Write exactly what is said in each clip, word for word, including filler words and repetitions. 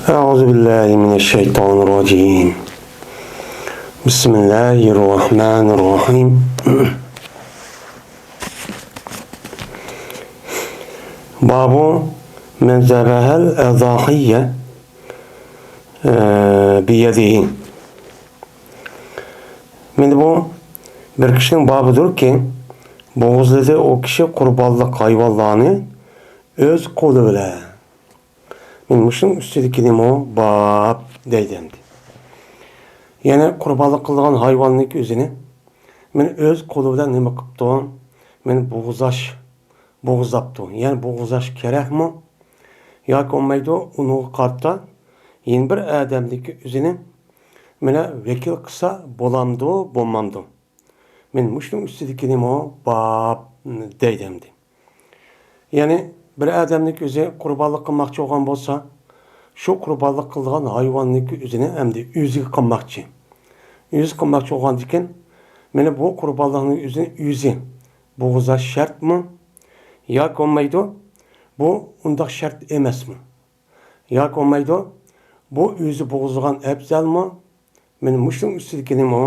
أعوذ بالله من الشيطان الرجيم. بسم الله الرحمن الرحيم. باب من ذبح الأضحية، ئە، بيده. مانا بۇ بىر كىشىنىڭ بابىدۇركى، بوغۇزلىدى ئۇ كىشى قۇربانلىق ھايۋانلارنى ئۆز قولى بىلەن. مانا مۇشۇنىڭ ئۈستىدىكىنىمۇ باب دەيدۇ ئەمدى. يەنى قۇربانلىق قىلىدىغان ھايۋاننىڭكى ئۆزىنى مانا ئۆز قولى بىلەن نېمە قىپتۇ؟ مانا بوغۇزلاش، بوغۇزلاپتۇ. يەنى بوغۇزلاش كېرەكمۇ؟ ياكى بولمايدۇ، ئۇنىڭغا قارىتا يەنە بىر ئادەمنىڭكى ئۆزىنى مانا ۋەكىل قىلسا بولامدۇ، بولمامدۇ؟ مانا مۇشۇنىڭ ئۈستىدىكىنىمۇ باب دەيدۇ ئەمدى. يەنى بىر ئادەمنىڭكى ئۆزى قۇربانلىق قىلماقچى بولغان بولسا، شۇ قۇربانلىق قىلىدىغان ھايۋاننىڭكى ئۆزىنى ئەمدى ئۆزىگە قىلماقچى. ئۆزى قىلماقچى بولغاندىكىن، مانا بۇ قۇربانلىقنىڭ ئۆزىنى ئۆزى بوغۇزلاش شەرتمۇ؟ ياكى بولمايدۇ، بۇ ئۇنداق شەرت ئەمەسمۇ؟ ياكى بولمايدۇ، بۇ ئۆزى بوغۇزلىغان ئەپزەلمۇ؟ مانا مۇشۇنىڭ ئۈستىدىكىنىمۇ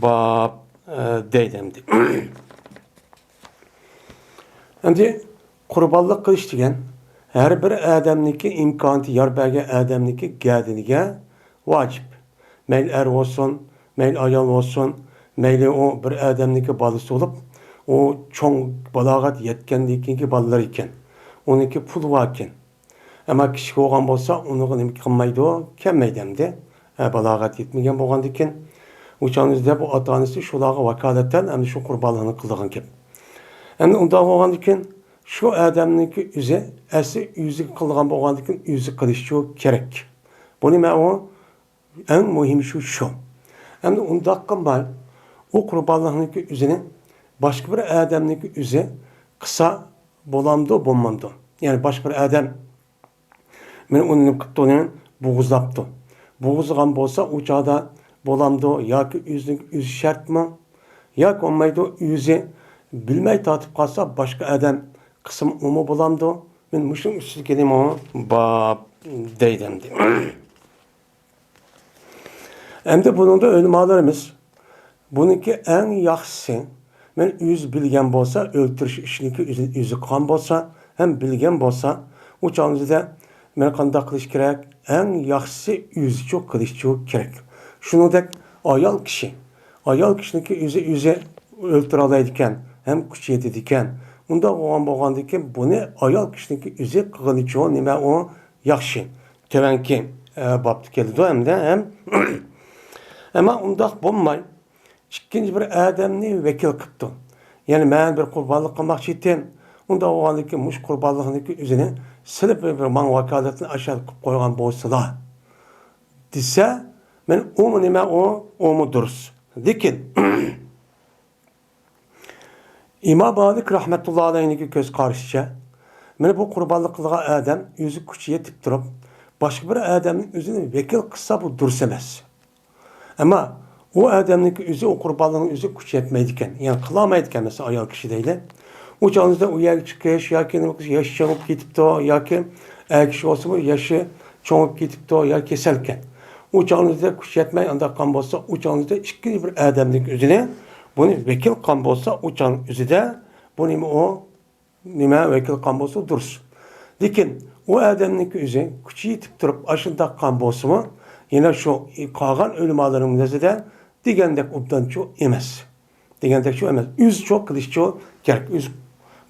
باب، ئە، دەيدۇ ئەمدى. ئەمدى قۇربانلىق قىلىش دېگەن ھەر بىر ئادەمنىڭكى، ئىمكانىيىتى يار بەرگەن ئادەمنىڭكى گەدىنىگە ۋاجىپ. مەيلى ئەر بولسۇن، مەيلى ئايال بولسۇن، مەيلى ئۇ بىر ئادەمنىڭكى بالىسى بولۇپ، ئۇ چوڭ بالاغەت يەتكەندىن كېيىنكى بالىلىرى ئىكەن، ئۇنىڭكى پۇلى باركەن. ئەمما كىچىك بولغان بولسا، ئۇنىڭغا نېمە قىلمايدۇ؟ كەلمەيدۇ ئەمدى. ھە، بالاغەت يەتمىگەن بولغاندىكىن، ئۇ چاغنىڭدا بۇ ئاتا-ئانىسى شۇلارغا ۋاكالىتەن ئەمدى شۇ قۇربانلىقنى قىلىدىغان گەپ. ئەمدى ئۇنداق بولغاندىكىن، شۇ ئادەمنىڭكى ئۆزى، ئەسلى ئۆزىگە قىلىدىغان بولغاندىكىن، ئۆزى قىلىشچۇ كېرەك. بۇنى مەن ئۇ ئەڭ مۇھىمى شۇ، شۇ. ئەمدى ئۇنداق قىلماي، ئۇ قۇربانلىقنىڭكى ئۆزىنى باشقا بىر ئادەمنىڭكى ئۆزى قىلسا بولامدۇ، بولمامدۇ؟ يەنى باشقا بىر ئادەم مانا ئۇنى نېمە قىپتۇ، ئۇنى بوغۇزلاپتۇ. بوغۇزلىغان بولسا، ئۇ چاغدا بولامدۇ ياكى ئۆزىنىڭ ئۆزى شەرتمۇ؟ ياكى بولمايدۇ، ئۆزى بىلمەي تارتىپ قالسا، باشقا ئادەم قىلسىمۇ ئۇمۇ بولامدۇ؟ مانا مۇشۇنىڭ ئۈستىدىكىنىمۇ باب دەيدۇ ئەمدى. ئەمدى بۇنىڭدا ئۆلىمالىرىمىز، بۇنىڭكى ئەڭ ياخشىسى، مەن ئۆزى بىلگەن بولسا، ئۆلتۈرۈش ئىشىنىڭكى ئۆزىنى ئۆزى قىلغان بولسا، ھەم بىلگەن بولسا، ئۇ چاغنىڭدا مەن قانداق قىلىش كېرەك؟ ئەڭ ياخشىسى ئۆزىچۇ قىلىشچۇ كېرەك. شۇنىڭدەك ئايال كىشى، ئايال كىشىنىڭكى ئۆزى، ئۆزى ئۆلتۈرەلەيدىكەن، ھەم كۈچ يېتىدىكەن. ئۇنداق بولغان بولغاندىكىن، بۇنى ئايال كىشىنىڭكى ئۆزى قىلغىنىچۇ نېمە ئۇ ياخشى. تۆۋەنكى، ئە، بابتا كېلىدۇ ھەمدە ھەم. ئەمما ئۇنداق بولماي، ئىككىنچى بىر ئادەمنى ۋەكىل قىپتۇ. يەنى مەن بىر قۇربانلىق قىلماقچى ئىدىم. ئۇنداق بولغاندىكىن مۇشۇ قۇربانلىقنىڭكى ئۆزىنى سىلىپ بىر، بىر ماڭا ۋاكالەتنى ئاشۇ قىلىپ قويغان بولسىلا دېسە، مەن ئۇمۇ نېمە ئۇ، ئۇمۇ دۇرۇس. لېكىن ئىمام مالىك رەھمەتۇللا ئەلەيھنىڭكى كۆز قارىشىچە، مانا بۇ قۇربانلىق قىلىدىغان ئادەم ئۆزى كۈچى يېتىپ تۇرۇپ، باشقا بىر ئادەمنى ئۆزىنى ۋەكىل قىلسا، بۇ دۇرۇس ئەمەس. ئەمما ئۇ ئادەمنىڭكى ئۆزى ئۇ قۇربانلىقنى ئۆزى كۈچى يەتمەيدىكەن، يەنى قىلالمايدىكەن، مەسىلەن، ئايال كىشى دەيلى. ئۇ چاغنىڭدا ئۇ يەرگە چىقىش ياكى نېمە قىلىش، ياشى چوڭىيىپ كېتىپتۇ ياكى ئەر كىشى بولسىمۇ ياشى چوڭىيىپ كېتىپتۇ ياكى كېسەلكەن. ئۇ چاغنىڭدا كۈچ يەتمەي ئانداق قىلغان بولسا، ئۇ چاغنىڭدا ئىككىنچى بىر ئادەمنىڭكى ئۆزىنى بۇنى ۋەكىل قىلغان بولسا، ئۇ چاغنىڭ ئۆزىدە بۇ نېمە ئۇ، نېمە ۋەكىل قىلغان بولسا دۇرۇس. لېكىن ئۇ ئادەمنىڭكى ئۆزى كۈچى يېتىپ تۇرۇپ ئاشۇنداق قىلغان بولسىمۇ، يەنە شۇ قالغان ئۆلىمالىرىمىز نەزىرىدە دېگەندەك ئوبدانچۇ ئەمەس. دېگەندەكچۇ ئەمەس. ئۆزىچۇ قىلىشچۇ كېرەك. ئۆزى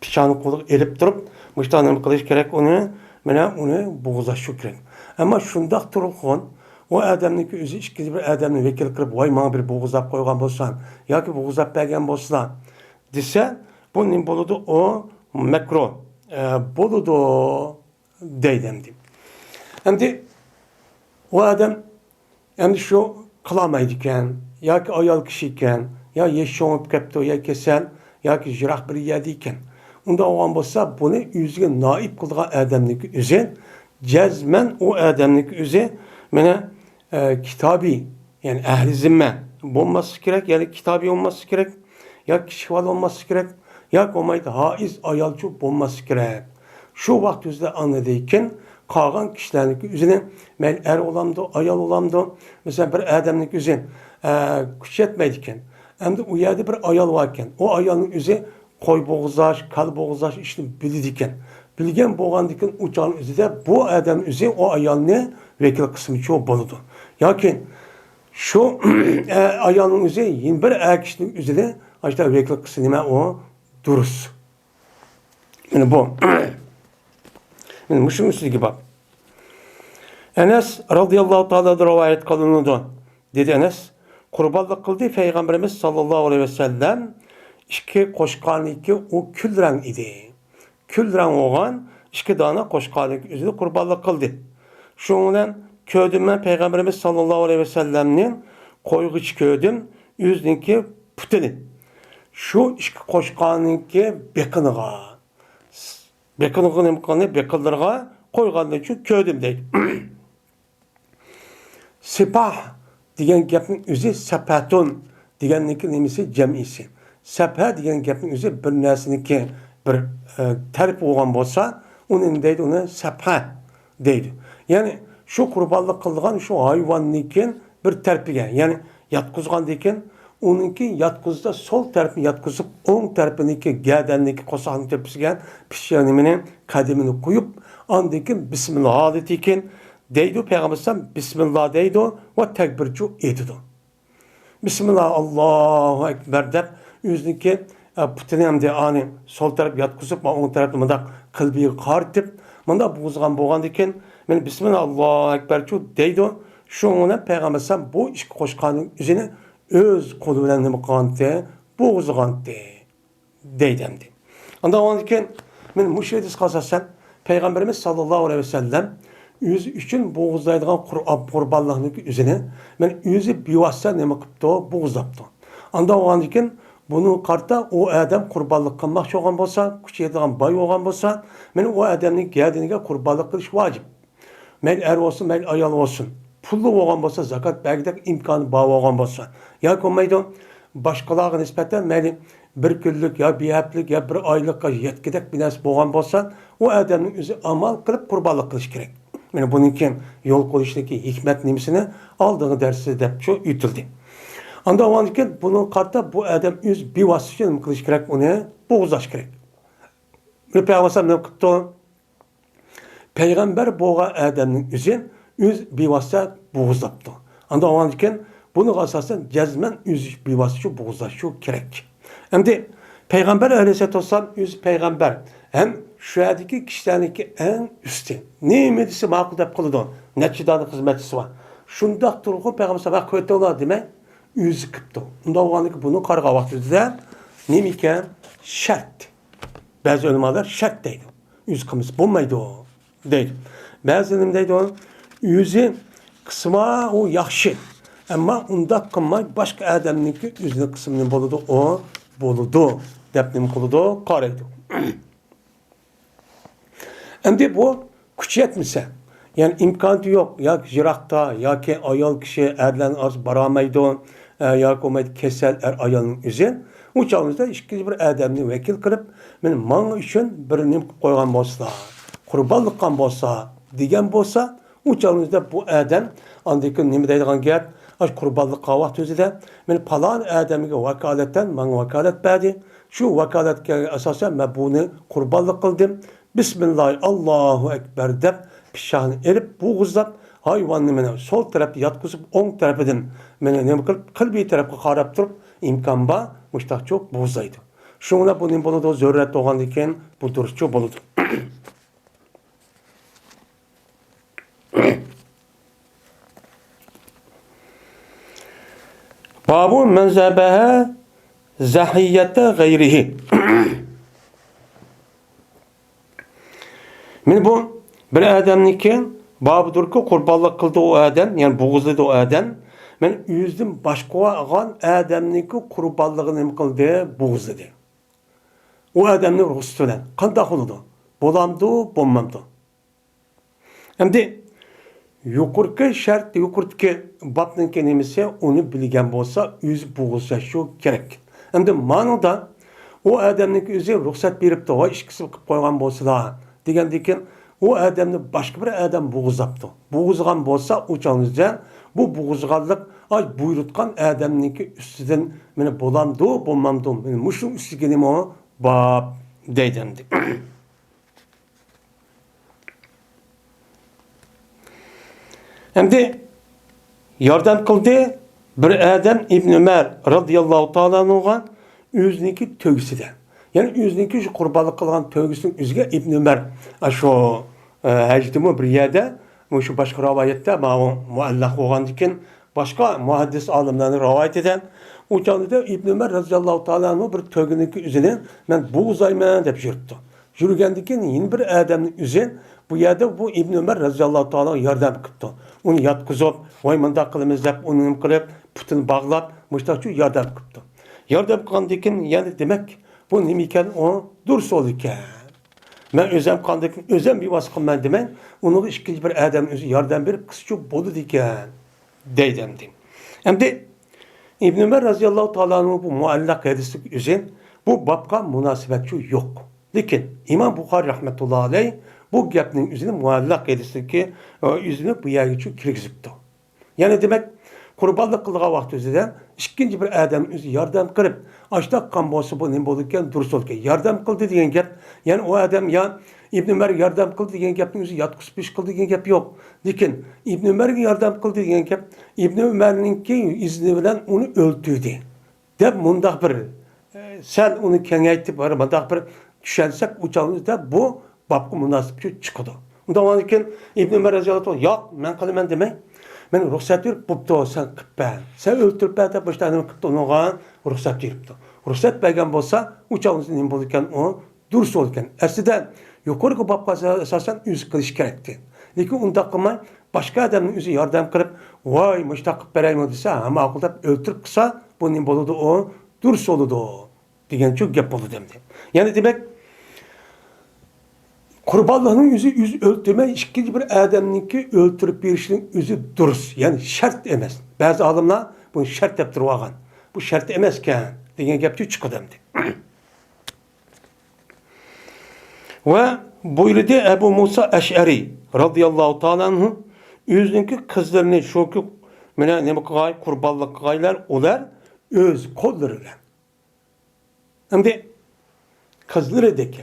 پىچانى قولىغا ئېلىپ تۇرۇپ، مۇشۇنداق نېمە قىلىش كېرەك ئۇنى، مانا ئۇنى بوغۇزلاشچۇ كېرەك. ئەمما شۇنداق تۇرغۇن، ئۇ ئادەمنىڭكى ئۆزى ئىككىنچى بىر ئادەمنى ۋەكىل قىلىپ، ۋاي، ماڭا بىر بوغۇزلاپ قويغان بولساڭ ياكى بوغۇزلاپ بەرگەن بولسىلا دېسە، بۇ نېمە بولىدۇ؟ ئۇ مەكرۇ، ئە، بولىدۇ. دەيدۇ ئەمدى. ئەمدى ئۇ ئادەم ئەمدى شۇ قىلالمايدىكەن، ياكى ئايال كىشى ئىكەن، يا يېشى چوڭىيىپ كەپتۇ، يا كېسەل، ياكى يىراق بىر يەردە ئىكەن. ئۇنداق بولغان بولسا، بۇنى ئۆزىگە نائىب قىلىدىغان ئادەمنىڭكى ئۆزى، جەزمەن ئۇ ئادەمنىڭكى ئۆزى، مانا، ئە، كىتابىي، يەنى ئەھلى زىممە بولماسلىقى كېرەك، يەنى كىتابىي بولماسلىقى كېرەك، يا كىچىك بالا بولماسلىقى كېرەك، ياكى بولمايدۇ ھائىز ئايالچۇ بولماسلىقى كېرەك. شۇ ۋاقىت ئۆزىدە ئاندىن كېيىن قالغان كىشىلەرنىڭكى ئۆزىنى، مەيلى ئەر بولامدۇ، ئايال بولامدۇ، مەسىلەن، بىر ئادەمنىڭكى ئۆزى، ئە، كۈچ يەتمەيدىكەن. ئەمدى ئۇ يەردە بىر ئايال باركەن. ئۇ ئايالنىڭ ئۆزى قوي بوغۇزلاش، كالا بوغۇزلاش ئىشنى بىلىدىكەن. بىلگەن بولغاندىكىن ئۇ چاغنىڭ ئۆزىدە بۇ ئادەم ئۆزى ئۇ ئايالنى ۋەكىل قىلسىمۇچۇ بولىدۇ. ياكى شۇ ئايالنىڭ ئۆزى يەنە بىر ئەر كىشىنىڭ ئۆزىنى ئاشۇنداق ۋەكىل قىلسا نېمە ئۇ دۇرۇس. مانا بۇ. مانا مۇشۇنىڭ ئۈستىدىكى باب. ئەنەس رازىياللاھۇ تائالا رىۋايەت قىلىنىدۇ. دېدى ئەنەس، قۇربانلىق قىلدى پەيغەمبىرىمىز ساللاللاھۇ ئەلەيھى ۋەسەللەم ئىككى قوچقارنىكى ئۇ كۈل رەڭ ئىدى. كۈل رەڭ بولغان ئىككى دانە قوچقارنىكى ئۆزىنى قۇربانلىق قىلدى. شۇنىڭ بىلەن كۆردۈم مەن پەيغەمبىرىمىز ساللاللاھۇ ئەلەيھى ۋەسەللەمنىڭ قويغۇچى كۆردۈم، ئۆزىنىڭكى پۇتىنى شۇ ئىككى قوچقارنىڭكى بېقىنىغا، بېقىنىغا نېمە قىلغاننى، بېقىنلىرىغا قويغاننى شۇ كۆردۈم دەيدۇ. سىپاھ دېگەن گەپنىڭ ئۆزى سەپەتۇن دېگەننىڭكى نېمىسى، جەمئىسى. سەپە دېگەن گەپنىڭ ئۆزى بىر نەرسىنىڭكى بىر، ئە، تەرىپى بولغان بولسا، ئۇنى نېمە دەيدۇ؟ ئۇنى سەپە دەيدۇ. يەنى شۇ قۇربانلىق قىلىدىغان شۇ ھايۋاننىڭكى بىر تەرىپىگە، يەنى ياتقۇزغاندىن كېيىن ئۇنىڭكى ياتقۇزۇشتا سول تەرىپىنى ياتقۇزۇپ، ئوڭ تەرىپىنىڭكى گەدەننىڭكى قورساقنىڭ تۆپىسىگە پىششىق نېمىنى، قەدىمىنى قويۇپ، ئاندىن كېيىن بىسمىللا ھالىتىكىن دەيدۇ، پەيغەمبەر ئەلەيھىسسالام بىسمىللا دەيدۇ ۋە تەكبىرچۇ ئېيتىدۇ. بىسمىللا، ئاللاھۇ ئەكبەر دەپ، ئۆزىنىڭكى، ئە، پۇتىنى ئەمدى ئانى سول تەرەپ ياتقۇزۇپ، ئوڭ تەرەپنى مۇنداق قىبلىگە قارىتىپ، مۇنداق بوغۇزغان بولغاندىكىن، مانا بىسمىللا، ئاللاھۇ ئەكبەرچۇ دەيدۇ. شۇنىڭ بىلەن پەيغەمبەر ئەلەيھىسسالام بۇ ئىككى قوچقارنىڭ ئۆزىنى ئۆز قولى بىلەن نېمە قىلغانتى؟ بوغۇزغانتى. دەيدۇ ئەمدى. ئاندىن ئاندىن كېيىن، مانا مۇشۇ ھەدىسكە ئاساسەن، پەيغەمبىرىمىز ساللاللاھۇ ئەلەيھى ۋەسەللەم ئۆزى ئۈچۈن بوغۇزلايدىغان قۇر-، قۇربانلىقنىڭكى ئۆزىنى، مانا ئۆزى بىۋاسىتە نېمە قىپتۇ؟ بوغۇزلاپتۇ. ئاندىن ئاندىن كېيىن، بۇنىڭغا قارىتا ئۇ ئادەم قۇربانلىق قىلماقچى بولغان بولسا، كۈچى يېتىدىغان باي بولغان بولسا، مانا ئۇ ئادەمنىڭ گەدىنىگە قۇربانلىق قىلىش ۋاجىپ. مەيلى ئەر بولسۇن، مەيلى ئايال بولسۇن. پۇلى بولغان بولسا، زاكات بەرگۈدەك ئىمكانى بار بولغان بولسا. ياكى بولمايدۇ، باشقىلارغا نىسبەتەن مەيلى بىر كۈنلۈك يا بىر ھەپتىلىك يا بىر ئايلىققا يەتكۈدەك بىر نەرسە بولغان بولسا، ئۇ ئادەمنىڭ ئۆزى ئامال قىلىپ قۇربانلىق قىلىشى كېرەك. مانا بۇنىڭكى يول قويۇشتىكى ھېكمەت نېمىسىنى ئالدىنقى دەرستە دەپچۇ ئۆتۈلدى. ئاندىن ئاندىن كېيىن بۇنىڭغا قارىتا بۇ ئادەم ئۆز بىۋاسىتە ئۈچۈن نېمە قىلىشى كېرەك؟ ئۇنى بوغۇزلاش كېرەك. بىر پەيغەمبەر نېمە قىپتۇ؟ پەيغەمبەر بولغان ئادەمنىڭ ئۆزى ئۆز بىۋاسىتە بوغۇزلاپتۇ. ئاندىن ئاندىن كېيىن بۇنىڭغا ئاساسەن جەزمەن ئۆزى بىۋاسىتە شۇ بوغۇزلاش شۇ كېرەك. ئەمدى پەيغەمبەر ئەلەيھىسسالاتۇ ۋەسسالام ئۆزى پەيغەمبەر ھەم شۇ يەردىكى كىشىلەرنىڭكى ئەڭ ئۈستى. نېمە دېسە ماقۇل دەپ قىلىدۇ. نەچچە دانە خىزمەتچىسى بار. شۇنداق تۇرغۇ پەيغەمبەر سەۋەب قويۇۋېتىڭلار دېمەي، ئۆزى قىپتۇ. ئۇنداق بولغاندىكىن بۇنى قارىغان ۋاقتىمىزدا نېمە ئىكەن؟ شەرت. بەزى ئۆلىمالار شەرت دەيدۇ. ئۆزى قىلمىسا بولمايدۇ دەيدۇ. بەزى نېمە دەيدۇ؟ ئۆزى قىلسىما ئۇ ياخشى. ئەمما ئۇنداق قىلماي باشقا ئادەمنىڭكى ئۆزىنى قىلسىمۇ نېمە بولىدۇ؟ ئۇ بولىدۇ دەپ نېمە قىلىدۇ؟ قارايدۇ. ئەمدى بۇ كۈچى يەتمىسە، يەنى ئىمكانىيىتى يوق، ياكى يىراقتا، ياكى ئايال كىشى ئەرلەرنىڭ ئارىسىغا بارالمايدۇ، ئە، ياكى بولمايدۇ كېسەل ئەر ئايالنىڭ ئۆزى، ئۇ چاغىمىزدا ئىككىنچى بىر ئادەمنى ۋەكىل قىلىپ، مانا ماڭا ئۈچۈن بىر نېمە قىلىپ قويغان بولسىلا، قۇربانلىق قىلغان بولسا، دېگەن بولسا، ئۇ چاغىمىزدا بۇ ئادەم ئاندىن كېيىن نېمە دەيدىغان گەپ؟ ئاشۇ قۇربانلىق قىلغان ۋاقتى ئۆزىدە، مانا پالان ئادەمگە ۋاكالەتەن ماڭا ۋاكالەت بەردى. شۇ ۋاكالەتكە ئاساسەن مەن بۇنى قۇربانلىق قىلدىم. بىسمىللاھى ئاللاھۇ ئەكبەر دەپ پىششاقنى ئېلىپ بوغۇزلاپ، ھايۋاننى مانا سول تەرەپتە ياتقۇزۇپ، ئوڭ تەرىپىدىن مانا نېمە قىلىپ، قىبلە تەرەپكە قاراپ تۇرۇپ ئىمكان بار مۇشتاقچۇ بوغۇزلايدۇ. شۇڭا بۇ نېمە بولىدۇ؟ زۆرۈرەت بولغاندىن كېيىن بۇ دۇرۇسچۇ بولىدۇ. بابۇ مەن زەبەھە زەھىيەتە غەيرىھى. مانا بۇ بىر ئادەمنىڭكى بابىدۇركى، قۇربانلىق قىلدى ئۇ ئادەم، يەنى بوغۇزلىدى ئۇ ئادەم. مانا ئۆزىدىن باشقا بولغان ئادەمنىڭكى قۇربانلىقىنى نېمە قىلدى؟ بوغۇزلىدى. ئۇ ئادەمنىڭ رۇخسىتى بىلەن. قانداق بولىدۇ؟ بولامدۇ، بولمامدۇ؟ ئەمدى يۇقىرىقى شەرت، يۇقىرىدىكى بابنىڭكى نېمىسى، ئۇنى بىلگەن بولسا، ئۆزى بوغۇزلىشى كېرەك. ئەمدى مانىدا ئۇ ئادەمنىڭكى ئۆزى رۇخسەت بېرىپتۇ، ۋاي ئىككىسى قىلىپ قويغان بولسىلا، دېگەندىن كېيىن ئۇ ئادەمنى باشقا بىر ئادەم بوغۇزلاپتۇ. بوغۇزغان بولسا، ئۇ چاغنىڭ ئۆزىدە بۇ بوغۇزغانلىق، ئاي، بۇيرۇتقان ئادەمنىڭكى ئۈستىدىن مېنى بولامدۇ، بولمامدۇ، مېنى مۇشۇ ئۈستىگىنىمۇ باب دەيدۇ ئەمدى. ئەمدى ياردەم قىلدى بىر ئادەم ئىبن ئۆمەر رازىياللاھۇ تائالا ئەنھۇغا ئۆزىنىڭكى تۆگىسىدە. يەنى ئۆزىنىڭكى شۇ قۇربانلىق قىلغان تۆگىسىنىڭ ئۆزىگە ئىبن ئۆمەر، ئە، شۇ، ئە، ھەجدىمۇ بىر يەردە، مۇشۇ باشقا رىۋايەتتە، ماۋۇ مۇئەللەق بولغاندىكىن، باشقا مۇھەددىس ئالىملارنىڭ رىۋايىتىدە، ئۇ چاغدا ئىبن ئۆمەر رازىياللاھۇ تائالا ئەنھۇ بىر تۆگىنىڭكى ئۆزىنى مەن بوغۇزلايمەن دەپ يۈرۈپتۇ. يۈرگەندىن كېيىن يەنە بىر ئادەمنىڭ ئۆزى بۇ يەردە بۇ ئىبن ئۆمەر رازىياللاھۇ تائالا ئەنھۇغا ياردەم قىپتۇ. ئۇنى ياتقۇزۇپ، ۋاي مۇنداق قىلىمىز دەپ ئۇنى نېمە قىلىپ، پۇتىنى باغلاپ، مۇشتاقچۇ ياردەم قىپتۇ. ياردەم قىلغاندىن كېيىن يەنە دېمەك، بۇ نېمە ئىكەن، ئۇ دۇرۇس يول ئىكەن. مەن ئۆزۈم قاندىكىن ئۆزۈم بىۋاسىتە قىلىمەن دېمەي، ئۇنىڭغا ئىككىنچى بىر ئادەم ئۆزى ياردەم بېرىپ قىلسىچۇ بولىدىكەن، دەيدۇ ئەمدى. ئەمدى ئىبن ئۆمەر رازىياللاھۇ تائالا ئەنھۇ بۇ مۇئەللەق ھەدىسلىك ئۆزى بۇ بابقا مۇناسىۋەتچۇ يوق. لېكىن ئىمام بۇخارى رەھمەتۇللا ئەلەي بۇ گەپنىڭ ئۆزىنى مۇئەللەق ھەدىسلىكى، ئۆزىنى بۇ يەرگىچۇ كىرگۈزۈپتۇ. يەنى دېمەك، قۇربانلىق قىلىدىغان ۋاقتى ئۆزىدە ئىككىنچى بىر ئادەم ئۆزى ياردەم قىلىپ، ئاشتاق قىلغان بولسا بۇ نېمە بولىدىكەن؟ دۇرۇس بولىدىكەن. ياردەم قىلدى دېگەن گەپ، يەنى ئۇ ئادەم يا ئىبن ئۆمەر ياردەم قىلدى دېگەن گەپنىڭ ئۆزى ياتقۇزۇپ ئىش قىلدى دېگەن گەپ يوق. لېكىن ئىبن ئۆمەرگە ياردەم قىلدى دېگەن گەپ ئىبن ئۆمەرنىڭكى ئىزنى بىلەن ئۇنى ئۆلتۈردى دەپ مۇنداق بىر، ئە، سەل ئۇنى كېڭەيتىپ، بىر مۇنداق بىر چۈشەنسەك، ئۇ چاغدا بۇ بابقا مۇناسىپ چىقىدۇ. ئۇنداق بولغاندىن كېيىن ئىبن ئۆمەر رازىياللاھۇ تائالا، ياق، مەن قىلىمەن دېمەي، مەن رۇخسەت بېرىپ، بوپتۇ، سەن قىلىپ بەر، سەن ئۆلتۈرۈپ بەر دەپ مۇشۇنداق نېمە قىپتۇ، ئۇنىڭغا رۇخسەت بېرىپتۇ. رۇخسەت بەرگەن بولسا، ئۇ چاغدا نېمە بولىدىكەن، ئۇ دۇرۇس بولىدىكەن. ئەسلىدە يۇقىرىقى بابقا ئاساسەن ئۆزى قىلىشى كېرەكتى. لېكىن ئۇنداق قىلماي، باشقا ئادەمنىڭ ئۆزى ياردەم قىلىپ، ۋاي، مۇشۇنداق قىلىپ بېرەيمۇ دېسە، ھە، ماقۇل دەپ ئۆلتۈرۈپ قىلسا، بۇ نېمە بولىدۇ؟ ئۇ دۇرۇس بولىدۇ دېگەنچۇ گەپ بولىدۇ ئەمدى. يەنى دېمەك، قۇربانلىقنىڭ ئۆزى، ئۆزى ئۆلتۈرمەي، ئىككىنچى بىر ئادەمنىڭكى ئۆلتۈرۈپ بېرىشنىڭ ئۆزى دۇرۇس، يەنى شەرت ئەمەس. بەزى ئالىملار بۇنى شەرت دەپ تۇرۇۋالغان. بۇ شەرت ئەمەسكەن دېگەن گەپچۇ چىقىدۇ ئەمدى. ۋە بۇيرۇدى ئەبۇ مۇسا ئەشئەرى رازىياللاھۇ تائالا ئەنھۇ ئۆزىنىڭكى قىزلىرىنى شۇ كۈ-، مانا نېمە قىلغاي، قۇربانلىق قىلغايلار، ئۇلار ئۆز قوللىرى بىلەن. ئەمدى قىزلىرىدىكى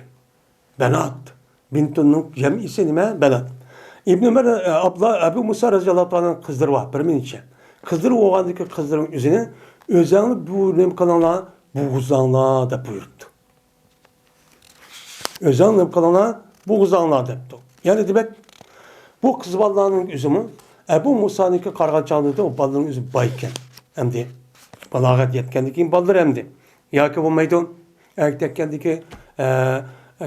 بەنات، بىنتۇننىڭ جەمئىسى نېمە؟ بەنات. ئىبن ئۆمەر، ئابلا-، ئەبۇ مۇسا رازىياللاھۇ تائالا ئەنھۇنىڭ قىزلىرى بار، بىر نەچچە. قىزلىرى بولغاندىكى قىزلىرىنىڭ ئۆزىنى ئۆزەڭلار بۇ نېمە قىلىڭلار، بوغۇزلاڭلار دەپ بۇيرۇپتۇ. ئۆزەڭ نېمە قىلىڭلار، بوغۇزلاڭلار دەپتۇ. يەنى دېمەك، بۇ قىز بالىلارنىڭ ئۆزىمۇ ئەبۇ مۇسانىڭكى قارىغان چاغدا ئۇ بالىلارنىڭ ئۆزى باي ئىكەن. ئەمدى بالاغەت يەتكەندىن كېيىن بالىلىرى ئەمدى. ياكى بولمايدۇ، ئەگىپ تەگكەندىكى، ئە،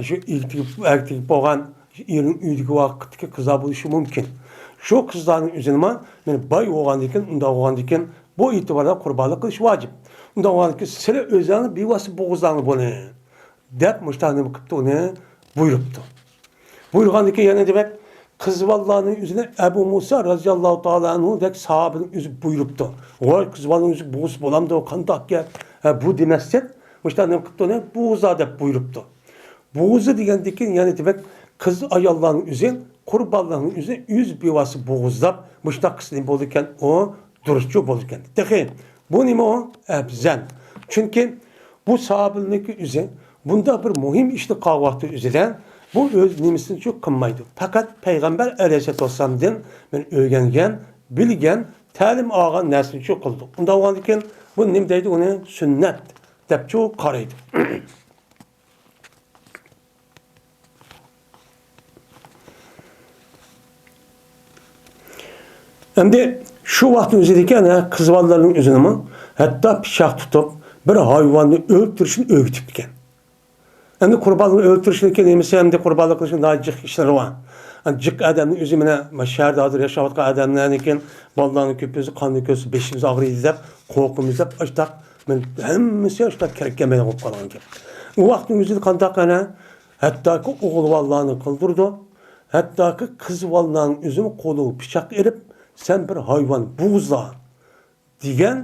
شۇ ئەگىپ تېگىپ، ئەگىپ تېگىپ بولغان ئېرىنىڭ ئۆيىدىكى ۋاقىتتىكى قىزلار بولۇشى مۇمكىن. شۇ قىزلارنىڭ ئۆزىنىمۇ، مانا، باي بولغاندىن كېيىن، ئۇنداق بولغاندىن كېيىن بۇ ئېتىباردا قۇربانلىق قىلىش ۋاجىپ. ئۇنداق بولغاندىن كېيىن سىلەر ئۆزەڭلار بىۋاسىتە بوغۇزلاڭلار بۇنى. دەپ مۇشۇنداق نېمە قىپتۇ، ئۇنى بۇيرۇپتۇ. بۇيرۇغاندىن كېيىن يەنە دېمەك، قىز بالىلارنىڭ ئۆزىنى ئەبۇ مۇسا رازىياللاھۇ تائالا ئەنھۇدەك ساھابىنىڭ ئۆزى بۇيرۇپتۇ. ۋاي، قىز بالىنىڭ ئۆزى بوغۇزى بولامدۇ، قانداق گەپ؟ ھە، بۇ دېمەستىن، مۇشۇنداق نېمە قىپتۇ، ئۇنى بوغۇزلا دەپ بۇيرۇپتۇ. بوغۇزلا دېگەندىن كېيىن يەنە دېمەك، قىز ئاياللارنىڭ ئۆزى، قۇربانلارنىڭ ئۆزى ئۆز بىۋاسىتە بوغۇزلاپ، مۇشۇنداق قىلسا نېمە بولىدىكەن، ئۇ دۇرۇسچۇ بولىدىكەن. تېخى بۇ نېمە ئۇ؟ ئەپزەل. چۈنكى بۇ ساھابىلەرنىڭكى ئۆزى بۇنداق بىر مۇھىم ئىشنى قىلغان ۋاقتى ئۆزىدە بۇ ئۆز نېمىسىنىچۇ قىلمايدۇ. پەقەت پەيغەمبەر ئەلەيھىسسالاتۇ ۋەسسالامدىن مەن ئۆگەنگەن، بىلگەن، تەلىم ئالغان نەرسىنىچۇ قىلىدۇ. ئۇنداق بولغاندىكىن بۇ نېمە دەيدۇ؟ ئۇنى سۈننەت دەپچۇ قارايدۇ. ئەمدى شۇ ۋاقىتنىڭ ئۆزىدىكى ئەنە قىز بالىلارنىڭ ئۆزىنىمۇ ھەتتا پىچاق تۇتۇپ، بىر ھايۋاننى ئۆلتۈرۈشنى ئۆگىتىپتىكەن. ئەمدى قۇربانلىقنى ئۆلتۈرۈشنىڭكى نېمىسى، ئەمدى قۇربانلىق قىلىشنىڭ ناھايىتى جىق ئىشلىرى بار. ئەمدى جىق ئادەمنىڭ ئۆزى مانا، مانا شەھەردە ھازىر ياشاۋاتقان ئادەملەرنىڭكى بالىلارنى كۆپىمىز قاننى كۆرسە بېشىمىز ئاغرىيدۇ دەپ قورقىمىز دەپ، ئاشتاق مانا ھەممىسى ئاشتاق كېرەك كەلمەيدىغان بولۇپ قالغان گەپ. ئۇ ۋاقىتنىڭ ئۆزىدە قانداق ئەنە ھەتتاكى ئوغۇل بالىلارنى قىلدۇرىدۇ، ھەتتاكى قىز بالىلارنىڭ ئۆزىمۇ قولىغا پىچاق ئېلىپ، سەن بىر ھايۋان، بوغۇزلا دېگەن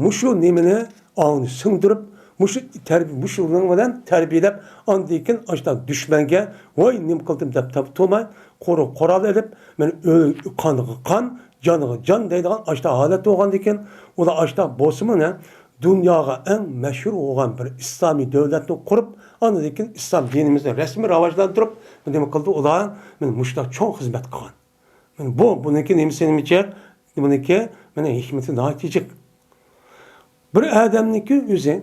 مۇشۇ نېمىنى ئاڭنى سىڭدۈرۈپ، مۇشۇ تەربىيە، مۇشۇنىڭ بىلەن تەربىيەلەپ، ئاندىن كېيىن ئاشۇنداق دۈشمەنگە، ۋاي، نېمە قىلدىم دەپ تاپ تۇرماي، قورۇ قورال ئېلىپ، مانا ئۆل-، قانغا قان، جانغا جان دەيدىغان ئاشتا ھالەت بولغاندىكىن، ئۇلار ئاشتا بولسىمۇ نە، دۇنياغا ئەڭ مەشھۇر بولغان بىر ئىسلامىي دۆلەتنى قۇرۇپ، ئاندىن كېيىن ئىسلام دىنىمىزنى رەسمىي راۋاجلاندۇرۇپ، نېمە قىلدى ئۇلار؟ مانا مۇشۇنداق چوڭ خىزمەت قىلغان. مانا بۇ، بۇنىڭكى نېمىسى نېمىچە؟ بۇنىڭكى مانا ھېكمىتى ناھايىتى جىق. بىر ئادەمنىڭكى ئۆزى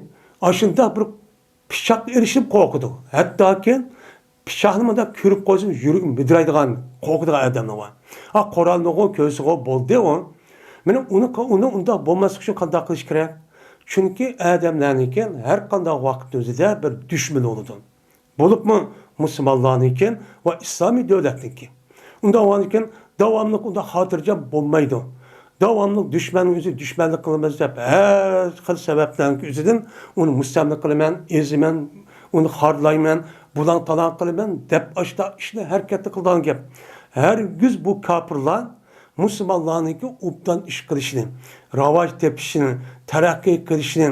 ئاشۇنداق بىر پىچاق ئېلىشىپ قورقىدۇ. ھەتتاكى پىچاقنى مۇنداق كۆرۈپ قويسىمۇ يۈرىكى مىدىرايدىغان، قورقىدىغان ئادەملەر بار. ھا، قورالنىغۇ، كۆرسىغۇ بولدى ئۇ. مانا ئۇنى، ئۇنى ئۇنداق بولماسلىق ئۈچۈن قانداق قىلىش كېرەك؟ چۈنكى ئادەملەرنىڭكى ھەر قانداق ۋاقىتنىڭ ئۆزىدە بىر دۈشمىنى بولىدۇ. بولۇپمۇ مۇسۇلمانلارنىڭكى ۋە ئىسلامىي دۆلەتنىڭكى. ئۇنداق بولغاندىكىن داۋاملىق ئۇنداق خاتىرجەم بولمايدۇ. داۋاملىق دۈشمەننىڭ ئۆزى دۈشمەنلىك قىلىمىز دەپ ھەر خىل سەۋەبلەرنىڭ ئۆزىدىن ئۇنى مۇستەملىكە قىلىمەن، ئېزىمەن، ئۇنى خارلايمەن، بۇلاڭ-تالاڭ قىلىمەن دەپ ئاشتا ئىشنى ھەرىكەتتە قىلىدىغان گەپ. ھەرگىز بۇ كاپىرلار مۇسۇلمانلارنىڭكى ئوبدان ئىش قىلىشىنى، راۋاج تېپىشىنى، تەرەققىي قىلىشىنى،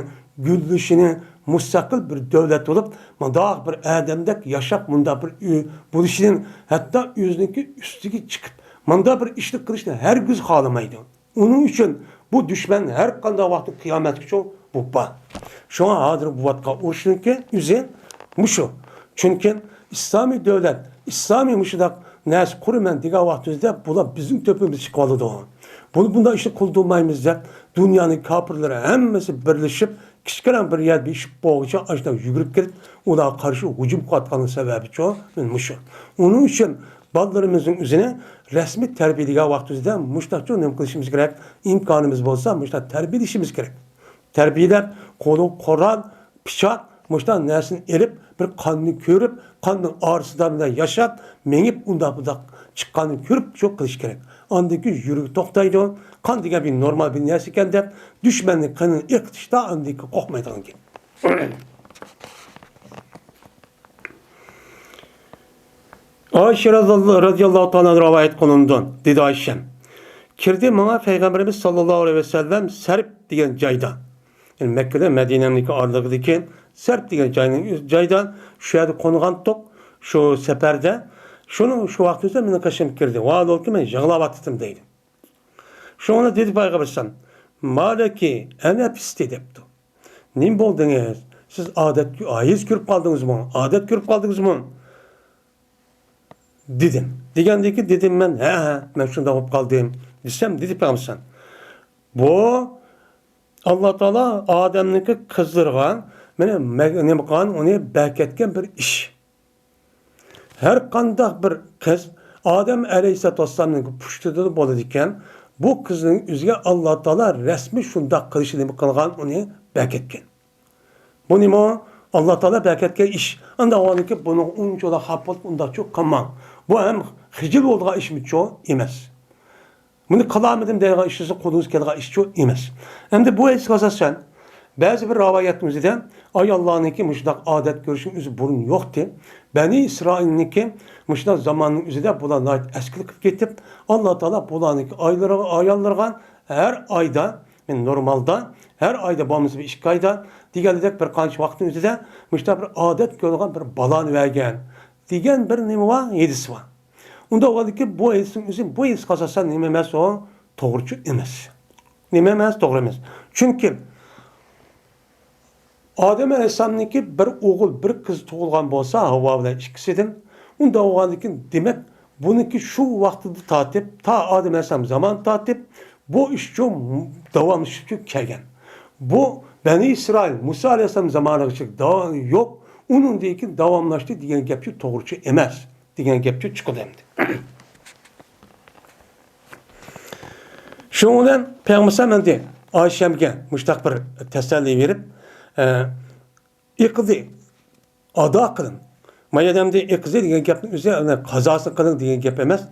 گۈللىشىنى، مۇستەقىل بىر دۆلەت بولۇپ، مۇنداق بىر ئادەمدەك ياشاپ، مۇنداق بىر ئۆ-، بولۇشىنى، ھەتتا ئۆزىنىڭكى ئۈستىگە چىقىپ، مۇنداق بىر ئىشنى قىلىشنى ھەرگىز خالىمايدۇ. ئۇنىڭ ئۈچۈن بۇ دۈشمەن ھەر قانداق ۋاقىتتا قىيامەتكىچە بولۇپ بار. شۇڭا ھازىر بولۇۋاتقان ئۇرۇشنىڭكى ئۆزى مۇشۇ. چۈنكى ئىسلامىي دۆلەت، ئىسلامىي مۇشۇنداق نەرسە قۇرىمەن دېگەن ۋاقتىمىزدا بۇلار بىزنىڭ تۆپىمىزگە چىقىۋالىدۇ. بۇنى بۇنداق ئىشنى قىلدۇرمايمىز دەپ، دۇنيانىڭ كاپىرلىرى ھەممىسى بىرلىشىپ، كىچىككىنە بىر يەردە ئىش بولغۇچە ئاشۇنداق يۈگۈرۈپ كىرىپ، ئۇلارغا قارشى ھۇجۇم قىلىۋاتقاننىڭ سەۋەبىچۇ مۇشۇ. ئۇنىڭ ئۈچۈن بالىلىرىمىزنىڭ ئۆزىنى رەسمىي تەربىيەلىگەن ۋاقتىمىزدا مۇشۇنداقچۇ نېمە قىلىشىمىز كېرەك؟ ئىمكانىمىز بولسا مۇشۇنداق تەربىيەلىشىمىز كېرەك. تەربىيەلەپ، قولىغا قورال، پىچاق، مۇشۇنداق نەرسىنى ئېلىپ، بىر قاننى كۆرۈپ، قاننىڭ ئارىسىدا بىلەن ياشاپ، مېڭىپ، ئۇنداق بۇنداق چىققاننى كۆرۈپ، شۇ قىلىش كېرەك. ئاندىن كېيىن يۈرىكى توختايدۇ. قان دېگەن بىر نورمال بىر نەرسە ئىكەن دەپ، دۈشمەننىڭ قېنىنى ئېقىتىشتا ئاندىن كېيىن قورقمايدىغان گەپ. ئائىشە رازىياللاھۇ تائالا رىۋايەت قىلىنىدۇ، دېدى ئائىشەم. كىردى ماڭا پەيغەمبىرىمىز ساللاللاھۇ ئەلەيھى ۋەسەللەم سەرپ دېگەن جايدا. يەنى مەككە بىلەن مەدىنەنىڭكى ئارىلىقىدىكى سەرپ دېگەن جاينىڭ، جايدا شۇ يەردە قونغانتۇق، شۇ سەپەردە. شۇنىڭ، شۇ ۋاقتىمىزدا مېنىڭ قېشىمغا كىردى. ۋاھالەنكى مەن يىغلاۋاتىتتىم دەيدۇ. شۇڭا دېدى پەيغەمبەر ئەلەيھىسسالام، «ما لەكى ئەنەپىستى» دەپتۇ. «نېمە بولدىڭىز؟ سىز ئادەت، ھەيز كۆرۈپ قالدىڭىزمۇ؟ ئادەت كۆرۈپ قالدىڭىزمۇ؟» دېدىم. دېگەندىكى دېدىم مەن، «ھە، ھە، مەن شۇنداق بولۇپ قالدىم» دېسەم، دېدى پەيغەمبەر، «بۇ ئاللا تائالا ئادەمنىڭكى قىزلىرىغا، مانا، مە-، نېمە قىلغان، ئۇنى بەكەتكەن بىر ئىش. ھەر قانداق بىر قىز ئادەم ئەلەيھىسسالاتۇ ۋەسسالامنىڭ پۇشتىدا بولىدىكەن، بۇ قىزنىڭ ئۆزىگە ئاللا تائالا رەسمىي شۇنداق قىلىشنى نېمە قىلغان، ئۇنى بەكەتكەن. بۇ نېمە؟ ئاللا تائالا بەكەتكەن ئىش. ئانداق بولغاندىكىن بۇنىڭغا ئۇنچىۋالا خاپا بولۇپ، ئۇنداقچۇ قىلماڭ. بۇ ھەم خىجىل بولىدىغان ئىشمۇچۇ ئەمەس. بۇنى قىلالمىدىم دەيدىغان ئىشىڭىز قولىڭىزغا كېلىدىغان ئىشچۇ ئەمەس. ئەمدى بۇ ھەدىسكە ئاساسەن، بەزى بىر رىۋايەتنىڭ ئۆزىدە ئاياللارنىڭكى مۇشۇنداق ئادەت كۆرۈشنىڭ ئۆزى بۇرۇن يوقتى. بەنى ئىسرائىلنىڭكى مۇشۇنداق زاماننىڭ ئۆزىدە بۇلار ناھايىتى ئەسكىلىك قىلىپ كېتىپ، ئاللا تائالا بۇلارنىڭكى ئاياللىرىغا، ئاياللىرىغا ھەر ئايدا، يەنى نورمالدا، ھەر ئايدا بولمىسا بىر ئىككى ئايدا دېگەندەك بىر قانچە ۋاقىتنىڭ ئۆزىدە مۇشۇنداق بىر ئادەت كۆرىدىغان بىر بالانى بەرگەن دېگەن بىر نېمە بار؟ ھەدىس بار. ئۇنداق بولغاندىكىن بۇ ھەدىسنىڭ ئۆزى، بۇ ھەدىسكە ئاساسەن نېمە ئەمەس ئۇ؟ توغرىچۇ ئەمەس. نېمە ئەمەس؟ توغرا ئەمەس. چۈنكى ئادەم ئەلەيھىسسالامنىڭكى بىر ئوغۇل، بىر قىز تۇغۇلغان بولسا، ھاۋا بىلەن ئىككىسىدىن، ئۇنداق بولغاندىكىن، دېمەك، بۇنىڭكى شۇ ۋاقتىدا تارتىپ، تا ئادەم ئەلەيھىسسالام زامانى تارتىپ، بۇ ئىشچۇ داۋاملىشىپچۇ كەلگەن. بۇ بەنى ئىسرائىل، مۇسا ئەلەيھىسسالام زامانىغىچە داۋام يوق، ئۇنىڭدىن كېيىن داۋاملاشتى دېگەن گەپچۇ توغرىچۇ ئەمەس. دېگەن گەپچۇ چىقىدۇ ئەمدى. شۇنىڭ بىلەن پەيغەمبەر ئەلەيھىسسالام ئەمدى ئائىشەمگە مۇشتاق بىر تەسەللى بېرىپ، ئە، ئېقىزى ئادا قىلىڭ. ما يەردە ئەمدى ئېقىزى دېگەن گەپنىڭ ئۆزى، يەنى قازاسىنى قىلىڭ دېگەن گەپ ئەمەس.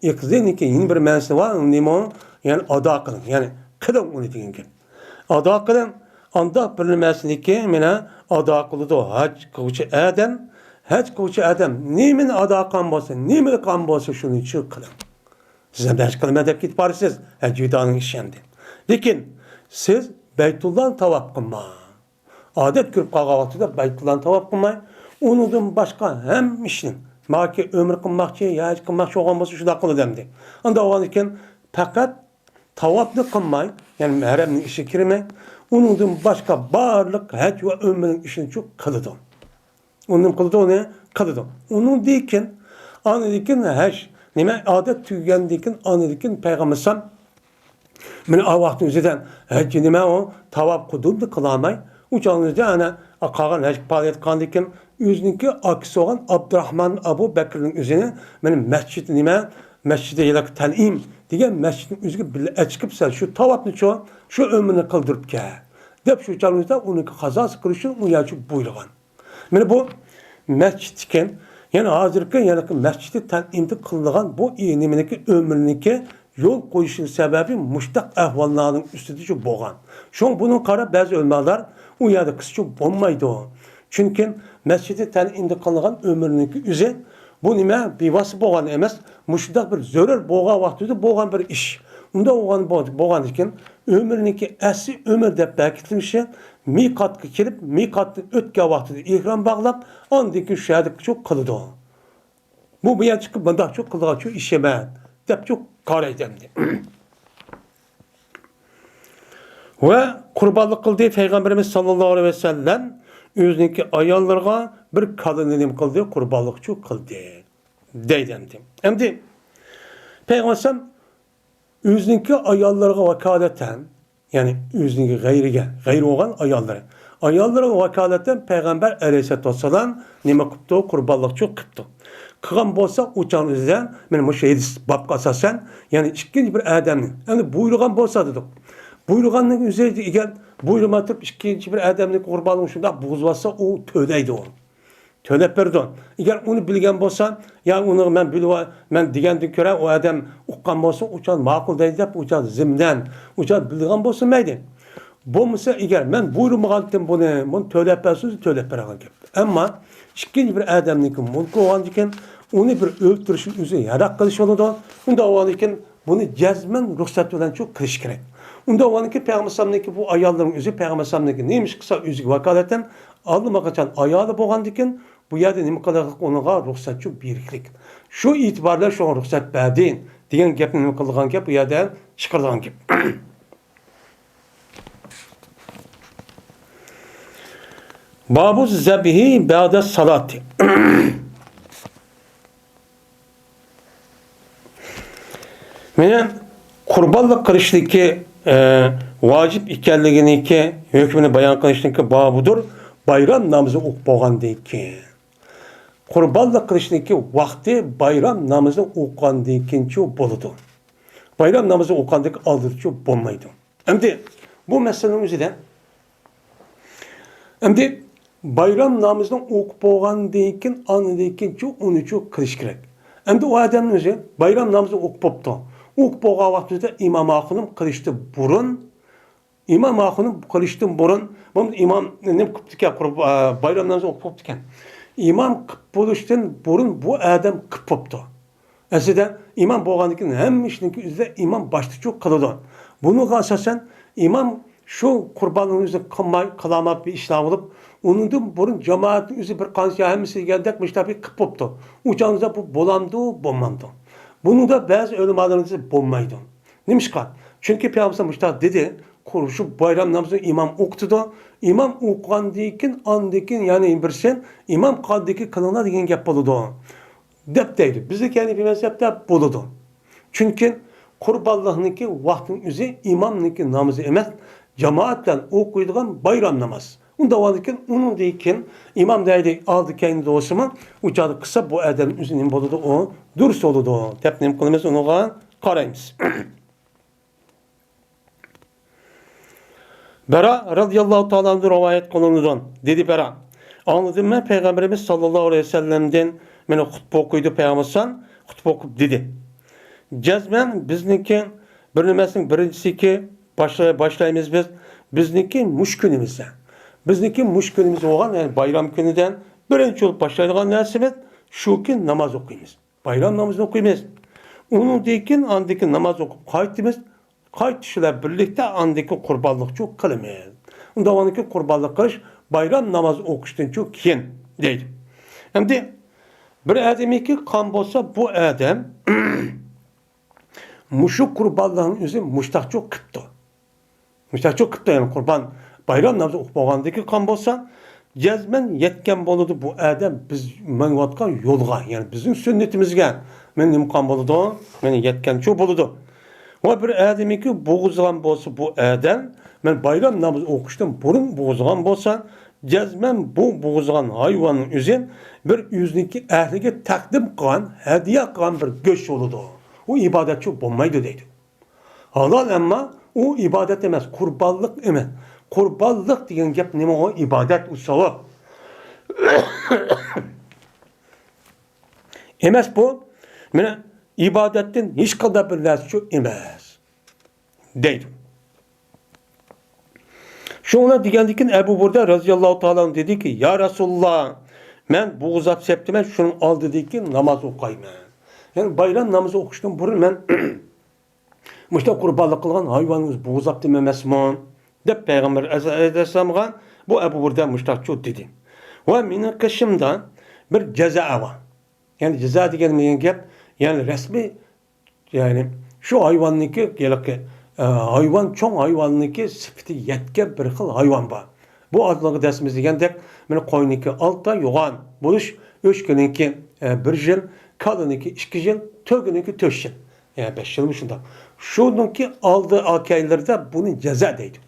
ئېقىزىنىڭكى يەنە بىر مەنىسى بار، نېمە ئۇ؟ يەنى ئادا قىلىڭ، يەنى قىلىڭ ئۇنى دېگەن گەپ. ئادا قىلىڭ. ئانداق بىر نېمىسىنىكى مانا ئادا قىلىدۇ. ھەج قىلغۇچى ئادەم، ھەج قىلغۇچى ئادەم نېمىنى ئادا قىلغان بولسا، نېمىنى قىلغان بولسا، شۇنى شۇ قىلىڭ. سىز ئەمدى ھەج قىلىمەن دەپ كېتىپ بارىسىز. ھەج ۋىدانىڭ ئىشى ئەمدى. لېكىن سىز بەيتۇللانى تاۋاپ قىلماڭ. ئادەت كۆرۈپ قالغان ۋاقتىدا بەيتۇللانى تاۋاپ قىلماي، ئۇنىڭدىن باشقا ھەممە ئىشنى، ماكى ئۆمرە قىلماقچى، ھەج قىلماقچى بولغان بولسا، شۇنداق قىلىدۇ ئەمدى. ئۇنداق بولغاندىكىن پەقەت تاۋاپنى قىلماي، يەنى ھەرەمنىڭ ئىچىگە كىرمەي، ئۇنىڭدىن باشقا بارلىق ھەج ۋە ئۆمرىنىڭ ئىشىنى شۇ قىلىدۇ. ئۇنىڭ قىلىدۇ، ئۇنى قىلىدۇ. ئۇنىڭدىن كېيىن، ئاندىن كېيىن ھەج، نېمە، ئادەت تۈگىگەندىن كېيىن، ئاندىن كېيىن پەيغەمبەر ئەلەيھىسسالام مانا ئا ۋاقىتنىڭ ئۆزىدە ھەج نېمە ئۇ، تاۋاپ قۇدۇمنى قىلالماي، ئۇ چاغنىڭ ئۆزىدە ئەنە قالغان ھەج پائالىيەت قىلغاندىن كېيىن ئۆزىنىڭكى ئاكىسى بولغان ئابدۇراھمان ئەبۇ بەكرىنىڭ ئۆزىنى مانا مەسچىت نېمە، مەسچىدى ھېلىقى تەنئىم دېگەن مەسچىتنىڭ ئۆزىگە بىللە ئەچىقىپ، سەن شۇ تاۋاپنى شۇ، شۇ ئۆمرىنى قىلدۇرۇپ كەل دەپ شۇ چاغنىڭ ئۆزىدە ئۇنىڭكى قازاسى قىلىش ئۈچۈن ئۇ يەرچە بۇيرۇغان. مانا بۇ مەسچىتتىكەن، يەنى ھازىرقى، يەنى مەسچىتى تەنئىمدە قىلىنغان بۇ نېمىنىڭكى ئۆمرىنىڭكى يول قويۇشىنىڭ سەۋەبى مۇشتاق ئەھۋاللارنىڭ ئۈستىدە شۇ بولغان. شۇڭا بۇنىڭغا قاراپ بەزى ئۆلىمالار ئۇ يەردە قىلسىچۇ بولمايدۇ. چۈنكى مەسچىتى تەنئىمدە قىلىنغان ئۆمرىنىڭكى ئۆزى بۇ نېمە بىۋاسىتە بولغان ئەمەس، مۇشۇنداق بىر زۆرۈر بولغان ۋاقتىدا بولغان بىر ئىش. ئۇنداق بولغان، بولغاندىكىن ئۆمرىنىڭكى ئەسلى ئۆمۈر دەپ بەكىتىلىشى مىقاتقا كېلىپ، مىقاتتىن ئۆتكەن ۋاقتىدا ئېھرام باغلاپ، ئاندىن كېيىن شۇ يەردە شۇ قىلىدۇ. بۇ، بۇ يەردە چىقىپ مۇنداق شۇ قىلىدىغان شۇ ئىش ئەمەس دەپ شۇ قارايدۇ ئەمدى. ۋە قۇربانلىق قىلدى پەيغەمبىرىمىز ساللاللاھۇ ئەلەيھى ۋەسەللەم ئۆزىنىڭكى ئاياللىرىغا بىر كالىنى نېمە قىلدى؟ قۇربانلىق شۇ قىلدى دەيدۇ ئەمدى. ئەمدى پەيغەمبەر ئەلەيھىسسالام ئۆزىنىڭكى ئاياللىرىغا ۋاكالىتەن، يەنى ئۆزىنىڭكى غەيرىگە، غەيرى بولغان ئاياللىرى. ئاياللىرىغا ۋاكالىتەن پەيغەمبەر ئەلەيھىسسالاتۇ ۋەسسالام نېمە قىپتۇ؟ قۇربانلىق شۇ قىپتۇ. قىلغان بولسا، ئۇ چاغنىڭ ئۆزىدە، مانا مۇشۇ ھەدىس بابقا ئاساسەن، يەنى ئىككىنچى بىر ئادەمنى، يەنى بۇيرۇغان بولسا دېدۇق. بۇيرۇغاننىڭ ئۆزى ئەگەر بۇيرۇماي تۇرۇپ ئىككىنچى بىر ئادەمنى قۇربانلىقنى شۇنداق بۇزۇۋاتسا، ئۇ تۆلەيدۇ. تۆلەپ بېرىدۇ. ئەگەر ئۇنى بىلگەن بولسا، يا ئۇنى مەن بىلىۋا-، مەن دېگەندىن كۆرە ئۇ ئادەم ئۇققان بولسا، ئۇ چاغ ماقۇل دەيدۇ دەپ، ئۇ چاغ زىمنەن، ئۇ چاغ بىلىدىغان بولسا مەيلى. بولمىسا ئەگەر مەن بۇيرۇمىغانتىم بۇنى، بۇنى تۆلەپ بەرسىڭىز، تۆلەپ بېرىدىغان گەپ. ئەمما ئىككىنچى بىر ئادەمنىڭكى مۇلكى بولغاندىكىن، ئۇنى بىر ئۆلتۈرۈشنى ئۆزى ياراق قىلىش بولىدۇ. ئۇنداق بولغاندىكىن بۇنى جەزمەن رۇخسەت بىلەن شۇ قىلىش كېرەك. ئۇنداق بولغاندىكىن پەيغەمبەر ئەلەيھىسسالامنىڭكى بۇ ئاياللىرىنىڭ ئۆزى پەيغەمبەر ئەلەيھىسسالام ئۆزىگە ۋاكالىتەن ئاللىماقاچان ئايالى بولغاندىكىن، بۇ يەردە نېمە قىلىدىغان، ئۇنىڭغا رۇخسەت شۇ بېرىكلىك. شۇ ئېتىبار بىلەن شۇڭا رۇخسەت بەردى دېگەن گەپنى نېمە قىلىدىغان گەپ، بۇ يەردە چىقىرىدىغان گەپ. بابۇ زەبھى بەدە سالاتى. مانا قۇربانلىق قىلىشنىڭكى، ئە، ۋاجىپ ئىكەنلىكىنىڭكى ھۆكمىنى بايان قىلىشنىڭكى بابىدۇر، بايرام نامىزى ئوقۇپ بولغاندىن كېيىن. قۇربانلىق قىلىشنىڭكى ۋاقتى بايرام نامىزى ئوقۇغاندىن كېيىنچۇ بولىدۇ. بايرام نامىزى ئوقۇغاندىن ئالدىنچۇ بولمايدۇ. ئەمدى بۇ مەسىلىنىڭ ئۆزىدە، ئەمدى بايرام نامىزىنى ئوقۇپ بولغاندىن كېيىن، ئاندىن كېيىنچۇ ئۇنىچۇ قىلىش كېرەك. ئەمدى ئۇ ئادەمنىڭ ئۆزى بايرام نامىزىنى ئوقۇپ بوپتۇ. ئوقۇپ بولغان ۋاقتىدا ئىمام ئاخۇنۇم قىلىشتىن بۇرۇن، ئىمام ئاخۇنۇم قىلىشتىن بۇرۇن، بۇ ئىمام نېمە قىپتىكەن، قۇرب-، ئا، بايرام نامىزىنى ئوقۇپ بوپتىكەن. ئىمام قىپ بولۇشتىن بۇرۇن بۇ ئادەم قىپ بوپتۇ. ئەسلىدە ئىمام بولغاندىن كېيىن ھەممە ئىشنىڭكى ئۆزىدە ئىمام باشتىچۇ قىلىدۇ. بۇنىڭغا ئاساسەن ئىمام شۇ قۇربانلىقنى ئۆزى قىلماي، قىلالماي بىر ئىشلار بولۇپ، ئۇنىڭدىن بۇرۇن جامائەتنىڭ ئۆزى بىر قانچە ھەممىسى دېگەندەك مۇشۇنداق بىر قىپ بوپتۇ. ئۇ چاغدا بۇ بولامدۇ، بولمامدۇ؟ بۇنىڭدا بەزى ئۆلىمالىرىمىز بولمايدۇ. نېمىشقا؟ چۈنكى پەيغەمبەر مۇشۇنداق دېدى، قۇر-، شۇ بايرام نامىزىنى ئىمام ئوقۇتىدۇ. ئىمام ئوقۇغاندىن كېيىن، ئاندىن كېيىن يەنە بىرسى ئىمام قىلغاندىن كېيىن قىلىڭلار دېگەن گەپ بولىدۇ. دەپ دەيدۇ. بىزدىكى ھەنىفىي مەزھەپتە بولىدۇ. چۈنكى قۇربانلىقنىڭكى ۋاقتىنىڭ ئۆزى ئىمامنىڭكى نامىزى ئەمەس، جامائەت بىلەن ئوقۇيدىغان بايرام ناماز. ئۇنداق بولغاندىكىن ئۇنىڭدىن كېيىن ئىمام دەيدى، ئالدى كەينىدە بولسىمۇ، ئۇ چاغدا قىلسا بۇ ئادەم ئۆزى نېمە بولىدۇ، ئۇ دۇرۇس بولىدۇ دەپ نېمە قىلىمىز، ئۇنىڭغا قارايمىز. بەرا رەزىياللاھۇ تائالا ئەنھۇ رىۋايەت قىلىنىدۇ. دېدى بەرا، ئاڭلىدىم مەن پەيغەمبىرىمىز ساللاللاھۇ ئەلەيھى ۋەسەللەمدىن مانا خۇتبە ئوقۇيدۇ پەيغەمبەر ئەلەيھىسسالام، خۇتبە ئوقۇپ دېدى، جەزمەن بىزنىڭكى بىر نېمىسىنىڭ بىرىنچىسىكى باشلا-، باشلايمىز بىز، بىزنىڭكى مۇشۇ كۈنىمىزدە. بىزنىڭكى مۇشۇ كۈنىمىز بولغان، يەنى بايرام كۈنىدىن بىرىنچى بولۇپ باشلايدىغان نەرسىمىز شۇكى ناماز ئوقۇيمىز. بايرام نامىزىنى ئوقۇيمىز. ئۇنىڭدىن كېيىن، ئاندىن كېيىن ناماز ئوقۇپ قايتىمىز. قايتىش بىلەن بىرلىكتە ئاندىن كېيىن قۇربانلىقچۇ قىلىمىز. ئۇنداق بولغاندىن كېيىن قۇربانلىق قىلىش بايرام ناماز ئوقۇشتىنچۇ كېيىن دەيدۇ. ئەمدى بىر ئادەمنىڭكى قان بولسا، بۇ ئادەم مۇشۇ قۇربانلارنىڭ ئۆزى مۇشتاقچۇ قىپتۇ. مۇشتاقچۇ قىپتۇ، يەنى قۇربان بايرام نامىزى ئوقۇپ بولغاندىكى قان بولسا، جەزمەن يەتكەن بولىدۇ بۇ ئادەم بىز مېڭىۋاتقان يولغا، يەنى بىزنىڭ سۈننىتىمىزگە. مېنى نېمە قان بولىدۇ؟ مېنى يەتكەنچۇ بولىدۇ. ۋە بىر ئادەمنىڭكى بوغۇزلىغان بولسا، بۇ ئادەم مەن بايرام نامىزى ئوقۇشتىن بۇرۇن بوغۇزلىغان بولسا، جەزمەن بۇ بوغۇزلىغان ھايۋاننىڭ ئۆزى بىر ئۆزىنىڭكى ئەھلىگە تەقدىم قىلغان، ھەدىيە قىلغان بىر گۆش بولىدۇ. ئۇ ئىبادەتچۇ بولمايدۇ دەيدۇ. ھالال، ئەمما ئۇ ئىبادەت ئەمەس، قۇربانلىق ئەمەس. قۇربانلىق دېگەن گەپ نېمە؟ ئۇ ئىبادەت، ئۇ ساۋاب. ئەمەس بۇ، مانا، ئىبادەتتىن ھېچقانداق بىر نەرسىچۇ ئەمەس، دەيدۇ. شۇنى دېگەندىن كېيىن ئەبۇ بۇردە رەزىياللاھۇ تائالا ئەنھۇ دېدىكى، يا رەسۇلاللا، مەن بوغۇزلاپ سەپتىمەن، شۇنىڭ ئالدىدىكى ناماز ئوقۇيمەن. يەنى بايرام نامىزى ئوقۇشتىن بۇرۇن مەن مۇشۇنداق قۇربانلىق قىلغان ھايۋاننى بوغۇزلاپتىمەن ئەمەسمۇ؟ دەپ پەيغەمبەر ئەلەيھىسسالامغا بۇ ئەبۇ بۇردە مۇشۇنداقچۇ دېدى. ۋە مېنىڭ قېشىمدا بىر جەزا بار. يەنى جەزا دېگەن نېمە گەپ؟ يەنى رەسمىي، يەنى شۇ ھايۋاننىڭكى، ھېلىقى، ئە، ھايۋان، چوڭ ھايۋاننىڭكى سۈپىتى يەتكەن بىر خىل ھايۋان بار. بۇ ئالدىنقى دەرسىمىزدە دېگەندەك، مانا قوينىڭكى ئالتە يوغان بولۇش، ئۆچكىنىڭكى، ئە، بىر يىل، كالىنىڭكى ئىككى يىل، تۆگىنىڭكى تۆت يىل. يەنى بەش يىلمۇ شۇنداق. شۇنىڭكى ئالدى ئاكەيلىرىدە بۇنى جەزا دەيدۇ.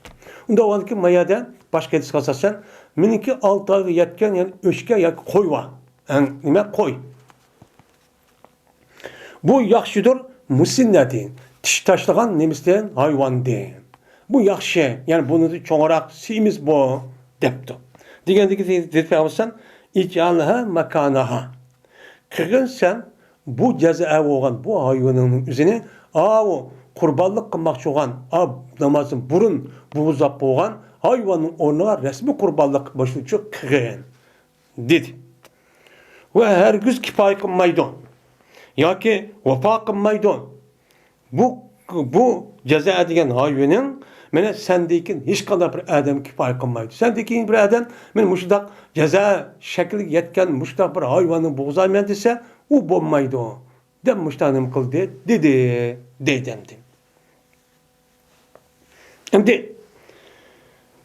ئۇنداق بولغاندىكىن ما يەردە باشقا ھەدىسكە ئاساسەن، مېنىڭكى ئالتە ئايغا يەتكەن، يەنى ئۆچكە ياكى قوي بار. ئەڭ نېمە؟ قوي. بۇ ياخشىدۇر، مۇسىننەتى، تىش تاشلىغان نېمىسىدىن، ھايۋاندىن. بۇ ياخشى، يەنى بۇنىڭدىن چوڭراق سېمىز بۇ، دەپتۇ. دېگەندىكى دېدى پەيغەمبەر، ئىجئالھا ماكاناھا. قىلغىن سەن بۇ جەزا بولغان بۇ ھايۋىنىڭنىڭ ئۆزىنى، ئاۋۇ قۇربانلىق قىلماقچى بولغان، ئا، نامازدىن بۇرۇن بوغۇزلاپ بولغان ھايۋاننىڭ ئورنىغا رەسمىي قۇربانلىق قىلماقچى قىلغىن، دېدى. ۋە ھەرگىز كىپايە قىلمايدۇ ياكى ۋاپا قىلمايدۇ. بۇ، بۇ جەزا دېگەن ھايۋىنىڭ، مانا، سەندىن كېيىن ھېچقانداق بىر ئادەم كىپايە قىلمايدۇ. سەندىن كېيىن بىر ئادەم، مانا، مۇشۇنداق جەزا شەكلىگە يەتكەن مۇشۇنداق بىر ھايۋاننى بوغۇزلايمەن دېسە، ئۇ بولمايدۇ، دەپ مۇشۇنداق نېمە قىلدى، دېدى، دەيدۇ ئەمدى. ئەمدى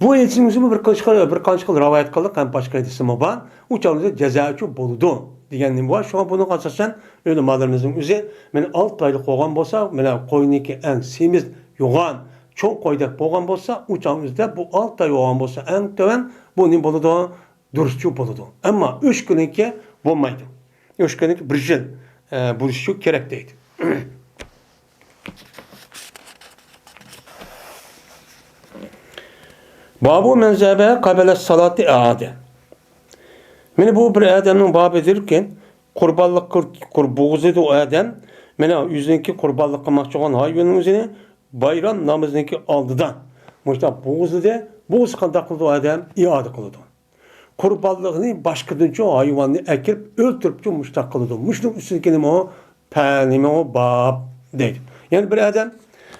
بۇ ھەدىسنىڭ ئۆزىمۇ بىر قانچە خىل، بىر قانچە خىل رىۋايەت قىلدۇق ھەم باشقا ھەدىسىمۇ بار. ئۇ چاغدا جازا ئۈچۈن بولىدۇ دېگەن نېمە بار. شۇڭا بۇنىڭغا ئاساسەن ئۆلىمالىرىمىزنىڭ ئۆزى، مانا، ئالتە ئايلىق بولغان بولسا، مانا، قوينىڭكى ئەڭ سېمىز، يوغان، چوڭ قويدەك بولغان بولسا، ئۇ چاغنىڭ ئۆزىدە بۇ ئالتە ئاي بولغان بولسا، ئەڭ تۆۋەن بۇ نېمە بولىدۇ؟ دۇرۇسچۇ بولىدۇ. ئەمما ئۆچكىنىڭكى بولمايدۇ. ئۆچكىنىڭكى بىر يىل، ئە، بولۇشى كېرەك دەيدۇ. بابۇ مەن زەبەھە قەبلە سالاتى ئەئادە. مانا بۇ بىر ئادەمنىڭ بابىدۇركى، قۇربانلىق قىل-، قۇر-، بوغۇزلىدى ئۇ ئادەم. مانا ئۆزىنىڭكى قۇربانلىق قىلماقچى بولغان ھايۋىنىڭ ئۆزىنى بايرام نامىزىنىڭكى ئالدىدا مۇشۇنداق بوغۇزلىدى. بوغۇزلىسا قانداق قىلىدۇ ئۇ ئادەم؟ ئىئادە قىلىدۇ. قۇربانلىقنى باشقىدىنچۇ ھايۋاننى ئەكىرىپ ئۆلتۈرۈپچۇ مۇشۇنداق قىلىدۇ. مۇشۇنىڭ ئۈستىدىكى نېمە ئۇ؟ پە-، نېمە ئۇ؟ باب دەيدۇ. يەنى بىر ئادەم،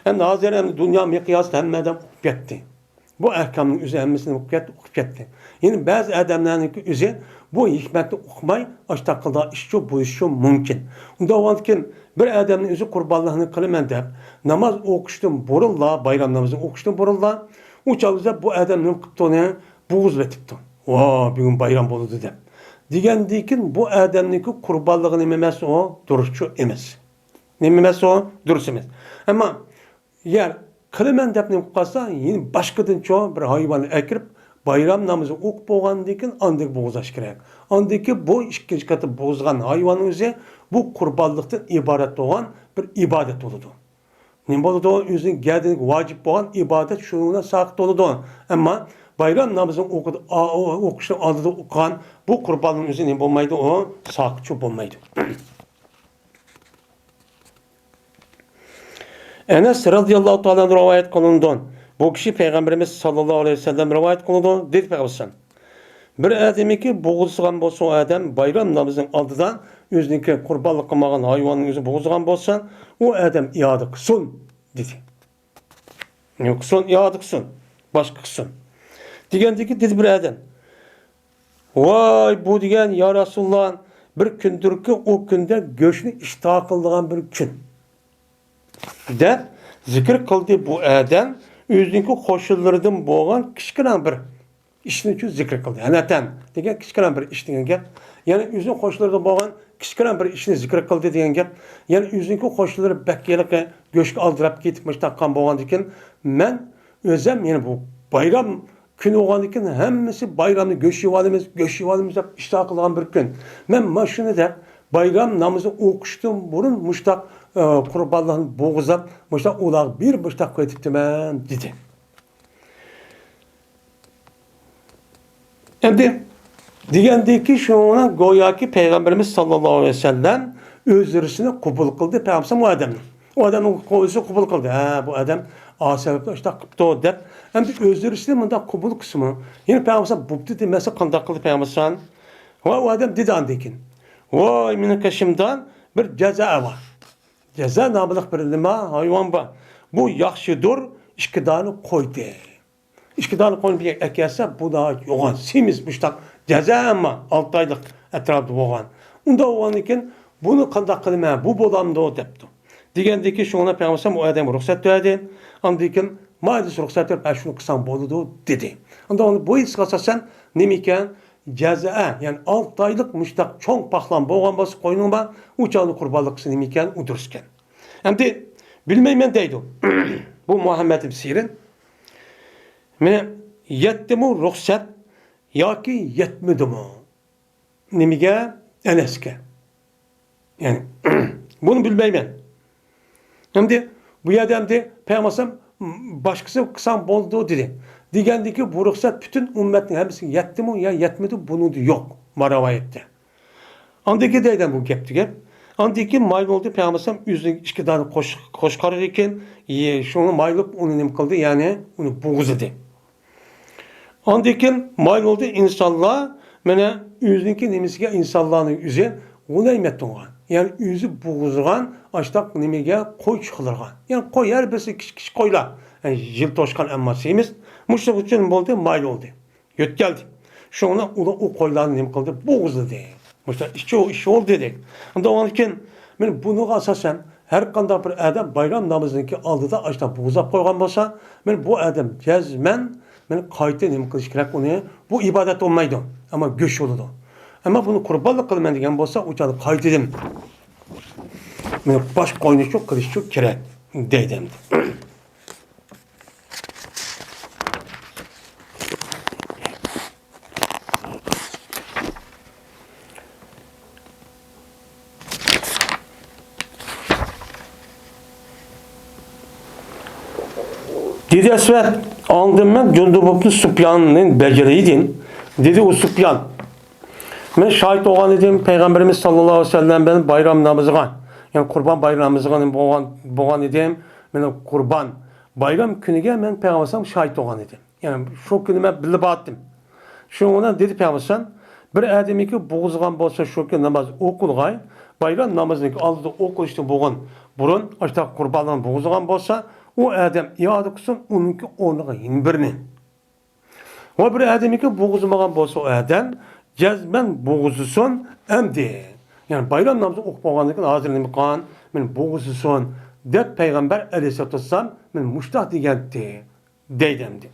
ئەمدى ھازىر ئەمدى دۇنيا مىقياسىدا ھەممە ئادەم ئۇقۇپ كەتتى. بۇ ئەھكامنىڭ ئۆزى ھەممىسىنى ئۇقۇپ كەت-، ئۇقۇپ كەتتى. يەنى بەزى ئادەملەرنىڭكى ئۆزى بۇ ھېكمەتنى ئۇقماي ئاشتاق قىلىدىغان ئىشچۇ بولۇشى مۇمكىن. ئۇنداق بولغاندىكىن بىر ئادەمنىڭ ئۆزى قۇربانلىقنى قىلىمەن دەپ، ناماز ئوقۇشتىن بۇرۇنلا، بايرام نامىزىنى ئوقۇشتىن بۇرۇنلا، ئۇ چاغدا بۇ ئادەم نېمە قىپتۇ ئۇنى؟ بوغۇزلىتىپتۇ. ۋا، بۈگۈن بايرام بولىدۇ دەپ. دېگەندىن كېيىن بۇ ئادەمنىڭكى قۇربانلىقى نېمە ئەمەس ئۇ؟ دۇرۇسچۇ ئەمەس. نېمە ئەمەس ئۇ؟ دۇرۇس ئەمەس. ئەمما يەر قىلىمەن دەپ نېمە قىلىپ قالسا، يەنە باشقىدىنچۇ بىر ھايۋاننى ئەكىرىپ، بايرام نامىزى ئوقۇپ بولغاندىن كېيىن ئاندىن بوغۇزلاش كېرەك. ئاندىن كېيىن بۇ ئىككىنچى قېتىم بوغۇزلىغان ھايۋاننىڭ ئۆزى بۇ قۇربانلىقتىن ئىبارەت بولغان بىر ئىبادەت بولىدۇ. نېمە بولىدۇ؟ ئۆزىنىڭ گەدىنىگە ۋاجىپ بولغان ئىبادەت شۇنىڭ بىلەن ساقىت بولىدۇ. ئەمما بايرام نامىزىنى ئوقۇ-، ئا-، ئو-، ئوقۇشنىڭ ئالدىدا ئوقۇغان بۇ قۇرباننىڭ ئۆزى نېمە بولمايدۇ؟ ئۇ ساقىتچۇ بولمايدۇ. ئەنەس رەزىياللاھۇ تائالا ئەنھۇ رىۋايەت قىلىنىدۇ. بۇ كىشى پەيغەمبىرىمىز ساللاللاھۇ ئەلەيھى ۋەسەللەم رىۋايەت قىلىنىدۇ، دېدى پەيغەمبەر. بىر ئادەمنىڭكى بوغۇزلىغان بولسا، ئۇ ئادەم بايرام نامىزىنىڭ ئالدىدا ئۆزىنىڭكى قۇربانلىق قىلمىغان ھايۋاننىڭ ئۆزى بوغۇزلىغان بولسا، ئۇ ئادەم ئىئادە قىلسۇن، دېدى. قىلسۇن، ئىئادە قىلسۇن، باشقا قىلسۇن. دېگەندىكى دېدى بىر ئادەم، ۋاي، بۇ دېگەن، يا رەسۇلاللا، بىر كۈندۇركى، ئۇ كۈندە گۆشنى ئىشتىھا قىلىدىغان بىر كۈن، دەپ زىكىر قىلدى بۇ ئادەم. ئۆزىنىڭكى قوشنىلىرىدىن بولغان كىچىككىنە بىر ئىشنى شۇ زىكىر قىلدى. ھەنەتەن دېگەن كىچىككىنە بىر ئىش دېگەن گەپ. يەنى ئۆزىنىڭ قوشنىلىرىدىن بولغان كىچىككىنە بىر ئىشنى زىكىر قىلدى دېگەن گەپ. يەنى ئۆزىنىڭكى قوشنىلىرى بەك ھېلىقى گۆشكە ئالدىراپ كېتىپ مۇشۇنداق قىلغان بولغاندىكىن، مەن ئۆزۈم، يەنى بۇ بايرام كۈن بولغاندىكىن، ھەممىسى بايرامدا گۆش يېۋالىمىز، گۆش يېۋالىمىز دەپ ئىشتىھا قىلغان بىر كۈن. مەن مانا شۇنى دەپ، بايرام نامىزى ئوقۇشتىن بۇرۇن مۇشتاق، ئە، قۇربانلارنى بوغۇزلاپ، مۇشتاق ئۇلارغا بېرىپ مۇشتاق قىلىۋېتىپتىمەن، دېدى. ئەمدى دېگەندىكى شۇڭا گوياكى پەيغەمبىرىمىز ساللاللاھۇ ئەلەيھى ۋەسەللەم ئۆزرىسىنى قوبۇل قىلدى پەيغەمبەر ئۇ ئادەمنىڭ. ئۇ ئادەمنىڭ ئۆزى قوبۇل قىلدى. ھە، بۇ ئادەم ئا سەۋەبتىن ئاشتاق قىپتۇ دەپ. ئەمدى ئۆزرىسىنى مۇنداق قوبۇل قىلسىمۇ، يەنە پەيغەمبەر بوپتۇ دېمەسە قانداق قىلدى پەيغەمبەر؟ ۋە ئۇ ئادەم دېدى ئاندىن كېيىن، ۋاي، مېنىڭ قېشىمدا بىر جەزا بار. جەزا ناملىق بىر نېمە ھايۋان بار. بۇ ياخشىدۇر، ئىككى دانە قويدى. ئىككى دانە قوينى بىر يەرگە ئەكەلسە، بۇ ناھايىتى يوغان، سېمىز مۇشتاق جەزا، ئەمما ئالتە ئايلىق ئەتراپىدا بولغان. ئۇنداق بولغاندىن كېيىن، بۇنى قانداق قىلىمەن، بۇ بولامدۇ دەپتۇ. دېگەندىكى شۇڭا پەيغەمبەر ئۇ ئادەمگە رۇخسەت بەردى. ئاندىن كېيىن، مايدىس رۇخسەت بېرىپ، ئە، شۇنى قىلساڭ بولىدۇ، دېدى. ئاندىن ئۇنى بۇ ھېدىسقا ئاساسەن نېمە ئىكەن؟ جەزا، يەنى ئالتە ئايلىق مۇشتاق چوڭ پاخلان بولغان بولسا قوينۇڭ بار، ئۇ چاغدا قۇربانلىق قىلسا نېمە ئىكەن؟ ئۇ دۇرۇس ئىكەن. ئەمدى بىلمەيمەن دەيدۇ. بۇ مۇھەممەد ئىبن سىرىن. مېنى يەتتىمۇ رۇخسەت ياكى يەتمىدىمۇ؟ نېمىگە؟ ئەنەسكە. يەنى، بۇنى بىلمەيمەن. ئەمدى بۇ يەردە ئەمدى پەيغەمبەر باشقىسى قىلساڭ بولىدۇ دېدى. دېگەندىكى بۇ رۇخسەت پۈتۈن ئۈممەتنىڭ ھەممىسىگە يەتتىمۇ يا يەتمىدى، بۇنىڭدا يوق. ما رىۋايەتتە. ئاندىن كېيىن دەيدۇ بۇ گەپ دېگەن. ئاندىن كېيىن مايىل بولدى پەيغەمبەر ئۆزىنىڭ ئىككى دانە قوش-، قوچقارى ئىكەن، يە-، شۇڭا مايىل بولۇپ ئۇنى نېمە قىلدى، يەنى ئۇنى بوغۇزلىدى. ئاندىن كېيىن مايىل بولدى ئىنسانلار، مانا ئۆزىنىڭكى نېمىسىگە ئىنسانلارنىڭ ئۆزى غۇنەيمەتۇنغا، يەنى ئۆزى بوغۇزلىغان ئاشتاق نېمىگە قوي چىقىلىرغان. يەنى قوي ھەر بىرسى كىچىك كىچىك قويلار. يەنى يىل توشقان ئەمما سېمىز. مۇشۇنىڭ ئۈچۈن نېمە بولدى؟ مايىل بولدى. يۆتكەلدى. شۇڭا ئۇلار ئۇ قويلارنى نېمە قىلدى؟ بوغۇزلىدى. مۇشۇنداق ئىش، ئىش بولدى دېدى. ئەمدى ئۇنىڭدىن كېيىن، مانا بۇنىڭغا ئاساسەن، ھەر قانداق بىر ئادەم بايرام نامىزىنىڭكى ئالدىدا ئاشتاق بوغۇزلاپ قويغان بولسا، مانا بۇ ئادەم جەزمەن، مانا قايتا نېمە قىلىش كېرەك ئۇنى؟ بۇ ئىبادەت بولمايدۇ، ئەمما گۆش بولىدۇ. ئەمما بۇنى قۇربانلىق قىلىمەن دېگەن بولسا، ئۇ چاغدا قايتىدىن، مانا باش قوينى شۇ قىلىش شۇ كېرەك دەيدۇ ئەمدى. دېدى ئەسۋەد، ئاندىن مەن جۇندۇب ئىبنى سۇپياننى بەجىرەيدىم. دېدى ئۇ سۇپيان، مەن شاھىت بولغان ئىدىم، پەيغەمبىرىمىز ساللاللاھۇ ئەلەيھى ۋەسەللەم بىلەن بايرام نامىزىغا، يەنى قۇربان بايرام نامىزىغا بولغان، بولغان ئىدىم. مەن قۇربان بايرام كۈنىگە مەن پەيغەمبەر ئەلەيھىسسالام شاھىت بولغان ئىدىم. يەنى شۇ كۈنى مەن بىللە بارتتىم. شۇنىڭ بىلەن دېدى پەيغەمبەر ئەلەيھىسسالام، بىر ئادەمنىڭكى بوغۇزلىغان بولسا شۇ كۈنى ناماز ئوقۇلغاي، بايرام نامىزىنىڭكى ئالدىدا ئوقۇلۇشتىن بولغان بۇرۇن ئاشتاق قۇربانلىرىنى بوغۇزلىغان بولسا، ئۇ ئادەم ئىئادە قىلسۇن ئۇنىڭكى ئورنىغا يەنە بىرنى. ۋە بىر ئادەمنىڭكى بوغۇزلىمىغان بولسا ئۇ ئادەم جەزمەن بوغۇزلىسۇن ئەمدى. يەنى بايرام نامىزى ئوقۇپ بولغاندىن كېيىن ھازىر نېمە قىلغان؟ مېنى بوغۇزلىسۇن دەپ پەيغەمبەر ئەلەيھىسسالاتۇ ۋەسسالام مېنى مۇشتاق دېگەنتى. دەيدۇ ئەمدى.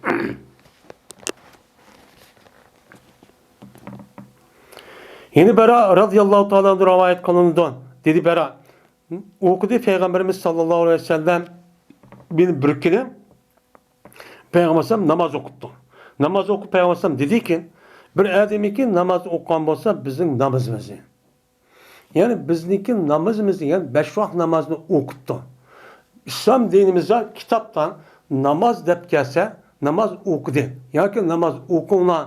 يەنە بەرا رازىياللاھۇ تائالا ئەنھۇ رىۋايەت قىلىنىدۇ. دېدى بەرا، ئوقۇدى پەيغەمبىرىمىز ساللاللاھۇ ئەلەيھى ۋەسەللەم بىر، بىر كۈنى پەيغەمبەر ئەلەيھىسسالام ناماز ئوقۇپتۇ. ناماز ئوقۇپ پەيغەمبەر ئەلەيھىسسالام دېدىكى، بىر ئادەمكى ناماز ئوقۇغان بولسا بىزنىڭ نامىزىمىزنى، يەنى بىزنىڭكى نامىزىمىز دېگەن بەش ۋاق نامازنى ئوقۇپتۇ. ئىسلام دىنىمىزدا كىتابتا ناماز دەپ كەلسە، ناماز ئوقۇدى ياكى ناماز ئوقۇڭلار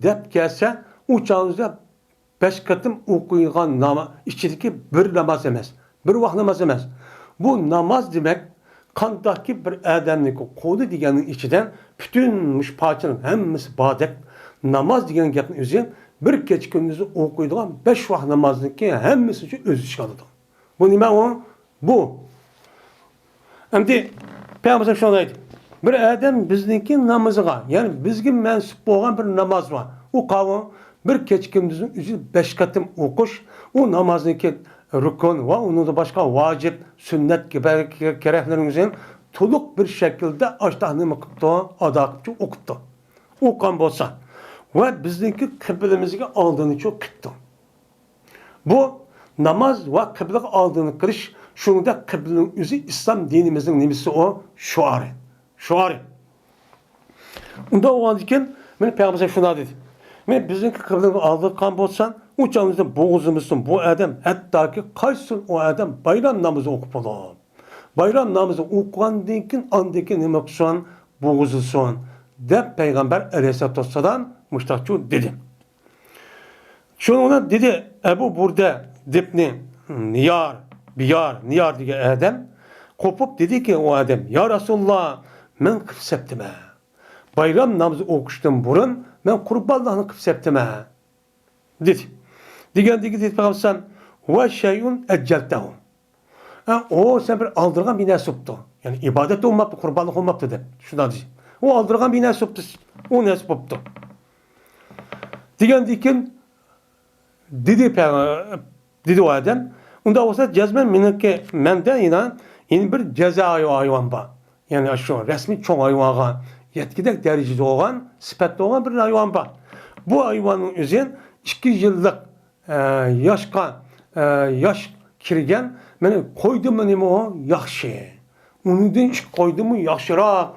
دەپ كەلسە، ئۇ چاغىمىزدا بەش قېتىم ئوقۇيدىغان ناما-، ئىچىدىكى بىر ناماز ئەمەس، بىر ۋاق ناماز ئەمەس. بۇ ناماز دېمەك، قانداقكى بىر ئادەمنىڭكى قولى دېگەننىڭ ئىچىدە پۈتۈن مۇشۇ پارچىنىڭ ھەممىسى باردەك، ناماز دېگەن گەپنىڭ ئۆزى بىر كېچە كۈندۈزى ئوقۇيدىغان بەش ۋاق نامازنىڭكى ھەممىسىنى ئۆز ئىچىگە ئالىدۇ. بۇ نېمە ئۇ؟ بۇ. ئەمدى پەيغەمبەر شۇنداق دەيدۇ. بىر ئادەم بىزنىڭكى نامىزىغا، يەنى بىزگە مەنسۇپ بولغان بىر ناماز بار. ئۇ قاۋۇ، بىر كېچە كۈندۈزنىڭ ئۆزى بەش قېتىم ئوقۇش، ئۇ نامازنىڭكى رۇكۇن ۋە ئۇنىڭدىن باشقا ۋاجىپ، سۈننەت كېرەكلىرىنى ئۆزى تولۇق بىر شەكىلدە ئاشتاق نېمە قىپتۇ، ئادا قىپچۇ، ئوقۇپتۇ. ئوقۇغان بولسا ۋە بىزنىڭكى قىبلىمىزگە ئالدىنىچۇ قىپتۇ. بۇ ناماز ۋە قىبلىگە ئالدىنى قىلىش، شۇنىڭدەك قىبلىنىڭ ئۆزى ئىسلام دىنىمىزنىڭ نېمىسى ئۇ؟ شوئارى. شوئارى. ئۇنداق بولغاندىكىن، مېنى پەيغەمبەر شۇنداق دېدى. مېنى بىزنىڭكى قىبلىنىڭ ئالدىغا قىلغان بولساڭ، ئۇ چاغدا بىزنى بوغۇزلىمىسۇن، بۇ ئادەم، ھەتتاكى قايسى ئۇ ئادەم بايرام نامىزى ئوقۇپ بولۇپ، بايرام نامىزى ئوقۇغاندىن كېيىن، ئاندىن كېيىن نېمە قىلسۇن؟ بوغۇزلىسۇن، دەپ پەيغەمبەر ئەلەيھىسسالاتۇ ۋەسسالام مۇشتاقچۇ دېدى. شۇنىڭ بىلەن دېدى ئەبۇ بۇردە دىبنى نىيار، بىيار، نىيار دېگەن ئادەم قوپۇپ دېدىكى، ئۇ ئادەم، يا رەسۇلاللا، مەن قىلىپ سەپتىمە. بايرام نامىزى ئوقۇشتىن بۇرۇن مەن قۇربانلىقنى قىلىپ سەپتىمە، دېدى. دېگەندىكى دېدى پەيغەمبەر، ۋە شەيئۇن ئەججەلتەھۇ. ھە، ئۇ سەن بىر ئالدىرىغان بىر نەرسە بوپتۇ. يەنى ئىبادەت بولماپتۇ، قۇربانلىق بولماپتۇ دەپ. شۇنداق دېدى. ئۇ ئالدىرىغان بىر نەرسە بوپتۇ. ئۇ نەرسە بوپتۇ. دېگەندىن كېيىن دېدى، دېدى ئۇ ئادەم، ئۇنداق بولسا جەزمەن مېنىڭكى، مەندە يەنە، يەنە بىر جەزا ھايۋان بار. يەنى شۇ رەسمىي چوڭ ھايۋانغا يەتكۈدەك دەرىجىدە بولغان، سۈپەتتە بولغان بىر ھايۋان بار. بۇ ھايۋاننىڭ ئۆزى ئىككى يىللىق، ئە، ياشقا، ئە، ياش كىرگەن، مانا، قويدىنمۇ نېمە ئۇ ياخشى. ئۇنىڭدىن ئىككى قويدىنمۇ ياخشىراق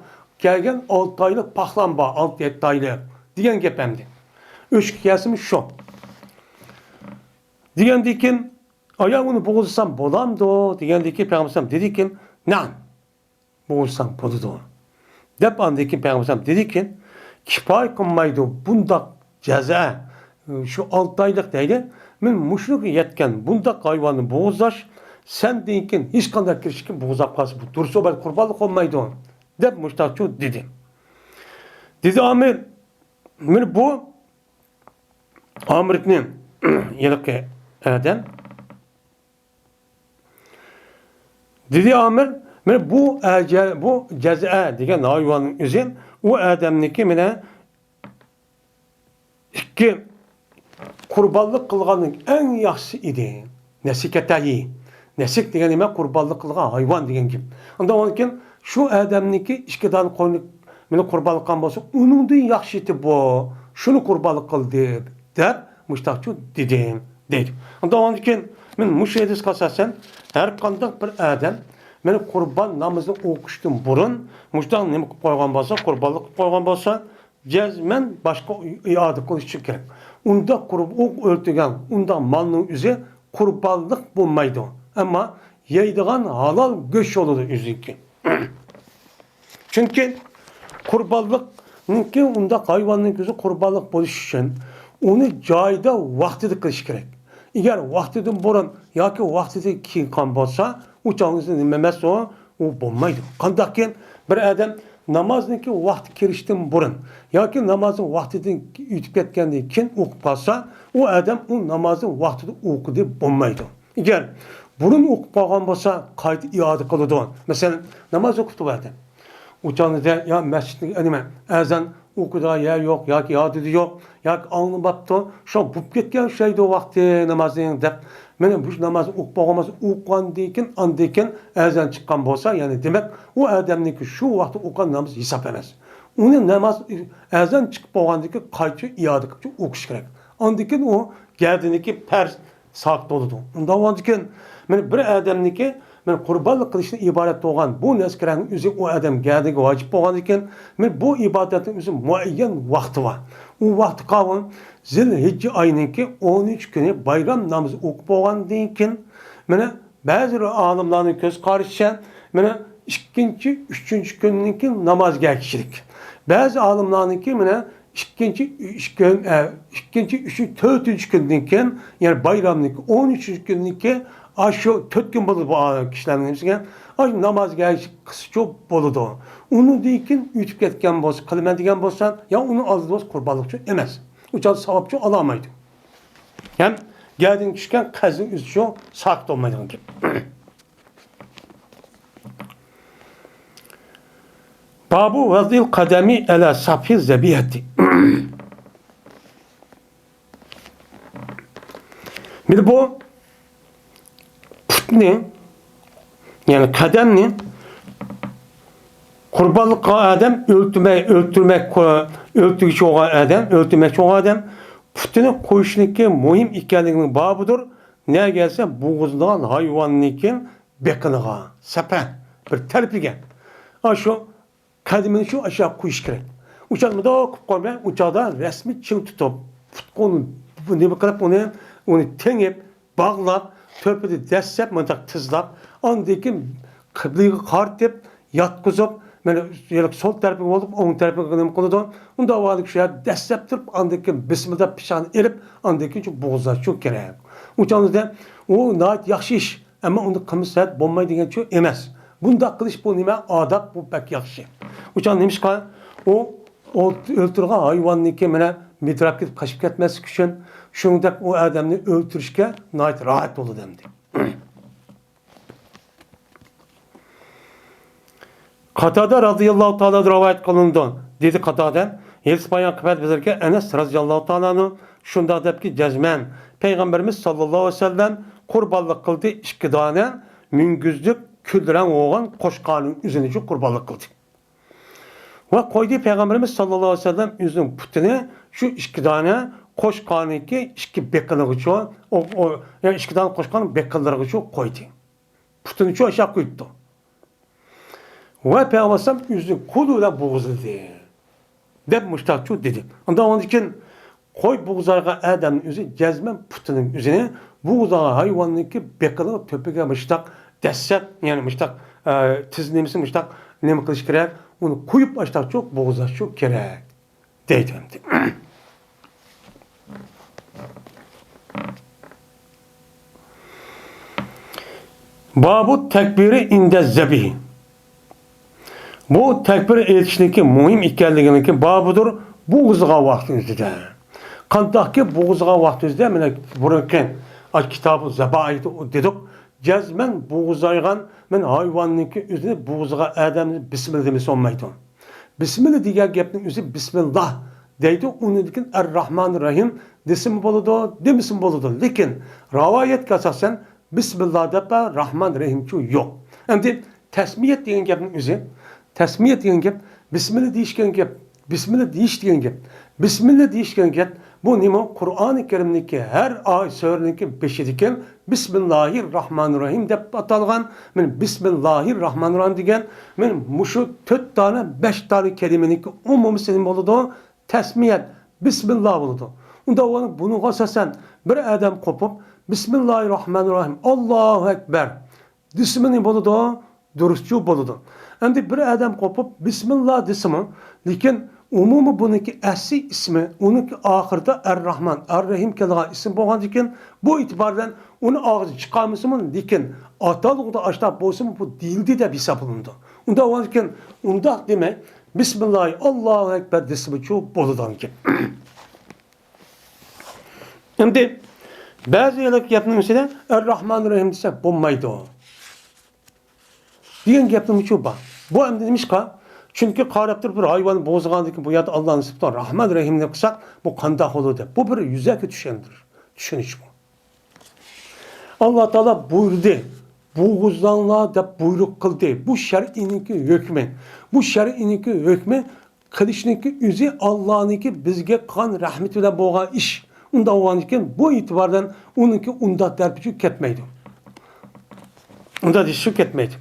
كەلگەن ئالتە ئايلىق پاخلام بار، ئالتە يەتتە ئايلىق دېگەن گەپ ئەمدى. ئۆچكە كەلسىمۇ شۇ. دېگەندىن كېيىن، ئايا ئۇنى بوغۇزلىسام بولامدۇ؟ دېگەندىن كېيىن پەيغەمبەر دېدىكىن، نەم، بوغۇزلىساڭ بولىدۇ، دەپ ئاندىن كېيىن پەيغەمبەر دېدىكىن، كىپايە قىلمايدۇ بۇنداق جەزا، شۇ ئالتە ئايلىق دەيلى، مەن مۇشۇنىڭغا يەتكەن بۇنداق ھايۋاننى بوغۇزلاش، سەندىن كېيىن ھېچقانداق كىرىشكە بوغۇزلاپ قالسا، بۇ دۇرۇس بولمايدۇ، قۇربانلىق بولمايدۇ، دەپ مۇشتاقچۇ دېدى. دېدى ئامىر، مانا بۇ ئامىرنى ھېلىقى ئادەم دېدى ئامىر، مانا بۇ ئەجەل، بۇ جەزئە دېگەن ھايۋاننىڭ ئۆزى ئۇ ئادەمنىڭكى مانا ئىككى قۇربانلىق قىلغاننىڭ ئەڭ ياخشىسى ئىدى. نەسىكەتەيى. نەسىك دېگەن نېمە؟ قۇربانلىق قىلغان ھايۋان دېگەن گەپ. ئۇنداق بولغاندىكىن شۇ ئادەمنىڭكى ئىككى دانە قوينى مانا قۇربانلىق قىلغان بولسا، ئۇنىڭدىن ياخشى ئىدى بۇ. شۇنى قۇربانلىق قىلدى، دەپ مۇشتاقچۇ دېدىم، دەيدۇ. ئۇنداق بولغاندىكىن، مەن مۇشۇ ھەدىسكە ئاساسەن، ھەر قانداق بىر ئادەم مانا قۇربان نامىزىنى ئوقۇشتىن بۇرۇن مۇشۇنداق نېمە قىلىپ قويغان بولسا، قۇربانلىق قىلىپ قويغان بولسا، جەزمەن باشقا ئىئادە قىلىش ئۈچۈن كېرەك. ئۇنداق قۇرب-، ئوق ئۆلتۈرگەن ئۇنداق مالنىڭ ئۆزى قۇربانلىق بولمايدۇ. ئەمما يەيدىغان ھالال گۆش بولىدۇ ئۆزىنىڭكى. چۈنكى قۇربانلىقنىڭكى، ئۇنداق ھايۋاننىڭ ئۆزى قۇربانلىق بولۇش ئۈچۈن ئۇنى جايىدا، ۋاقتىدا قىلىش كېرەك. ئەگەر ۋاقتىدىن بۇرۇن ياكى ۋاقتىدىن كېيىن قىلغان بولسا، ئۇ چاغدا نېمە ئەمەس ئۇ؟ ئۇ بولمايدۇ. قانداقكىن بىر ئادەم نامازنىڭكى ۋاقتى كىرىشتىن بۇرۇن ياكى نامازنىڭ ۋاقتىدىن ئۆتۈپ كەتكەندىن كېيىن ئوقۇپ قالسا، ئۇ ئادەم ئۇ نامازنى ۋاقتىدا ئوقۇدى بولمايدۇ. ئەگەر بۇرۇن ئوقۇپ قالغان بولسا، قايتا ئىئادە قىلىدۇ. مەسىلەن، ناماز ئوقۇپتۇ بۇ ئادەم. ئۇ چاغدا يا مەسچىتنىڭ، نېمە، ئەزان ئوقۇيدىغان يەر يوق ياكى يادىدا يوق ياكى ئاڭلىماپتۇ. شۇ بولۇپ كەتكەن ئوخشايدۇ ۋاقتى نامازنىڭ دەپ، مانا مۇشۇ نامازنى ئوقۇپ بولغان بولسا، ئوقۇغاندىن كېيىن، ئاندىن كېيىن ئەزان چىققان بولسا، يەنى دېمەك، ئۇ ئادەمنىڭكى شۇ ۋاقىتتا ئوقۇغان نامىزى ھېساب ئەمەس. ئۇنى ناماز، ئەزان چىقىپ بولغاندىن كېيىن قايتا ئىئادە قىلىپ ئوقۇش كېرەك. ئاندىن كېيىن ئۇ گەدىنىكى پەرز ساقىت بولىدۇ. ئۇنداق بولغاندىكىن، مانا بىر ئادەمنىڭكى، مانا قۇربانلىق قىلىشتىن ئىبارەت بولغان بۇ نەسكىرەنىڭ ئۆزى ئۇ ئادەم گەدىنىگە ۋاجىپ بولغاندىكىن، مانا بۇ ئىبادەتنىڭ ئۆزى مۇئەييەن ۋاقتى بار. ئۇ ۋاقتى قاۋۇل زىلھىججە ئاينىڭكى ئونىنچى كۈنى بايرام نامىزى ئوقۇپ بولغاندىن كېيىن، مانا بەزى ئالىملارنىڭ كۆز قارىشىچە، مانا ئىككىنچى، ئۈچىنچى كۈننىڭكى نامازغا ئەگىشىدىكەن. بەزى ئالىملارنىڭكى، مانا ئىككىنچى، ئۈچ كۈن، ئە، ئىككىنچى، ئۈچىنچى، تۆتىنچى كۈندىن كېيىن، يەنى بايرامنىڭكى ئون ئۈچىنچى كۈندىن كېيىن، ئاشۇ تۆت كۈن بولىدۇ بۇ كىشىلەرنىڭ ھەممىسىگە. ئاشۇ نامازغا ئەگىشىپ قىلسىچۇ بولىدۇ. ئۇنىڭدىن كېيىن ئۆتۈپ كەتكەن بولسا، قىلىمەن دېگەن بولسا، يا ئۇنىڭ ئالدىدا بولسا قۇربانلىقچۇ ئەمەس. ئۇ چاغدا ساۋابچۇ ئالالمايدۇ. ھەم گەدىنىگە چۈشكەن قەرزنىڭ ئۆزىچۇ ساقىت بولمايدىغان گەپ. بابۇ ۋەزئىل قەدەمى ئەلە سافى زەبىھەتى. بۇ پۇتنى، يەنى قەدەمنى قۇربانلىق قىلغان ئادەم ئۆلتۈرمەي، ئۆلتۈرمەك، ئۆلتۈرگۈچى بولغان ئادەم، ئۆلتۈرمەكچى بولغان ئادەم پۇتىنى قويۇشنىڭكى مۇھىم ئىكەنلىكىنىڭ بابىدۇر. نەگە دېسە، بوغۇزلىغان ھايۋاننىڭكى بېقىنىغا سەپە بىر تەرىپىگە ئاشۇ قەدىمىنى شۇ ئاشۇ قويۇش كېرەك. ئۇ چاغدا مۇنداق قىلىپ قويماي، ئۇ چاغدا رەسمىي چىڭ تۇتۇپ، پۇت-قولنى نېمە قىلىپ، ئۇنى، ئۇنى تېڭىپ، باغلاپ، تۆپىدە دەسسەپ، مۇنداق تىزلاپ، ئاندىن كېيىن قىبلىگە قارىتىپ ياتقۇزۇپ، مانا، سول تەرىپىگە بولۇپ، ئوڭ تەرىپىگە نېمە قىلىدۇ؟ ئۇنداق ۋاقىتتا شۇ يەردە دەسسەپ تۇرۇپ، ئاندىن كېيىن بىسمىللا پىچاقنى ئېلىپ، ئاندىن كېيىن شۇ بوغۇزلاشچۇ كېرەك. ئۇ چاغدا ئۇ ناھايىتى ياخشى ئىش. ئەمما ئۇنى قىلمىسا بولمايدىغان ئىش ئەمەس. بۇنداق قىلىش بۇ نېمە؟ ئادەپ، بۇ بەك ياخشى. ئۇ چاغ نېمىشقا؟ ئۇ ئولت-، ئۆلتۈرگەن ھايۋاننىڭكى مانا مىدىراپ كېتىپ قېچىپ كەتمەسلىك ئۈچۈن، شۇنىڭدەك ئۇ ئادەمنى ئۆلتۈرۈشكە ناھايىتى راھەت بولىدۇ ئەمدى. قاتادە رازىياللاھۇ تائالا رىۋايەت قىلىنىدۇ. دېدى قاتادە، ھېلىقى بايان قىلىپ بەرگەن ئەنەس رازىياللاھۇ تائالا ئەنھۇ شۇنداق دەپتىكى، جەزمەن پەيغەمبىرىمىز ساللاللاھۇ ئەلەيھى ۋەسەللەم قۇربانلىق قىلدى ئىككى دانە مۈڭگۈزلۈك كۈل رەڭ بولغان قوچقارنىڭ ئۆزىنى قۇربانلىق قىلدى. ۋە قويدى پەيغەمبىرىمىز ساللاللاھۇ ئەلەيھى ۋەسەللەم ئۆزىنىڭ پۇتىنى شۇ ئىككى دانە قوچقارنىڭكى ئىككى بېقىنىغىچۇ، ئو-، ئو-، يەنى ئىككى دانە قوچقارنىڭ بېقىنلىرىغىچۇ قويدى. پۇتىنىچۇ ئاشاق قويۇپتۇ. ۋە پەيغەمبەر ئەلەيھىسسالام ئۆزىنىڭ قولى بىلەن بوغۇزلىدى، دەپ مۇشتاقچۇ دېدى. ئاندىن ئاندىن كېيىن قوي بوغۇزايغان ئادەمنىڭ ئۆزى جەزمەن پۇتىنىڭ ئۆزىنى بوغۇزايغان ھايۋاننىڭكى بېقىنىغا، تۆپىگە مۇشتاق دەسسەپ، يەنى مۇشتاق، ئە، تىز نېمىسى مۇشتاق نېمە قىلىش كېرەك؟ ئۇنى قويۇپ ئاشتاقچۇ بوغۇزلاشچۇ كېرەك. دەيدۇ ئەمدى. بابۇ تەكبىرى ئىندە زەبىھى. بۇ تەكبىر ئېيتىشنىڭكى مۇھىم ئىكەنلىكىنىڭكى بابىدۇر، بوغۇزىغان ۋاقتىنىڭ ئۆزىدە. قانداقكى بوغۇزىغان ۋاقتىنىڭ ئۆزىدە، مانا بۇرۇنقى كىتابۇ زەبائىھ دېدۇق، جەزمەن بوغۇزايغان، مانا ھايۋاننىڭكى ئۆزىنى بوغۇزىغان ئادەمنى بىسمىللا دېمىسە بولمايدۇ. بىسمىللا دېگەن گەپنىڭ ئۆزى بىسمىللا دەيدۇ، ئۇنىڭدىن كېيىن ئەر-راھمانىر-راھىم دېسىمۇ بولىدۇ، دېمىسىمۇ بولىدۇ. لېكىن رىۋايەتكە ئاساسەن بىسمىللا دەپ، راھمان، رەھىمچۇ يوق. ئەمدى تەسمىيەت دېگەن گەپنىڭ ئۆزى، تەسمىيەت دېگەن گەپ، بىسمىللا دېيىش دېگەن گەپ، بىسمىللا دېيىش دېگەن گەپ، بىسمىللا دېيىش دېگەن گەپ، بۇ نېمە؟ قۇرئانى كەرىمنىڭكى ھەر ئايەت سۈرىنىڭكى بېشىدىكى بىسمىللاھىر راھمانىر راھىم دەپ ئاتالغان، مانا بىسمىللاھىر راھمانىر راھىم دېگەن، مانا مۇشۇ تۆت دانە، بەش دانە كەلىمىنىڭكى ئومۇمىسى نېمە بولىدۇ؟ تەسمىيەت، بىسمىللا بولىدۇ. ئۇنداق بولغاندا بۇنىڭغا ئاساسەن بىر ئادەم قوپۇپ، بىسمىللاھىر راھمانىر راھىم، ئاللاھۇ ئەكبەر دېسىمۇ نېمە بولىدۇ؟ دۇرۇسچۇ بولىدۇ. ئەمدى بىر ئادەم قوپۇپ، بىسمىللا دېسىمۇ، لېكىن ئومۇمىي بۇنىڭكى ئەسلى ئىسمى، ئۇنىڭكى ئاخىرىدا ئەر-راھمان، ئەر-رەھىم كېلىدىغان ئىسىم بولغاندىكىن، بۇ ئېتىبار بىلەن ئۇنى ئاغزىدىن چىقارمىسىمۇ، لېكىن ئاتالغۇدا ئاشۇنداق بولسىمۇ، بۇ دېيىلدى دەپ ھېسابلىنىدۇ. ئۇنداق بولغاندىكىن، ئۇنداق دېمەي، بىسمىللاھى، ئاللاھۇ ئەكبەر دېسىمۇچۇ بولىدىغان گەپ. ئەمدى بەزى ھېلىقى گەپنىڭ ئىچىدە ئەر-راھمانىر-راھىم دېسە بولمايدۇ دېگەن گەپنىڭمۇچۇ بار. بۇ ئەمدى نېمىشقا؟ چۈنكى قاراپ تۇرۇپ بىر ھايۋان بوغۇزلىغاندىن كېيىن بۇ يەردە ئاللانىڭ سۈپىتى راھمان رەھىمنى قىلساق، بۇ قانداق بولىدۇ دەپ. بۇ بىر يۈزەكى چۈشەندۈرۈش، چۈشىنىش بۇ. ئاللا تائالا بۇيرۇدى، بوغۇزلاڭلار دەپ بۇيرۇق قىلدى. بۇ شەرئىنىڭكى ھۆكمى. بۇ شەرئىنىڭكى ھۆكمى قىلىشنىڭكى ئۆزى ئاللانىڭكى بىزگە قىلغان رەھمىتى بىلەن بولغان ئىش. ئۇنداق بولغاندىكىن بۇ ئېتىباردىن ئۇنىڭكى ئۇنداق تەرىپىچۇ كەتمەيدۇ. ئۇنداق دېيىشچۇ كەتمەيدۇ.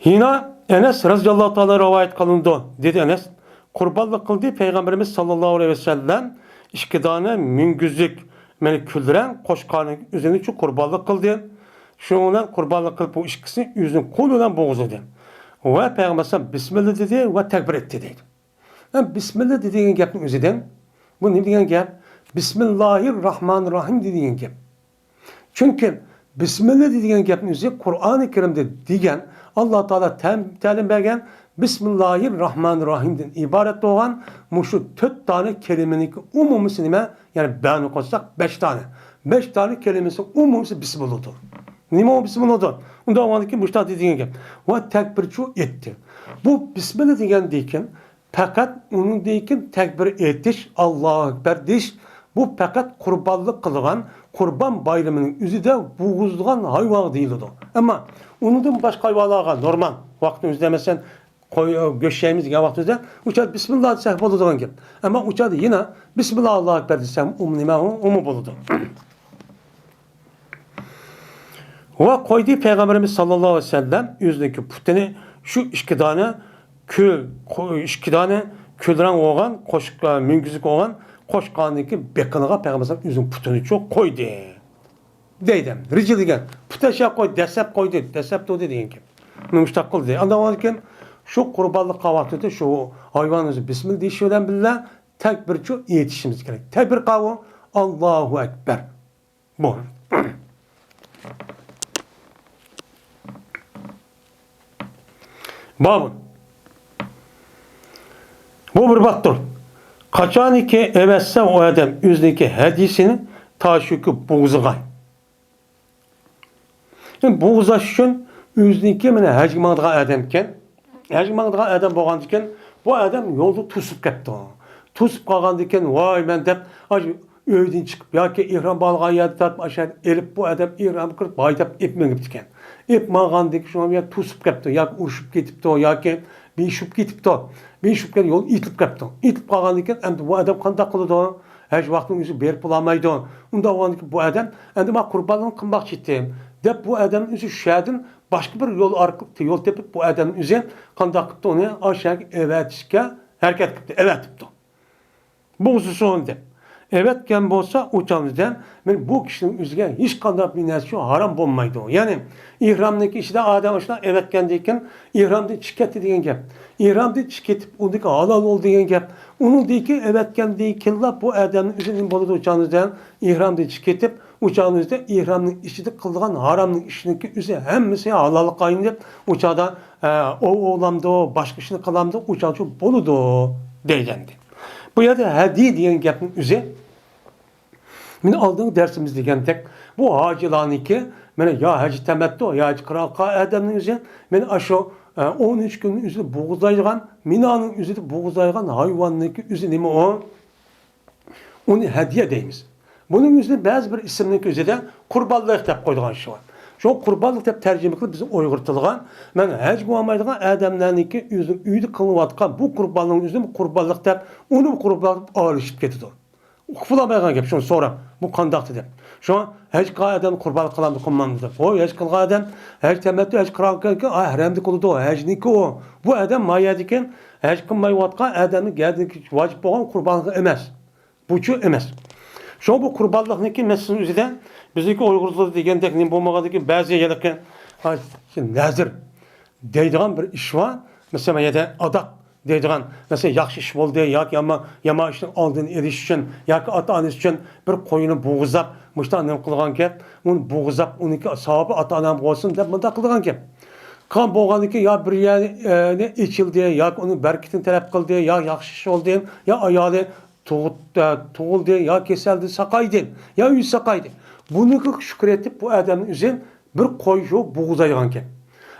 يەنە ئەنەس رەزىياللاھۇ تائالا رىۋايەت قىلىنىدۇ، دېدى ئەنەس، قۇربانلىق قىلدى پەيغەمبىرىمىز ساللاللاھۇ ئەلەيھى ۋەسەللەم ئىككى دانە مۈڭگۈزلۈك، مەنە كۈلرەڭ قوچقارنى ئۆزىنىچۇ قۇربانلىق قىلدى. شۇنىڭ بىلەن قۇربانلىق قىلىپ، بۇ ئىككىسىنى ئۆزىنىڭ قولى بىلەن بوغۇزلىدى. ۋە پەيغەمبەر ئەلەيھىسسالام بىسمىللا دېدى ۋە تەكبىر ئېيتتى دەيدۇ. ھەم بىسمىللا دېگەن گەپنىڭ ئۆزىدىن، بۇ نېمە دېگەن گەپ؟ بىسمىللاھىر راھمانىر راھىم دېگەن گەپ. چۈنكى بىسمىللا دېگەن گەپنىڭ ئۆزى قۇرئانى كەرىمدە دېگەن، ئاللا تائالا تەم-، تەلىم بەرگەن بىسمىللاھىر راھمانىر راھىمدىن ئىبارەت بولغان مۇشۇ تۆت دانە كەلىمىنىڭكى ئومۇمىسى نېمە؟ يەنى بەنى قوشساق بەش دانە. بەش دانە كەلىمىسى ئومۇمىسى بىسمىللادۇر. نېمە ئۇ بىسمىللادۇر؟ ئۇنداق بولغاندىكىن مۇشۇنداق دېگەن گەپ. ۋە تەكبىرچۇ ئېيتتى. بۇ بىسمىللا دېگەندىن كېيىن پەقەت ئۇنىڭدىن كېيىن تەكبىر ئېيتىش، ئاللاھۇ ئەكبەر دېيىش، بۇ پەقەت قۇربانلىق قىلغان قۇربان بايرىمىنىڭ ئۆزىدە بوغۇزلىغان ھايۋانغا دېيىلىدۇ. ئەمما ئۇنىڭدىن باشقا ھايۋانلارغا نورمال ۋاقىتنىڭ ئۆزىدە، مەسىلەن، قوي، گۆش يەيمىز دېگەن ۋاقتىمىزدا ئۇ چاغدا بىسمىللا دېسەك بولىدىغان گەپ. ئەمما ئۇ چاغدا يەنە بىسمىللا، ئاللاھۇ ئەكبەر دېسەم، ئۇمۇ نېمە، ئۇمۇ بولىدۇ. ۋە قويدى پەيغەمبىرىمىز ساللاللاھۇ ئەلەيھى ۋەسەللەم ئۆزىنىڭكى پۇتىنى شۇ ئىككى دانە كۆل، قو-، ئىككى دانە كۆلرەڭ بولغان قوشۇق، مۈڭگۈزلۈك بولغان قوشقاندىكى بېقىنىغا پەيغەمبەر ئۆزىنىڭ پۇتىنى چوق قويدى. دەيدۇ. رىجىل دېگەن پۇت ئەشيا قويدى، دەسسەپ قويدى، دەسسەپ تۇردى دېگەن گەپ. مۇشۇنداق قىلدى. ئاندىن كېيىن شۇ قۇربانلىق قىلغان ۋاقتىدا شۇ ھايۋان ئۆزى بىسمىللا دېيىشى بىلەن بىللە تەكبىرچۇ ئېيتىشىمىز كېرەك. تەكبىر قاۋۇ، ئاللاھۇ ئەكبەر. بۇ. بابۇن. بۇ بىر بابتۇر. قاچانكى ئەۋەتسە ئۇ ئادەم ئۆزىنىڭكى ھەدىيىسىنى تاشۇكى بوغۇزىغا. بوغۇزلاش ئۈچۈن ئۆزىنىڭكى مانا ھەجگە ماڭىدىغان ئادەمكەن. ھەجگە ماڭىدىغان ئادەم بولغاندىكىن، بۇ ئادەم يولدا توسۇپ كەپتۇ. توسۇپ قالغاندىكىن، ۋاي مەن دەپ، ئاشۇ ئۆيدىن چىقىپ ياكى ئېھرام باغلىغان يەردە تارتىپ ئاشۇ يەردە ئېلىپ، بۇ ئادەم ئېھرام قىلىپ، ھايداپ ئېلىپ مېڭىپتىكەن. ئېلىپ ماڭغاندىكىن شۇ يەردە توسۇپ كەپتۇ ياكى ئۇرۇشۇپ كېتىپتۇ ياكى بېشىپ كېتىپتۇ. بېشىپ كەپ-، يول ئېتىلىپ كەپتۇ. ئېتىلىپ قالغاندىكىن، ئەمدى بۇ ئادەم قانداق قىلىدۇ؟ ھەج ۋاقتىنىڭ ئۆزى بېرىپ بولالمايدۇ. ئۇنداق بولغاندىكىن بۇ ئادەم، ئەمدى مانا قۇربانلىقنى قىلماقچى ئىدىم، دەپ بۇ ئادەمنىڭ ئۆزى شۇ يەردىن باشقا بىر يول ئارقىلىق يول تېپىپ، بۇ ئادەمنىڭ ئۆزى قانداق قىپتۇ، ئۇنى ئاشۇ يەرگە ئەۋەتىشكە ھەرىكەت قىپتۇ، ئەۋەتىپتۇ. بوغۇزلىسۇن دەپ. ئەۋەتكەن بولسا، ئۇ چاغدا مانا بۇ كىشىنىڭ ئۆزىگە ھېچقانداق بىر نەرسە ھارام بولمايدۇ. يەنى ئېھرامنىڭكى ئىچىدە ئادەم شۇنداق ئەۋەتكەندىن كېيىن، ئېھرامدىن چىقىپ كەتتى دېگەن گەپ. ئېھرامدىن چىقىپ كېتىپ، ئۇنىڭكى ھالال بولدى دېگەن گەپ. ئۇنىڭدىن كېيىن ئەۋەتكەندىن كېيىنلا بۇ ئادەمنىڭ ئۆزى نېمە بولىدۇ؟ ئۇ چاغدا ئېھرامدىن چىقىپ كېتىپ، ئۇ چاغدا ئېھرامنىڭ ئىچىدە قىلىدىغان ھارامنىڭ ئىشىنىڭكى ئۆزى ھەممىسى ھالاللىققا ئايلىنىپ، ئۇ چاغدا، ئە، ئوۋ ئوۋلامدۇ، باشقا ئىشنى قىلامدۇ، ئۇ چاغدا شۇ بولىدۇ دەيدۇ ئەمدى. بۇ يەردە ھەدىي دېگەن گەپنىڭ ئۆزى، مانا ئالدىنقى دەرسىمىز دېگەندەك، بۇ ھاجىلارنىڭكى، مانا يا ھەج تەمەتتۇ، يا ھەج قىران قىلغان ئادەمنىڭ ئۆزى، مانا ئاشۇ، ئە، ئون ئۈچ كۈننىڭ ئۆزىدە بوغۇزلايدىغان، مىنانىڭ ئۆزىدە بوغۇزلايدىغان ھايۋاننىڭكى ئۆزى نېمە ئۇ؟ ئۇنى ھەدىيە دەيمىز. بۇنىڭ ئۆزىدە بەزى بىر ئىسىمنىڭ ئۆزىدە قۇربانلىق دەپ قويىدىغان ئىش بار. شۇ قۇربانلىق دەپ تەرجىمە قىلىپ بىزگە ئۇيغۇرتىلغان، مانا ھەجگە بارمايدىغان ئادەملەرنىڭكى ئۆزىنىڭ ئۆيىدە قىلىنىۋاتقان بۇ قۇربانلىقنىڭ ئۆزىنى قۇربانلىق دەپ، ئۇنى قۇربانلىق دەپ ئارىلىشىپ كېتىدۇ. ئۇقۇپ بولالمايدىغان گەپ، شۇنى سوراپ، بۇ قانداقتى دەپ. شۇڭا ھەج قىلغان ئادەم قۇربانلىق قىلامدۇ، قىلمامدۇ دەپ. ھوي، ھەج قىلغان ئادەم، ھەج تەمەتتۇ، ھەج قىران قىلغان ئادەم ھەرەمدە قىلىدۇ، ھەجنىڭكى ئۇ. بۇ ئادەم ما يەردىكى ھەج قىلمايۋاتقان ئادەمنىڭ گەردىنىگە ۋاجىپ بولغان قۇربانلىقى ئەمەس. بۇچۇ ئەمەس. شۇڭا بۇ قۇربانلىقنىڭكى مەسىلىنىڭ ئۆزىدە بىزنىڭكى ئۇيغۇرلاردا دېگەندەك نېمە بولمىغاندىكىن بەزى ھېلىقى، ھە، نەزىر دەيدىغان بىر ئىش بار. مەسىلەن، يەنە ئاداق دەيدىغان، مەسىلەن، ياخشى ئىش بولدى ياكى يامان، يامان ئىشنىڭ ئالدىنى ئېلىش ئۈچۈن ياكى ئاتا-ئانىسى ئۈچۈن بىر قوينى بوغۇزلاپ، مۇشۇنداق نېمە قىلغان گەپ، ئۇنى بوغۇزلاپ، ئۇنىڭكى ساۋابى ئاتا-ئانامغا بولسۇن دەپ مۇنداق قىلىدىغان گەپ. قىلغان بولغاندىن كېيىن يا بىر يەرنى ئېچىلدى ياكى ئۇنىڭ بەرىكىتىنى تەلەپ قىلدى، يا ياخشى ئىش بولدى، يا ئايالى تۇغۇت-، ئە، تۇغۇلدى يا كېسەلدىن ساقايدى، يا ئۆزى ساقايدى. بۇنىڭغا شۈكۈر ئېيتىپ، بۇ ئادەمنىڭ ئۆزى بىر قوي شۇ بوغۇزلايدىغانكەن.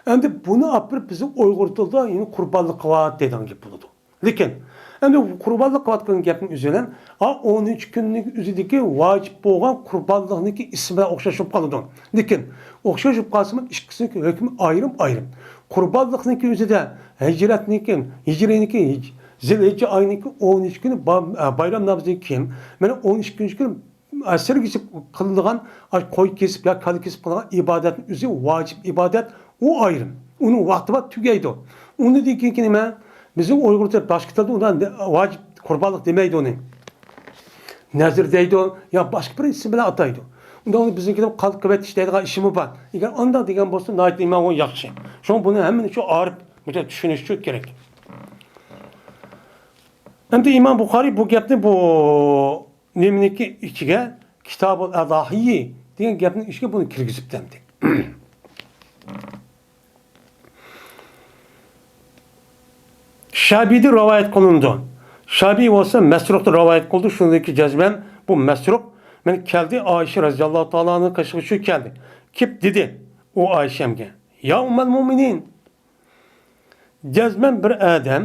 ئەمدى بۇنى ئاپىرىپ بىزنىڭ ئۇيغۇر تىلىدا يەنە قۇربانلىق قىلىۋات دەيدىغان گەپ بولىدۇ. لېكىن، ئەمدى قۇربانلىق قىلىۋاتقان گەپنىڭ ئۆزى بىلەن، ئا، ئون ئۈچ كۈننىڭ ئۆزىدىكى ۋاجىپ بولغان قۇربانلىقنىڭكى ئىسمى بىلەن ئوخشاش بولۇپ قالىدۇ. لېكىن، ئوخشاش بولۇپ قالسىمۇ، ئىككىسىنىڭكى ھۆكمى ئايرىم-ئايرىم. قۇربانلىقنىڭكى ئۆزىدە ھىجرەتنىڭكى، ھىجرىينىڭكى ھىج-، زىلھىججە ئاينىڭكى ئون ئۈچ كۈنى با-، ئە، بايرام نامىزىدىن كېيىن، مانا ئون ئۈچ كۈنى ئەسىرگىچە قىلىنغان، ئاي، قوي كېسىپ يا كالا كېسىپ قىلىنغان ئىبادەتنىڭ ئۆزى ۋاجىپ ئىبادەت، ئۇ ئايرىم. ئۇنىڭ ۋاقتى بار، تۈگەيدۇ. ئۇنىڭدىن كېيىنكى نېمە؟ بىزنىڭ ئۇيغۇرچە باشقا تىلدا ئۇنى ۋاجىپ قۇربانلىق دېمەيدۇ ئۇنى. نەزىر دەيدۇ، يا باشقا بىر ئىسىم بىلەن ئاتايدۇ. ئۇندا ئۇنى بىزنىڭكىدە قالا قىلىۋېتىش دەيدىغان ئىشىمۇ بار. ئەگەر ئانداق دېگەن بولسا، ناھايىتى ئىمانغا ياخشى. شۇڭا بۇنى ھەممىنى شۇ ئارىپ بىر چۈشىنىشى كېرەك. ئەمدى ئىمام بۇخارىي بۇ گەپنى بۇ نېمىنىڭكى ئىچىگە، كىتابۇل ئەزاھىيى دېگەن گەپنىڭ ئىچىگە بۇنى كىرگۈزۈپتۇ ئەمدى. شابىدىن رىۋايەت قىلىنىدۇ. شابىي بولسا مەسرۇقتىن رىۋايەت قىلىدۇ. شۇنىڭدىن كېيىن جەزمەن بۇ مەسرۇق مەن كەلدى، ئائىشە رەزىياللاھۇ تائالا ئەنھا قېشىغا شۇ كەلدى. كېلىپ دېدى، ئۇ ئائىشەمگە، يا ئۇممەل مۇئمىنىن، جەزمەن بىر ئادەم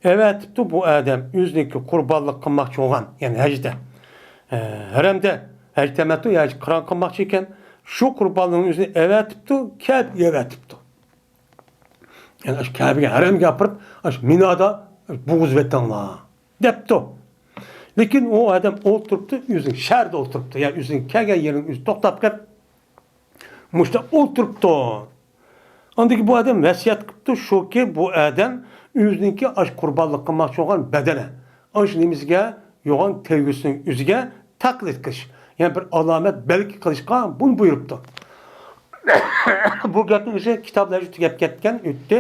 ئەۋەتىپتۇ، بۇ ئادەم ئۆزىنىڭكى قۇربانلىق قىلماقچى بولغان، يەنى ھەجدە. ھەرەمدە ھەج تەمەتتۇ، يا قىران قىلماقچى ئىكەن، شۇ قۇربانلىقنىڭ ئۆزىنى ئەۋەتىپتۇ، كەبىگە ئەۋەتىپتۇ. يەنى ئاشۇ كەبىگە، ھەرەمگە ئاپىرىپ، ئاشۇ مىنادا بوغۇزۇۋېتىڭلار، دەپتۇ. لېكىن ئۇ ئادەم ئولتۇرۇپتۇ، ئۆزىنىڭ شەھىرىدە ئولتۇرۇپتۇ، يا ئۆزىنىڭ كەلگەن يېرىنىڭ ئۆزى توختاپ كەپ، مۇشۇنداق ئولتۇرۇپتۇ. ئاندىن كېيىن بۇ ئادەم ۋەسىيەت قىپتۇ، شۇكى، بۇ ئادەم ئۆزىنىڭكى ئاشۇ قۇربانلىق قىلماقچى بولغان بەدەنى، ئاشۇ نېمىسىگە، يوغان تەۋگۈسىنىڭ ئۆزىگە تەقلىد قىلىش، يەنى بىر ئالامەت بەلگە قىلىشقا بۇنى بۇيرۇپتۇ. بۇ گەپنىڭ ئۆزى كىتابلاردا تۈگەپ كەتكەن، ئۆتتى.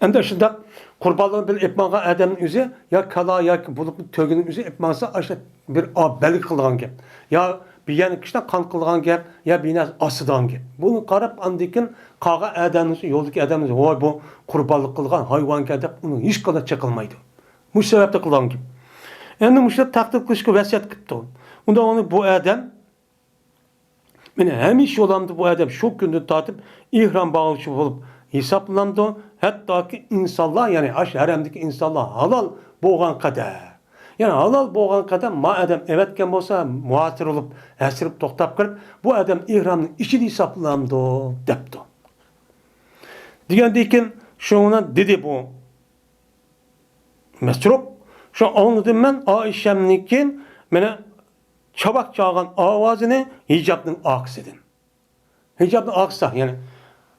ئەمدى شۇنداق قۇربانلىقنى بىر ئېلىپ ماڭغان ئادەمنىڭ ئۆزى يا كالا ياكى بۇلۇقنىڭ تۆگىنىڭ ئۆزى ئېلىپ ماڭسا، ئاشۇ بىر ئا-، بەلگە قىلىدىغان گەپ. يا بىر يەرنىڭ كىشىدە قان قىلىدىغان گەپ، يا بىر نەرسە ئاسىدىغان گەپ. بۇنى قاراپ، ئاندىن كېيىن قالغان ئادەمنىڭ، يولدىكى ئادەمنىڭ، ۋاي، بۇ قۇربانلىق قىلغان ھايۋانكەن دەپ، ئۇنىڭ ھېچقانداق چېقىلمايدۇ. مۇشۇ سەۋەبتىن قىلغان گەپ. ئەمدى مۇشۇ تەقلىد قىلىشقا ۋەسىيەت قىپتۇ. ئۇندا ئۇنى بۇ ئادەم، مانا، ھەمىشە يولامدا بۇ ئادەم شۇ كۈندىن تارتىپ ئېھرام باغلىغۇچى بولۇپ ھېسابلىنامدۇ. ھەتتاكى ئىنسانلار، يەنى ئاشۇ ھەرەمدىكى ئىنسانلار ھالال بولغان قەدەر، يەنى ھالال بولغان قەدەر ما ئادەم ئەۋەتكەن بولسا، مۇھاجىر بولۇپ، ھەسرىپ توختاپ قېلىپ، بۇ ئادەم ئېھرامنىڭ ئىچىدە ھېسابلىنامدۇ، دەپتۇ. دېگەندىن كېيىن شۇنى دېدى بۇ مەسرۇق. شۇ ئاڭلىدىم مەن ئائىشەمنىڭكى، مانا، چاۋاك چالغان ئاۋازىنى ھىجابنىڭ ئارقىسىدىن. ھىجابنىڭ ئارقىسىدا، يەنى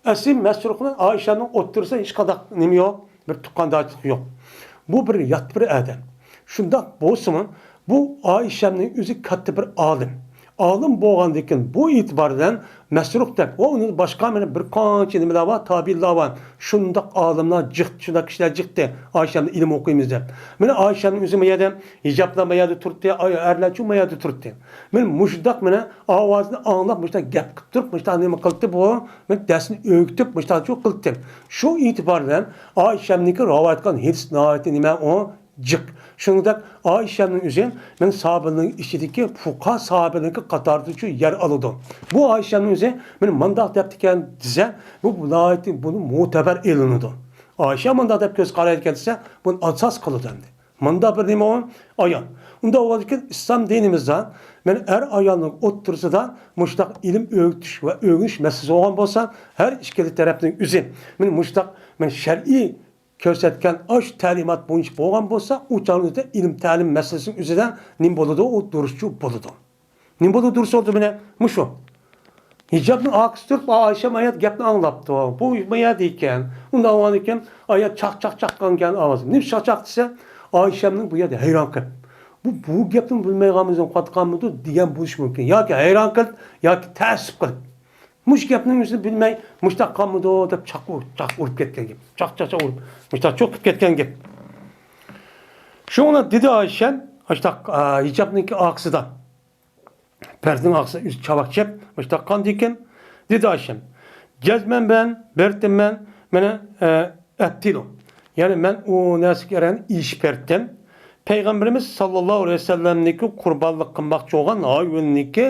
ئەسلى مەسرۇق بىلەن ئائىشەمنىڭ ئوتتۇرىسىدا ھېچقانداق نېمە يوق، بىر تۇغقاندارچىلىق يوق. بۇ بىر يات بىر ئادەم. شۇنداق بولسىمۇ، بۇ ئائىشەمنىڭ ئۆزى كاتتا بىر ئالىم. ئالىم بولغاندىكىن بۇ ئېتىبار بىلەن مەسرۇق دەپ، ۋە ئۇنىڭ باشقا مانا بىر قانچە نېمىلەر بار، تابىئىنلار بار. شۇنداق ئالىملار جىقتى، شۇنداق كىشىلەر جىقتى. ئائىشەمدىن ئىلىم ئوقۇيمىز دەپ. مانا ئائىشەمنىڭ ئۆزى ما يەردە، ھىجابلار ما يەردە تۇرتتى، ئەرلەرچۇ ما يەردە تۇرتتى. مانا مۇشۇنداق مانا ئاۋازنى ئاڭلاپ، مۇشۇنداق گەپ قىلىپ تۇرۇپ، مۇشۇنداق نېمە قىلدى بۇ؟ مانا دەرسنى ئۆگىتىپ، مۇشۇنداقچۇ قىلدى. شۇ ئېتىبار بىلەن ئائىشەمنىڭكى رىۋايەت قىلغان ھەدىس ناھايىتى نېمە ئۇ؟ جىق. شۇنىڭدەك ئائىشەمنىڭ ئۆزى مانا ساھابىلەرنىڭ ئىچىدىكى فۇقاھا ساھابىلەرنىڭكى قاتارىدىچۇ يەر ئالىدۇ. بۇ ئائىشەمنىڭ ئۆزى مانا مۇنداق دەپتىكەن دېسە، بۇ ناھايىتى بۇنى مۇتەبەر ئېلىنىدۇ. ئائىشە مۇنداق دەپ كۆز قارايدىكەن دېسە، بۇنى ئاساس قىلىدۇ ئەمدى. مۇنداق بىر نېمە ئۇ؟ ئايال. ئۇنداق بولغاندىكىن ئىسلام دىنىمىزدا مانا ئەر ئايالنىڭ ئوتتۇرىسىدا مۇشۇنداق ئىلىم ئۆگىتىش ۋە ئۆگىنىش مەسىلىسى بولغان بولسا، ھەر ئىككىلا تەرەپنىڭ ئۆزى مانا مۇشۇنداق مانا شەرئىي كۆرسەتكەن ئاشۇ تەلىمات بويىچە بولغان بولسا، ئۇ چاغنىڭ ئۆزىدە ئىلىم تەلىم مەسىلىسىنىڭ ئۆزىدە نېمە بولىدۇ؟ ئۇ دۇرۇسچۇ بولىدۇ. نېمە بولىدۇ دۇرۇس بولىدۇ مانا مۇشۇ. ھىجابنىڭ ئارقىسىدا تۇرۇپ، ئائىشەم ئايەت گەپنى ئاڭلاپتۇ. بۇ ما يەردە ئىكەن. ئۇنداق بولغاندىكىن ئايەت چاق، چاق، چاق قىلغان ئاۋاز. نېمە چاق، چاق دېسە، ئائىشەمنىڭ بۇ يەردە ھەيران قېلىپ، بۇ، بۇ گەپنى بىلمەي قالمىدۇ دېگەن بولۇشى مۇمكىن. ياكى ھەيران قېلىپ، ياكى تەئەسسۇپ قىلىپ. مۇشۇ گەپنىڭ ئۆزىنى بىلمەي، مۇشۇنداق قالمىدۇ دەپ چاق ئۇر-، چاق ئۇرۇپ كەتكەن گەپ. چاق، چاق، چاق ئۇرۇپ، مۇشۇنداق چوقۇپ كەتكەن گەپ. شۇڭا دېدى ئائىشەم، مۇشۇنداق، ئا، ھىجابنىڭكى ئارقىسىدا، پەردىنىڭ ئارقىسىدا ئۆزى چاۋاك چېپ، مۇشۇنداق قاندىكىن، دېدى ئائىشەم. جەزمەن مەن بېرىپتىمەن، مانا، ئە، ئەتتىلۇ. يەنى مەن ئۇ نەرسىگە ئېرەن ئېشىپ بېرىپتىم. پەيغەمبىرىمىز ساللاللاھۇ ئەلەيھى ۋەسەللەمنىڭكى قۇربانلىق قىلماقچى بولغان ھايۋىنىڭكى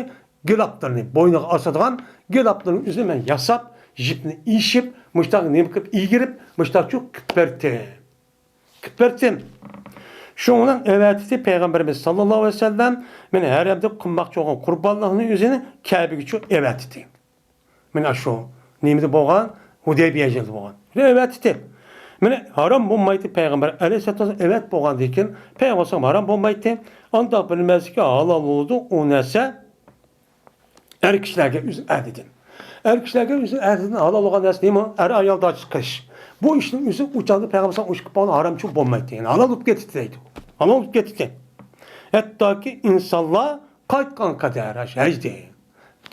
گىلاپلىرىنى، بوينىغا ئاسىدىغان گىلاپلىرىنى ئۆزى مەن ياساپ، يىپنى ئېشىپ، مۇشتاق نېمە قىلىپ ئىگىرىپ، مۇشتاقچۇ قىلىپ بەردى. قىلىپ بەردىم. شۇنىڭ بىلەن ئەۋەتتى پەيغەمبىرىمىز ساللاللاھۇ ئەلەيھى ۋەسەللەم، مانا ھەرەمدە قىلماقچى بولغان قۇربانلىقنى ئۆزىنى كەبىگىچۇ ئەۋەتتى. مانا شۇ نېمىدە بولغان؟ ھۇدەيبىيە يىلىدا بولغان. شۇنى ئەۋەتتى. مانا ھارام بولمايتتى پەيغەمبەر ئەلەيھىسسالاتۇ ۋەسسالام ئەۋەت بولغاندىن كېيىن، پەيغەمبەر ھارام بولمايتتى. ئانداق بىلمەسلىككە ھالال بولىدۇ ئۇ نەرسە. ئەر كىشىلەرگە ئۆزى ئەدىدىن. ئەر كىشىلەرگە ئۆزى ئەدىدىن ھالال بولغان نەرسە نېمە؟ ئەر ئايال داچ قىلىش. بۇ ئىشنىڭ ئۆزى ئۇ چاغدا پەيغەمبەر ئۇ ئىش قىلىپ بولغان ھارامچۇ بولمايتتى. يەنى ھالال بولۇپ كېتىتتى دەيدۇ. ھالال بولۇپ كېتىتتى. ھەتتاكى ئىنسانلار قايتقان قەدەر ھەجدىن.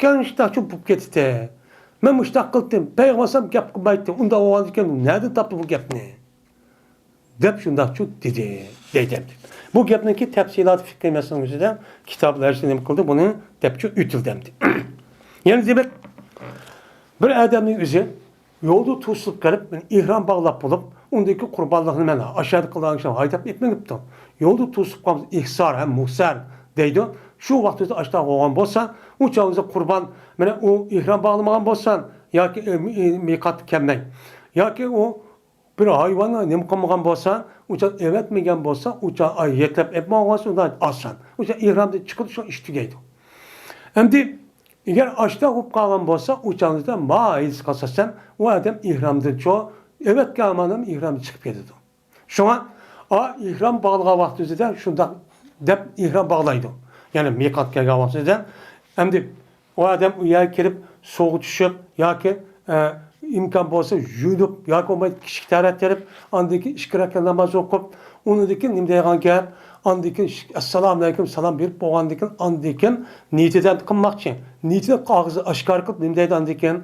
كەلگەن شۇنداقچۇ بولۇپ كېتىتتى. مەن مۇشۇنداق قىلدىم. پەيغەمبەر ئەلەيھىسسالام گەپ قىلمايتتى. ئۇنداق بولغاندىكىن نەدىن تاپتى بۇ گەپنى؟ دەپ شۇنداقچۇ دېدى، دەيدۇ. بۇ گەپنىڭكى تەپسىلاتى فىقھىي مەسىلىنىڭ ئۆزىدە كىتابلار ھەر نېمە قىلدى، بۇنى دەپچۇ ئۆتۈلدى ئەمدى. يەنە دېمەك، بىر ئادەمنىڭ ئۆزى يولدا توسۇلۇپ قېلىپ، ئېھرام باغلاپ بولۇپ، ئۇندىكى قۇربانلىقنى مەن ئاشۇ يەردە قىلىدىغان ئىشلار ھايداپ ئېيتمىنىپتۇ. يولدا توسۇپ قالمىسا، ئىھسار ھەم مۇھسەر دەيدۇ. شۇ ۋاقتىدا ئاشۇنداق بولغان بولسا، ئۇ چاغدا قۇربان، مانا ئۇ ئېھرام باغلىمىغان بولسا، ياكى، ئى، مى-، مىقاتقا كەلمەي، ياكى ئۇ بىر ھايۋاننى نېمە قىلمىغان بولسا، ئۇچان ئەۋەتمىگەن بولسا، ئۇچان ئاي يەكلەپ ئەپ ماڭغان ئۇندا ئاسان. ئۇچان ئېھرامدىن چىقىدۇ، شۇ ئىش تۈگەيدۇ. ئەمدى ئەگەر ئاشتا بولۇپ قالغان بولسا، ئۇچاندا ما ھەيز قالسا سەن، ئۇ ئادەم ئېھرامدىن چو، ئەۋەتكەن ئامانەم ئېھرامدىن چىقىپ كېتىدۇ. شۇڭا، ئا، ئېھرام باغلىغان ۋاقتىمىزدا شۇنداق دەپ ئېھرام باغلايدۇ. يەنى مىقات كەلگەن ۋاقتىمىزدا ئەمدى ئۇ ئادەم ئۇ يەرگە كېلىپ، سۇغا چۈشۈپ ياكى، ئە، ئىمكان بولسا يۇيۇنۇپ ياكى بولمايدۇ كىشىلىك تەرەت تېرىپ، ئاندىن كېيىن ئىككى رەكەت ناماز ئوقۇپ، ئۇنىڭدىن كېيىن نېمە دەيدىغان گەپ؟ ئاندىن كېيىن ئىش-، ئەسسالامۇئەلەيكۇم سالام بېرىپ بولغاندىن كېيىن، ئاندىن كېيىن نىيىتىدە قىلماقچى. نىيىتىنى ئاغزى ئاشكارا قىلىپ نېمە دەيدۇ ئاندىن كېيىن؟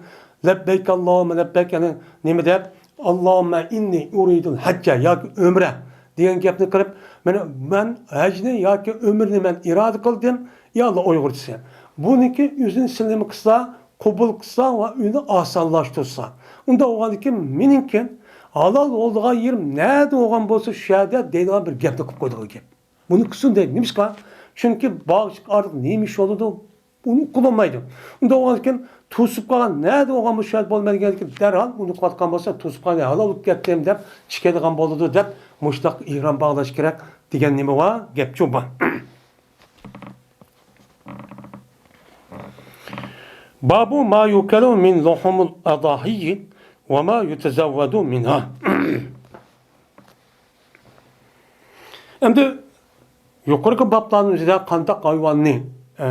لەببەيك ئاللاھۇممە لەببەيك، يەنى نېمە دەپ؟ ئاللاھۇممە ئىننى ئۇرىدۇل ھەججە ياكى ئۆمرە دېگەن گەپنى قىلىپ، مانا مەن ھەجنى ياكى ئۆمرىنى مەن ئىرادە قىلدىم، يا ئاللا ئۇيغۇرچىسى. بۇنىڭكى ئۆزىنى سىلىمە قىلسا، قوبۇل قىلسا ۋە ئۆزىنى ئاسانلاشتۇرسا. ئۇنداق بولغاندىن كېيىن مېنىڭكى ھالال بولىدىغان يېرىم نەدە بولغان بولسا شۇ يەردە دەيدىغان بىر گەپنى قىلىپ قويىدىغان گەپ. بۇنى قىلسۇن دەيدۇ. نېمىشقا؟ چۈنكى باغ ئارىلىق نېمە ئىش بولىدۇ؟ ئۇنى ئۇقۇلالمايدۇ. ئۇنداق بولغاندىكىن توسۇپ قالغان نەدە بولغان بۇ شەرت بولمايدىكەن، دەرھال ئۇنى قىلىۋاتقان بولسا، توسۇپ قالغان ھالال بولۇپ كەتتىم دەپ چىقىدىغان بولىدۇ دەپ مۇشۇنداق ئېھرام باغلاش كېرەك دېگەن نېمە بار؟ گەپ شۇ بار. بابۇ ما يۇكەلۇ مىن لۇھۇمىل ئەضاھىيي ۋە ما يۇتەزەۋۋەدۇ مىنھا. ئەمدى يۇقىرىقى بابلارنىڭ ئۆزىدە قانداق ھايۋاننى، ئە،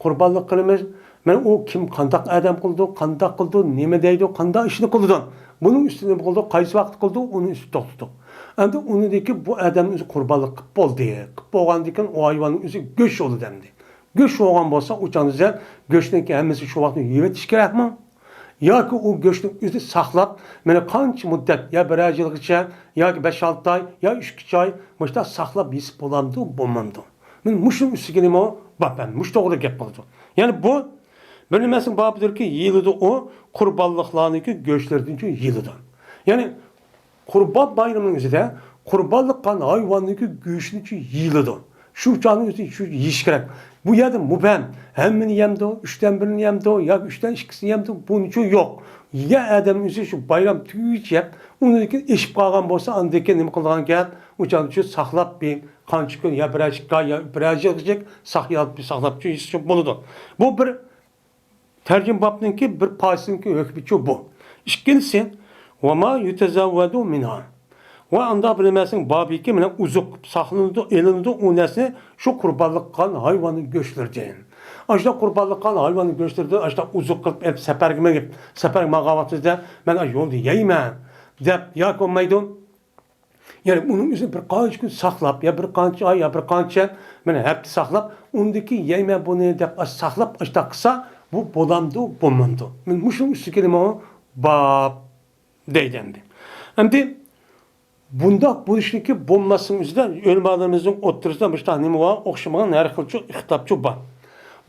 قۇربانلىق قىلىمىز؟ مەن ئۇ كىم، قانداق ئادەم قىلىدۇ، قانداق قىلىدۇ، نېمە دەيدۇ، قانداق ئىشنى قىلىدۇ؟ بۇنىڭ ئۈستىدە نېمە قىلىدۇ، قايسى ۋاقىت قىلىدۇ، ئۇنىڭ ئۈستىدە توختىدۇق. ئەمدى ئۇنىڭدىن كېيىن بۇ ئادەمنىڭ ئۆزى قۇربانلىق قىلىپ بولدى. قىلىپ بولغاندىن كېيىن ئۇ ھايۋاننىڭ ئۆزى گۆش بولىدۇ ئەمدى. گۆش بولغان بولسا، ئۇ چاغدا سەن گۆشنىڭكى ھەممىسى شۇ ۋاقىتتا يېۋېتىش كېرەكمۇ؟ ياكى ئۇ گۆشنى ئۆزى ساقلاپ، مانا قانچە مۇددەت، يا بىرەر يىلغىچە، ياكى بەش-ئالتە ئاي، يا ئۈچ ئاي، مۇشۇنداق ساقلاپ يېسە بولامدۇ، بولمامدۇ؟ مانا مۇشۇنىڭ ئۈستىگە نېمە بار؟ مەن مۇشۇ توغرىدا گەپ قىلىدۇ. يەنى بۇ بىر نېمىسىنىڭ بابىدۇركى، يېيىلىدۇ ئۇ، قۇربانلىقلارنىڭكى گۆشلىرىدىنچۇ يېيىلىدۇ. يەنى قۇربان بايرىمىنىڭ ئۆزىدە قۇربانلىق قىلغان ھايۋاننىڭكى گۆشىنىچۇ يېيىلىدۇ. شۇ چاغنىڭ ئۆزىدە شۇ يېيىش كېرەك. بۇ يەردە مۇبھەم، ھەممىنى يەمدۇ، ئۈچتىن بىرىنى يەمدۇ ياكى ئۈچتىن ئىككىسىنى يەمدۇ، بۇنىچۇ يوق. يە ئادەمنىڭ ئۆزى شۇ بايرام تۈگىگىچە يەپ، ئۇنىڭدىن كېيىن ئېشىپ قالغان بولسا، ئاندىن كېيىن نېمە قىلىدىغان گەپ؟ ئۇ چاغنىچۇ ساقلاپ بىر قانچە كۈن يا بىرەر ئىككى ئاي يا بىرەر يىلغىچە ساقلاپ، ساقلاپچۇ يېسىچۇ بولىدۇ. بۇ بىر تەرجىمە بابنىڭكى بىر پارچىسىنىڭكى ھۆكمىچۇ بۇ. ئىككىنچىسى، ۋە ما يۇتەزەۋۋەدۇ مىنھا. ۋە ئانداق بىر نەرسىنىڭ بابىكى مانا ئوزۇق ساقلىنىدۇ، ئېلىنىدۇ، ئۇ نەرسىنى شۇ قۇربانلىق قىلغان ھايۋاننىڭ گۆشلىرىدىن. ئاشۇنداق قۇربانلىق قىلغان ھايۋاننىڭ گۆشلىرىدىن ئاشۇنداق ئوزۇق قىلىپ ئېلىپ سەپەرگە مېڭىپ، سەپەرگە ماڭغان ۋاقتىمىزدا مەن يولدا يەيمەن دەپ ياكى بولمايدۇ. يەنى ئۇنىڭ ئۆزىنى بىر قانچە كۈن ساقلاپ، يا بىر قانچە ئاي، يا بىر قانچە، مانا ھەپتە ساقلاپ، ئۇندىن كېيىن يەيمەن بۇنى دەپ ساقلاپ، ئاشۇنداق قىلسا، بۇ بولامدۇ، بولمامدۇ؟ مانا مۇشۇنىڭ ئۈستىگە نېمە باب دەيدۇ ئەمدى. ئەمدى بۇنداق بولۇشنىڭكى بولماسلىقنىڭ ئۆزىدە ئۆلىمالىرىمىزنىڭ ئوتتۇرىسىدا مۇشۇنداق نېمە بار، ئوخشىمىغان ھەر خىلچۇ ئىختىلاپچۇ بار.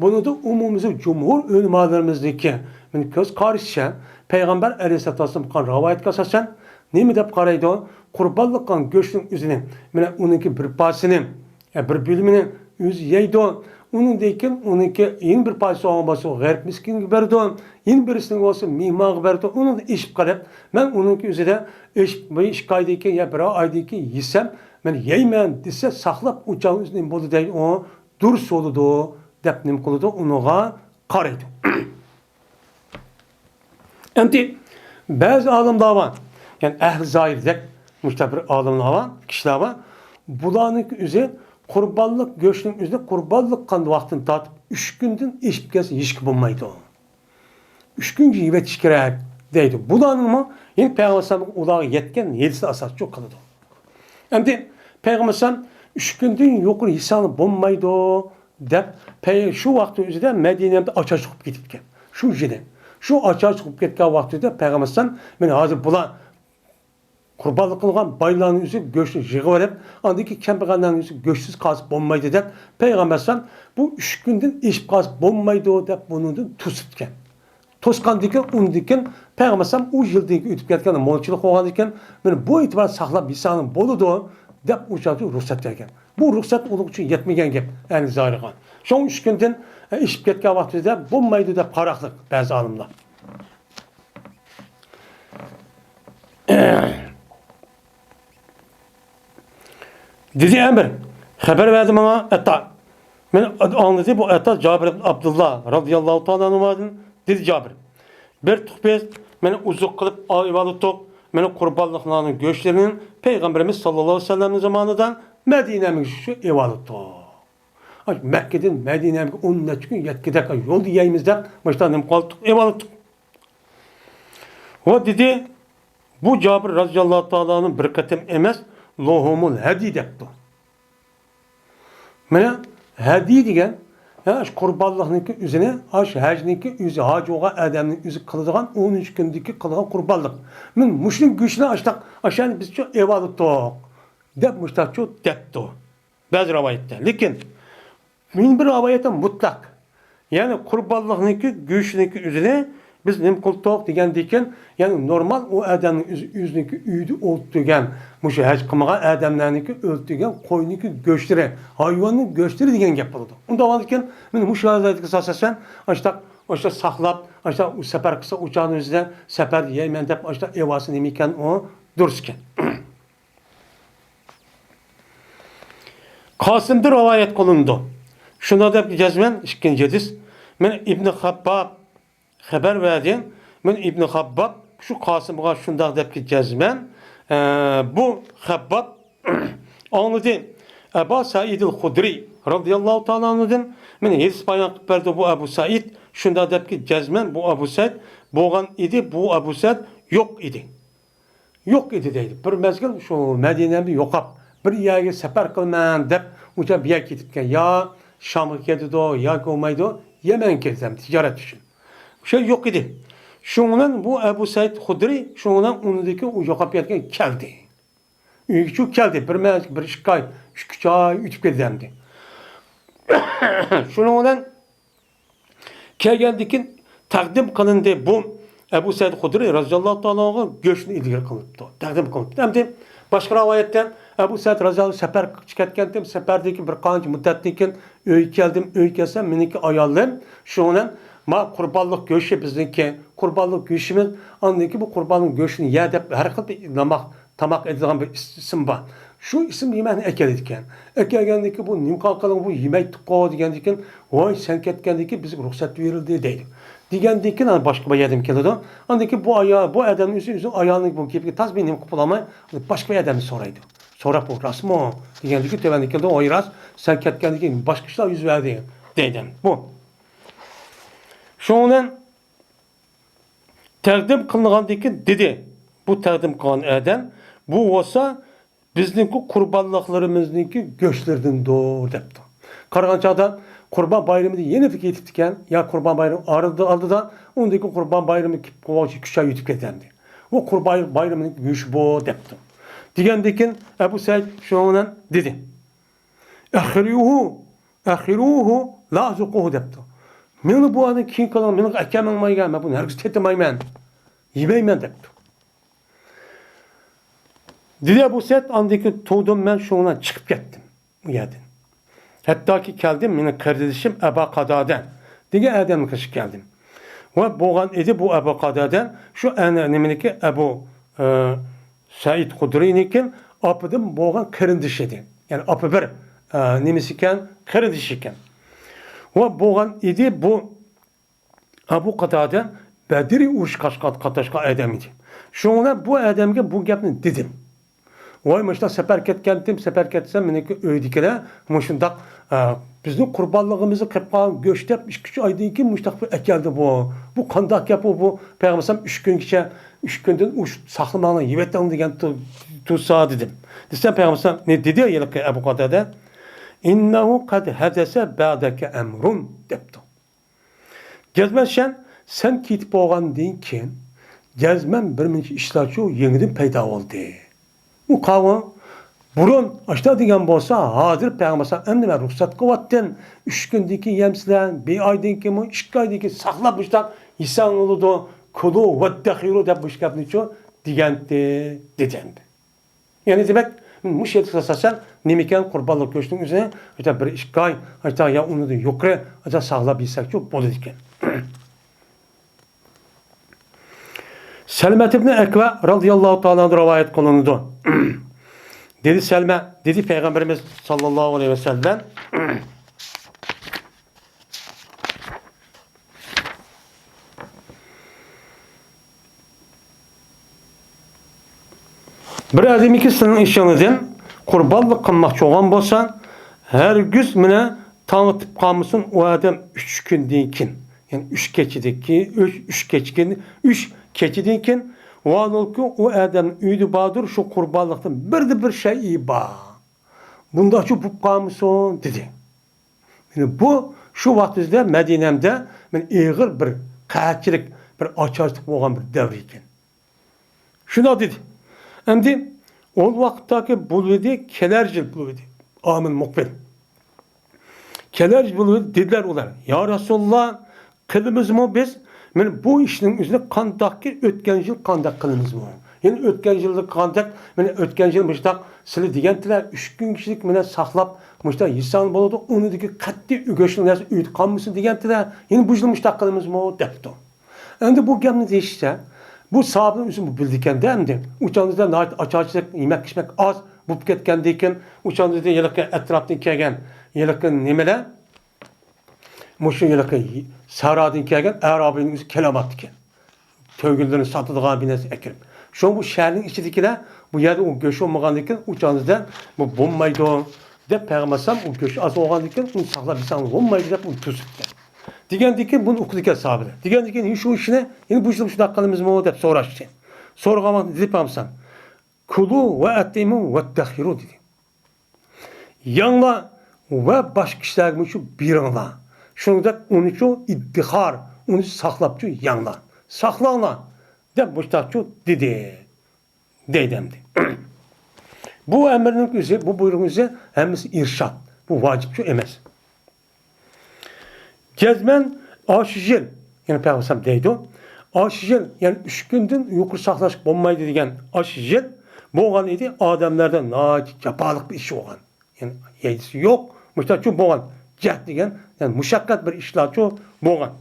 بۇنىڭدا ئومۇمىي جۇمھۇر ئۆلىمالىرىمىزنىڭكى، مېنىڭ كۆز قارىشىمچە، پەيغەمبەر ئەلەيھىسسالاتۇ ۋەسسالام قىلغان رىۋايەتكە ئاساسەن، نېمە دەپ قارايدۇ؟ قۇربانلىق قىلغان گۆشنىڭ ئۆزىنى، مانا ئۇنىڭكى بىر پارچىسىنى، يا بىر بۆلۈمىنى ئۆزى يەيدۇ. ئۇنىڭدىن كېيىن ئۇنىڭكى يەنە بىر پارچىسى بولغان بولسا، غەرىب مىسكىنگە بېرىدۇ. يەنە بىرسىنى بولسا مېھمانغا بېرىدۇ. ئۇنىڭدىن ئېشىپ قېلىپ، مەن ئۇنىڭكى ئۆزىدە ئېشىپ، بىر ئىككى ئايدىن كېيىن يا بىر ئايدىن كېيىن يېسەم، مەن يەيمەن دېسە، ساقلاپ ئۇ چاغ ئۆزى نېمە بولىدۇ دەيدۇ، ئۇ دۇرۇس بولىدۇ دەپ نېمە قىلىدۇ، ئۇنىڭغا قارايدۇ. ئەمدى بەزى ئالىملار بار، يەنى ئەھلى زاھىردەك مۇشۇنداق بىر ئالىملار بار، كىشىلەر بار. بۇلارنىڭكى ئۆزى قۇربانلىق گۆشنىڭ ئۆزىنى قۇربانلىق قىلغان ۋاقتىدىن تارتىپ ئۈچ كۈندىن ئېشىپ كەتسە يېيىشكە بولمايدۇ. ئۈچ كۈنگە يېيىۋېتىش كېرەك دەيدۇ. بۇلارنىڭمۇ يەنى پەيغەمبەر ئەلەيھىسسالام ئۇلارغا يەتكەن ھەدىسى ئاساسچۇ قىلىدۇ. ئەمدى پەيغەمبەر ئەلەيھىسسالام ئۈچ كۈندىن يۇقىرى يېسەڭلار بولمايدۇ دەپ، پەي-، شۇ ۋاقىتنىڭ ئۆزىدە مەدىنەدە ئاچ-ئاچلىق بولۇپ كېتىپتىكەن. شۇ يىلى. شۇ ئاچ-ئاچلىق بولۇپ كەتكەن ۋاقتىدا پەيغەمبەر ئەلەيھىسسالام، مانا ھازىر بۇلار قۇربانلىق قىلغان بايلارنىڭ ئۆزى گۆشنى يىغىۋېلىپ، ئاندىن كېيىن كەمبەغەللەرنىڭ ئۆزى گۆشسىز قالسا بولمايدۇ دەپ، پەيغەمبەر ئەلەيھىسسالام بۇ ئۈچ كۈندىن ئېشىپ قالسا بولمايدۇ دەپ بۇنىڭدىن توسۇپتىكەن. توسقاندىن كېيىن، ئۇندىن كېيىن پەيغەمبەر ئەلەيھىسسالام ئۇ يىلدىن كېيىن ئۆتۈپ كەتكەن، مولچىلىق بولغاندىن كېيىن، مانا بۇ ئېتىبار ساقلاپ يېسەڭلار بولىدۇ دەپ ئۇ چاغدا رۇخسەت بەرگەن. بۇ رۇخسەت ئۇنىڭ ئۈچۈن يەتمىگەن گەپ، ئەھلى زاھىرغا. شۇڭا ئۈچ كۈندىن، ئە، ئېشىپ كەتكەن ۋاقتىدا بولمايدۇ دەپ قاراقلىق بەزى ئالىملار. دېدى ئەمىر، خەۋەر بەردى ماڭا ئەتا. مەن ئاڭلىدى بۇ ئەتا جابىر ئىبن ئابدۇللا رازىياللاھۇ تائالا ئەنھۇدىن. دېدى جابىر، بەردۇق بىز، مەن ئوزۇق قىلىپ ئېۋالىتۇق، مەن قۇربانلىقلارنىڭ گۆشلىرىنى پەيغەمبىرىمىز ساللاللاھۇ ئەلەيھى ۋەسەللەمنىڭ زامانىدا مەدىنەمىزگە شۇ ئېۋالىتۇق. مەككىدىن مەدىنەمگە ئون نەچچە كۈن يەتكۈدەك يولدا يەيمىز دەپ، مۇشۇنداق نېمە قىلدۇق، ئېۋالىتۇق. ۋە دېدى، بۇ جابىر رازىياللاھۇ تائالا ئەنھۇ بىر قېتىم ئەمەس، لۇھۇمۇل ھەدي دەپتۇ. مانا ھەدي دېگەن، ھە، شۇ قۇربانلىقنىڭكى ئۆزىنى، ئاشۇ ھەجنىڭكى ئۆزى، ھاجى بولغان ئادەمنىڭ ئۆزى قىلىدىغان ئون ئۈچ كۈندىكى قىلىدىغان قۇربانلىق. مەن مۇشۇنىڭ گۆشىنى ئاشتاق، ئاشۇنى بىزچۇ ئېۋالىتۇق، دەپ مۇشتاقچۇ دەپتۇ. بەزى رىۋايەتتە. لېكىن مۇنبىر رىۋايەتتە مۇتلەق. يەنى قۇربانلىقنىڭكى گۆشىنىڭكى ئۆزىنى بىز نېمە قىلدۇق دېگەندىكىن، يەنى نورمال ئۇ ئادەمنىڭ ئۆزى، ئۆزىنىڭكى ئۆيىدە ئولتۇرغان، مۇشۇ ھەج قىلمىغان ئادەملەرنىڭكى ئۆلتۈرگەن قوينىڭكى گۆشلىرى، ھايۋاننىڭ گۆشلىرى دېگەن گەپ بولىدۇ. ئۇنداق بولغاندىكىن، مەن مۇشۇ ھالەتكە ئاساسەن، ئاشتاق، ئاشتاق ساقلاپ، ئاشتاق سەپەر قىلسا، ئۇ چاغنىڭ ئۆزىدە سەپەردە يەيمەن دەپ، ئاشتاق ئېۋاسى نېمە ئىكەن، ئۇ دۇرۇس ئىكەن. قاسىمدىن رىۋايەت قىلىنىدۇ. شۇنداق دەپ جەزمەن، ئىككىنچى ھەدىس. مەن ئىبنى خەبباب خەۋەر بەردى. مەن ئىبنى خەبباب شۇ قاسىمغا شۇنداق دەپكى جەزمەن، ئە، بۇ خەبباب ئاڭلىدى. ئەبا سەئىدىل خۇدرى رازىياللاھۇ تائالا ئەنھۇدىن مەن ھەدىس بايان قىلىپ بەردى بۇ ئەبۇ سەئىد. شۇنداق دەپكى جەزمەن بۇ ئەبۇ سەئىد بولغان ئىدى، بۇ ئەبۇ سەئىد يوق ئىدى. يوق ئىدى دەيدۇ. بىر مەزگىل شۇ مەدىنەمدە يوقاپ، بىر يەرگە سەپەر قىلىمەن دەپ، ئۇچا بىر يەرگە كېتىپتىكەن. يا شامغا كېتىدۇ، ياكى بولمايدۇ، يەمەنگە كېتىدۇ تىجارەت ئۈچۈن. شۇ يوق ئىدى. شۇنىڭ بىلەن بۇ ئەبۇ سەئىد خۇدرى شۇنىڭ بىلەن ئۇنىڭدىكى ئۇ يوقاپ كەتكەن كەلدى. ئۆيگە چۇ كەلدى. بىر مەزگىل، بىر ئىككى ئاي، ئۈچ ئاي ئۆتۈپ كەتتى ئەمدى. شۇنىڭ بىلەن كەلگەندىكىن تەقدىم قىلىندى. بۇ ئەبۇ سەئىد خۇدرى رازىياللاھۇ تائالا ئەنھۇغا گۆشنى ئىلگىرى قىلىنىپتۇ، تەقدىم قىلىنىپتۇ. ئەمدى باشقا رىۋايەتتە ئەبۇ سەئىد رازىياللاھۇ سەپەر كەتكەنتىم، سەپەردىكى بىر قانچە مۇددەتتىن كېيىن ئۆيگە كەلدىم، ئۆيگە كەلسەم مېنىڭكى ئايالىم شۇنىڭ بىلەن ما قۇربانلىق گۆشى بىزنىڭكى، قۇربانلىق گۆشىمىز، ئاندىن كېيىن بۇ قۇربانلىق گۆشىنى يە دەپ ھەر خىل بىر ناماق تاماق ئېتىدىغان بىر ئىس-، ئىسىم بار. شۇ ئىسىم يېمەكنى ئەكېلىدىكەن. ئەكەلگەندىن كېيىن بۇ نېمە قىلدىڭ، بۇ يېمەيتتۇققۇ دېگەندىن كېيىن، ۋاي سەن كەتكەندىن كېيىن بىزگە رۇخسەت بېرىلدى دەيدۇ. دېگەندىن كېيىن باشقا بىر ئادەم كېلىدۇ. ئاندىن كېيىن بۇ ئايال، بۇ ئادەمنىڭ ئۆزى، ئۆزىنىڭ ئايالىنىڭ بۇ گېپىگە تاس بىر نېمە قىلىپ بولالماي، باشقا بىر ئادەمدىن سورايدۇ. سوراپ، بۇ راستمۇ دېگەندىن كېيىن تۆۋەندە كېلىدۇ، ۋاي راست، سەن كەتكەندىن كېيىن باشقا ئىشلار يۈز بەردى دەيدۇ. بۇ. شۇنىڭ بىلەن تەقدىم قىلىنغاندىن كېيىن دېدى، بۇ تەقدىم قىلغان ئادەم، بۇ بولسا بىزنىڭكى قۇربانلىقلىرىمىزنىڭكى گۆشلىرىدىندۇر دەپتۇ. قارىغان چاغدا قۇربان بايرىمى يەنە بىر كېتىپتىكەن، يا قۇربان بايرىمى ئارىدا، ئالدىدا، ئۇندىن كېيىن قۇربان بايرىمى كېلىپ قالغۇچە ئۈچ ئاي ئۆتۈپ كەتكەنىدى. بۇ قۇربان بايرىمىنىڭ گۆشى بۇ دەپتۇ. دېگەندىن كېيىن ئەبۇ سەئىد شۇنىڭ بىلەن دېدى، ئەخىرۇھۇ، ئەخىرۇھۇ لا ئەزۇقۇھۇ دەپتۇ. مېنى بۇ ئادەم كېيىن قىلىڭ، مېنى ئەكەلمەڭ مايغا، مەن بۇنى ھەرگىز تېتىمايمەن، يېمەيمەن دەپتۇ. دېدى ئەبۇ سەئىد، ئاندىن كېيىن تۇردۇم مەن شۇنىڭ بىلەن چىقىپ كەتتىم ئۇ يەردىن. ھەتتاكى كەلدىم، مېنىڭ قېرىندىشىم ئەبا قاتادە دېگەن ئادەمنىڭ قېشىغا كەلدىم. ۋە بولغان ئىدى بۇ ئەبۇ قاتادە شۇ ئەنە نېمىنىكى ئەبۇ، ئە، سەئىد خۇدرىينىڭكى ئاپىدىن بولغان قېرىندىشى ئىدى. يەنى ئاپا بىر، ئە، نېمىسى ئىكەن، قېرىندىشى ئىكەن. ۋە بولغان ئىدى بۇ ئەبۇ قاتادە بەدرى ئۇرۇشقا قاتناشقان ئادەم ئىدى. شۇڭا بۇ ئادەمگە بۇ گەپنى دېدىم. ۋاي، مۇشۇنداق سەپەر كەتكەنتىم، سەپەر كەتسەم، مېنىڭكى ئۆيدىكىلەر مۇشۇنداق، ئە، بىزنىڭ قۇربانلىقىمىزنى قىلىپ قالغان گۆش دەپ ئىككى، ئۈچ ئايدىن كېيىن مۇشۇنداق بىر ئەكەلدى بۇ. بۇ قانداق گەپ ئۇ بۇ؟ پەيغەمبەر ئۈچ كۈنگىچە، ئۈچ كۈندىن ئۇش ساقلىماڭلار، يېۋېتىڭ دېگەن تۇ-، تۇرسا دېدىم. دېسەم پەيغەمبەر نېمە دېدى ھېلىقى ئەبۇ قاتادە؟ ئىننەھۇ قەد ھەدەسە بەدەكە ئەمرۇن دەپتۇ. جەزمەن سەن، سەن كېتىپ بولغاندىن كېيىن، جەزمەن بىر مۇنچە ئىشلارچۇ يېڭىدىن پەيدا بولدى. ئۇ قاۋۇ، بۇرۇن ئاشتا دېگەن بولسا، ھازىر پەيغەمبەر ئەمدى مەن رۇخسەت قىلىۋاتتىم، ئۈچ كۈندىن كېيىن يەمسىلەر، بىر ئايدىن كېيىنمۇ، ئىككى ئايدىن كېيىن ساقلاپ مۇشۇنداق يېسەڭ بولىدۇ، كۇلۇ ۋەددەخىرۇ دەپ مۇشۇ گەپنىچۇ دېگەنتى، دېدى ئەمدى. يەنى دېمەك، مۇشۇ يەردە ئاساسەن نېمىكەن قۇربانلىق گۆشنىڭ ئۆزىنى ئاشتا بىر ئىككى ئاي، ئاشتا يا ئۇنىڭدىن يۇقىرى، ئاشتا ساقلاپ يېسەكچۇ بولىدىكەن. سەلمەت ئىبنى ئەكۋە رازىياللاھۇ تائالا ئەنھۇ رىۋايەت قىلىنىدۇ. دېدى سەلمە، دېدى پەيغەمبىرىمىز ساللاللاھۇ ئەلەيھى ۋەسەللەم. بىر ئادەمكى سىلىنىڭ ئىشىڭىزدىن قۇربانلىق قىلماقچى بولغان بولسا، ھەرگىز مېنى تاڭ ئېتىپ قالمىسۇن، ئۇ ئادەم ئۈچ كۈندىن كېيىن، يەنى ئۈچ كېچىدىن كېيىن، ئۈچ، ئۈچ كېچىكىن-، ئۈچ كېچىدىن كېيىن، ۋاھالەنكى، ئۇ ئادەمنىڭ ئۆيىدە باردۇر شۇ قۇربانلىقتىن بىردە بىر شەيئى بار. بۇنداقچۇ بولۇپ قالمىسۇن، دېدى. يەنى بۇ شۇ ۋاقىت ئۆزىدە مەدىنەمدە مەن ئېغىر بىر قەھەتچىلىك، بىر ئاچارچىلىق بولغان بىر دەۋر ئىكەن. شۇنداق دېدى. ئەمدى ئول ۋاقىتتاكى بولۇۋىدى، كېلەر يىل بولۇۋىدى. ئامىل مۇقبىل. كېلەر يىل بولۇۋىدى، دېدىلەر ئۇلار. يا رەسۇلاللا، قىلىمىزمۇ بىز؟ مانا بۇ ئىشنىڭ ئۆزىنى قانداقكى ئۆتكەن يىل قانداق قىلىمىزمۇ؟ يەنى ئۆتكەن يىلدا قانداق، مانا ئۆتكەن يىل مۇشتاق سىلى دېگەنتىلەر، ئۈچ كۈن كىشىلىك مانا ساقلاپ، مۇشتاق يېسەڭ بولىدۇ، ئۇنىدىكى قەتئىي ئۆگەشلىك نەرسە ئۆيدە قالمىسۇن دېگەنتىلەر، يەنە بۇ يىل مۇشتاق قىلىمىزمۇ؟ دەپتۇ. ئەمدى بۇ گەپنى دېيىشىچە، بۇ ساھابىنىڭ ئۆزى بۇ بىلىدىكەندە ئەمدى. ئۇ چاغدا ناھايىتى ئاچارچىلىق، يېمەك ئىچمەك ئاز بولۇپ كەتكەندىكىن، ئۇ چاغدا ھېلىقى ئەتراپتىن كەلگەن ھېلىقى نېمىلەر، مۇشۇ ھېلىقى سەھرادىن كەلگەن ئەرابىينىڭ ئۆزى كېلەلمەپتىكەن. تۆگىلىرىنى ساتىدىغان بىر نەرسە ئەكىرىپ. شۇڭا بۇ شەھەرنىڭ ئىچىدىكىلەر بۇ يەردە ئۇ گۆش بولمىغاندىكىن، ئۇ چاغدا بۇ بولمايدۇ دەپ پەيغەمبەر ئەلەيھىسسالام ئۇ گۆش ئاز بولغاندىكىن، ئۇنى ساقلاپ يېسەڭ بولمايدۇ دەپ ئۇنى توسۇپتىكەن. دېگەندىكىن بۇنى ئۇقىدىكەن ساھابىلەر. دېگەندىكىن، شۇ ئىشنى يەنە بۇ يىل شۇنداق قىلىمىزمۇ دەپ سوراشتى. سورىغان ۋاقتىدا دېدى پەيغەمبەر ئەلەيھىسسالام، كۇلۇ ۋە ئەتئىمۇ ۋەددەخىرۇ دېدى. يەڭلار ۋە باشقا كىشىلەرگىمۇ شۇ بېرىڭلار. شۇنىڭدەك ئۇنىچۇ ئىددىخار، ئۇنى ساقلاپچۇ يەڭلار. ساقلاڭلار دەپ مۇشتاقچۇ دېدى. دەيدۇ ئەمدى. بۇ ئەمرنىڭ ئۆزى، بۇ بۇيرۇقنىڭ ئۆزى ھەممىسى ئىرشاد. بۇ ۋاجىپچۇ ئەمەس. جەزمەن ئاشۇ يىل، يەنى پەيغەمبەر دەيدۇ، ئاشۇ يىل، يەنى ئۈچ كۈندىن يۇقىرى ساقلاش بولمايدۇ دېگەن ئاشۇ يىل بولغان ئىدى، ئادەملەردە ناھايىتى جاپالىق بىر ئىش بولغان. يەنى ھەيدىسى يوق، مۇشتاقچۇ بولغان جەھد دېگەن، يەنى مۇشەققەت بىر ئىشلارچۇ بولغان.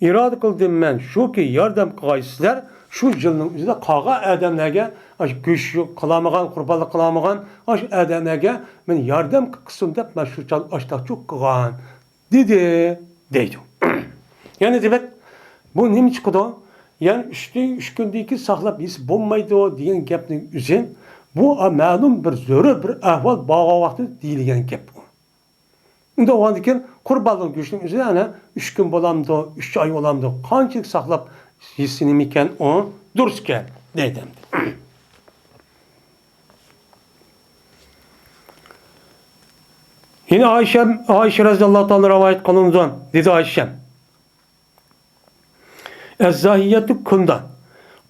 ئىرادە قىلدىم مەن شۇكى، ياردەم قىلغايسىلەر، شۇ يىلنىڭ ئۆزىدە قالغان ئادەملەرگە، ئاشۇ گۆش يوق قىلالمىغان، قۇربانلىق قىلالمىغان، ئاشۇ ئادەملەرگە مەن ياردەم قىلسۇن دەپ، مەن شۇ چاغ ئاشتاقچۇ قىلغان. دېدى، دەيدۇ. يەنى دېمەك، بۇ نېمە چىقىدۇ؟ يەنى ئۈچتىن، ئۈچ كۈندىن كېيىن ساقلاپ يېسە بولمايدۇ دېگەن گەپنىڭ ئۆزى، بۇ مەلۇم بىر زۆرۈر بىر ئەھۋال بارغان ۋاقتىدا دېيىلگەن گەپ بۇ. ئۇنداق بولغاندىكىن، قۇربانلىق گۆشىنىڭ ئۆزى ئەنە ئۈچ كۈن بولامدۇ، ئۈچ ئاي بولامدۇ، قانچىلىك ساقلاپ يېسە نېمىكەن، ئۇ دۇرۇسكەن، دەيدۇ ئەمدى. يەنە ئائىشە، ئائىشە رەزىياللاھۇ تائالا رىۋايەت قىلىنىدۇ، دېدى ئائىشە. ئەززاھىيەتۇ كۇندا.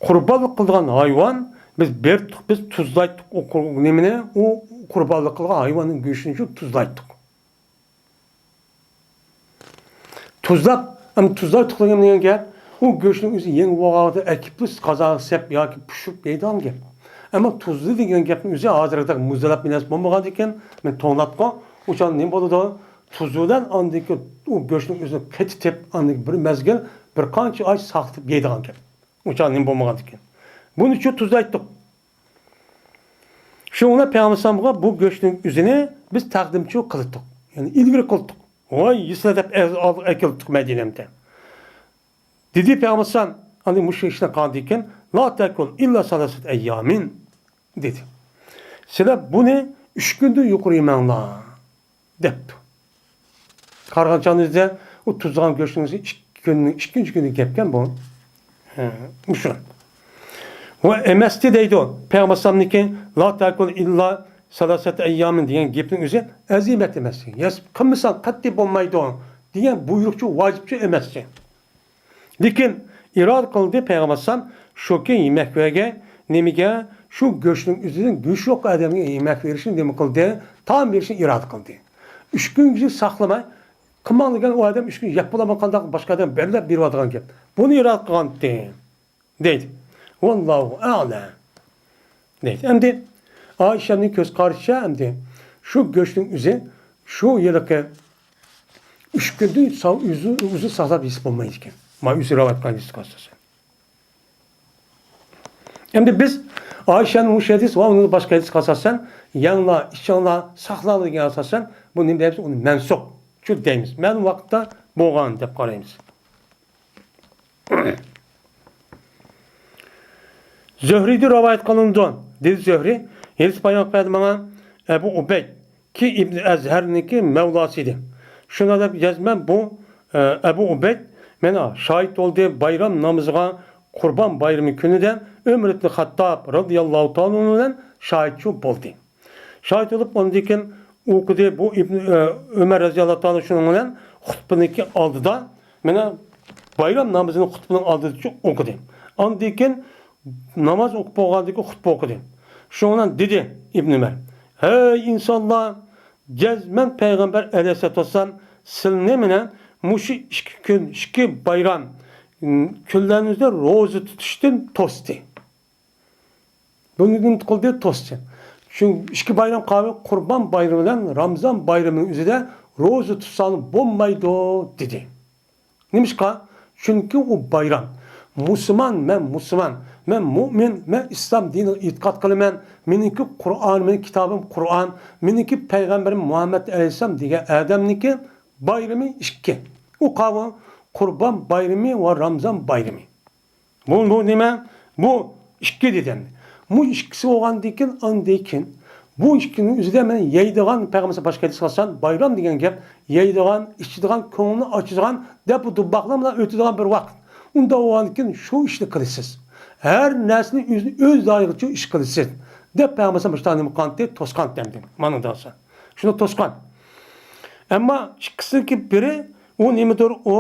قۇربانلىق قىلىدىغان ھايۋان، بىز بېرىتتۇق، بىز تۇزلايتتۇق ئۇ قۇر-، نېمىنى، ئۇ قۇربانلىق قىلغان ھايۋاننىڭ گۆشىنى شۇ تۇزلايتتۇق. تۇزلاپ، ئەمما تۇزلاپ تۇتۇلغان دېگەن گەپ، ئۇ گۆشنىڭ ئۆزى يېڭى بولغاندا ئەكىپ قازانغا سەپ ياكى پىشۇرۇپ يەيدىغان گەپ. ئەمما تۇزلى دېگەن گەپنىڭ ئۆزى ھازىرقىدەك مۇزدەك بىر نەرسە بولمىغاندىكىن، مەن توڭلاتقان، ئۇ چاغدا نېمە بولىدۇ؟ تۇزى بىلەن ئاندىن كېيىن ئۇ گۆشنىڭ ئۆزىنى قېتىتىپ، ئاندىن كېيىن بىر مەزگىل، بىر قانچە ئاي ساقلىتىپ يەيدىغان گەپ. ئۇ چاغدا نېمە بولمىغاندىكىن. بۇنى شۇ تۇزلايتتۇق. شۇڭا پەيغەمبەر ئەلەيھىسسالامغا بۇ گۆشنىڭ ئۆزىنى بىز تەقدىمچۇ قىلدۇق. يەنى ئىلگىرى قىلدۇق. ۋاي، يېسىلە دەپ ئەز-، ئالدىغا ئەكېلىپتۇق مەدىنەمدە. دېدى پەيغەمبەر ئەلەيھىسسالام، ئەمدى مۇشۇ ئىشنى قىلغاندىن كېيىن، لا تاكۇل ئىللا سالاسەت ئەييامىن، دېدى. سىلەر بۇنى ئۈچ كۈندىن يۇقىرى يېمەڭلار. دەپتۇ. قارىغان چاغدا ئۇ تۇزلىغان گۆشنىڭ ئىككى كۈننىڭ، ئىككىنچى كۈنى گەپكەن بۇ. ھە، مۇشۇ. ۋە ئەمەستى دەيدۇ. پەيغەمبەر ئەلەيھىسسالامنىڭكى لا تاكۇل ئىللا سالاسەت ئەييامىن دېگەن گېپىنىڭ ئۆزى ئەزىمەت ئەمەس. يەس، قىلمىساڭ قەتئىي بولمايدۇ دېگەن بۇيرۇقچۇ، ۋاجىپچۇ ئەمەس. لېكىن ئىرادە قىلدى پەيغەمبەر ئەلەيھىسسالام، شۇكى يېمەك بەرگەن نېمىگە، شۇ گۆشنىڭ ئۆزىدىن گۆش يوق ئادەمگە يېمەك بېرىشنى نېمە قىلدى؟ تائام بېرىشنى ئىرادە قىلدى. ئۈچ كۈنگىچە ساقلىماي، قىلماڭ دېگەن ئۇ ئادەم ئۈچ كۈن يەپ بولالماي قانداق باشقا ئادەم بەرلەپ بېرىۋاتىدىغان گەپ. بۇنى ئىرادە قىلغانتى. دەيدۇ. ۋاللاھۇ ئەئلەم. دەيدۇ. ئەمدى ئائىشەمنىڭ كۆز قارىشىچە ئەمدى شۇ گۆشنىڭ ئۆزى شۇ ھېلىقى ئۈچ كۈندىن سا-، ئۆزى، ئۆزى ساقلاپ يېسە بولمايدىكەن. مانا ئۆزى رىۋايەت قىلغان ھەدىسكە ئاساسەن. ئەمدى بىز ئائىشەنىڭ مۇشۇ ھەدىس ۋە ئۇنىڭ باشقا ھەدىسكە ئاساسەن، يەڭلار، ئىچىڭلار، ساقلاڭلار دېگەن ئاساسەن، بۇ نېمە دەيمىز؟ ئۇنى مەنسۇخ، شۇ دەيمىز. مەلۇم ۋاقىتتا بولغان دەپ قارايمىز. زۆھرىدىن رىۋايەت قىلىنىدۇ، دېدى زۆھرى، ھېلىسى بايان قىلدى ماڭا ئەبۇ ئۇبەيد، كى ئىبن ئەزھەرنىڭكى مەۋلاسى ئىدى. شۇنداق دەپ يازىمەن، بۇ، ئە، ئەبۇ ئۇبەيد مانا شاھىت بولدى بايرام نامىزىغا، قۇربان بايرىمى كۈنىدە ئۆمەر ئىبن خەتتاب رازىياللاھۇ تائالا ئەنھۇ بىلەن شاھىتچۇ بولدى. شاھىت بولۇپ، ئاندىن كېيىن ئوقۇدى. بۇ ئىبن، ئە، ئۆمەر رازىياللاھۇ تائالا شۇنىڭ بىلەن خۇتبىنىڭكى ئالدىدا، مانا بايرام نامىزىنى خۇتبىنىڭ ئالدىدا ئوقۇدى. ئاندىن كېيىن ناماز ئوقۇپ بولغاندىن كېيىن خۇتبە ئوقۇدى. شۇنىڭ بىلەن دېدى ئىبن ئۆمەر، ھەي ئىنسانلار، جەزمەن پەيغەمبەر ئەلەيھىسسالاتۇ ۋەسسالام سىلىنى مانا مۇشۇ ئىككى كۈن، ئىككى بايرام، م، كۈنلەرنىڭىزدە روزا تۇتۇشتىن توستى. بۇنى نېمە قىلدى؟ توستى. شۇ ئىككى بايرام قالدى، قۇربان بايرىمى بىلەن رامىزان بايرىمىنىڭ ئۆزىدە روزا تۇتساڭ بولمايدۇ، دېدى. نېمىشقا؟ چۈنكى ئۇ بايرام. مۇسۇلمان، مەن مۇسۇلمان، مەن مۇئمىن، مەن ئىسلام دىنىغا ئېتىقاد قىلىمەن، مېنىڭكى قۇرئانىم، مېنىڭ كىتابىم قۇرئان، مېنىڭكى پەيغەمبىرىم مۇھەممەد ئەلەيھىسسالام دېگەن ئادەمنىڭكى بايرىمى ئىككى. ئۇ قاۋۇ قۇربان بايرىمى ۋە رامىزان بايرىمى. بۇ، بۇ نېمە؟ بۇ ئىككى دېدى ئەمدى. بۇ ئىككىسى بولغاندىن كېيىن، ئاندىن كېيىن بۇ ئىككىنىڭ ئۆزىدە مەن يەيدىغان، پەيغەمبەر باشقا ھەدىس قىلسان، بايرام دېگەن گەپ، يەيدىغان، ئىچىدىغان، كۆڭلىنى ئاچىدىغان دەپ بۇ دوبباقلار بىلەن ئۆتىدىغان بىر ۋاقىت. ئۇنداق بولغاندىن كېيىن شۇ ئىشنى قىلىسىز. ھەر نەرسىنى ئۆز، ئۆز دائىرىچە ئىش قىلىسىز، دەپ پەيغەمبەر مۇشۇنداق نېمە قىلغانتى؟ توسقانتى ئەمدى. مانا دەۋاتسا. شۇنى توسقان. ئەمما ئىككىسىدىكى بىرى، ئۇ نېمىدۇر؟ ئۇ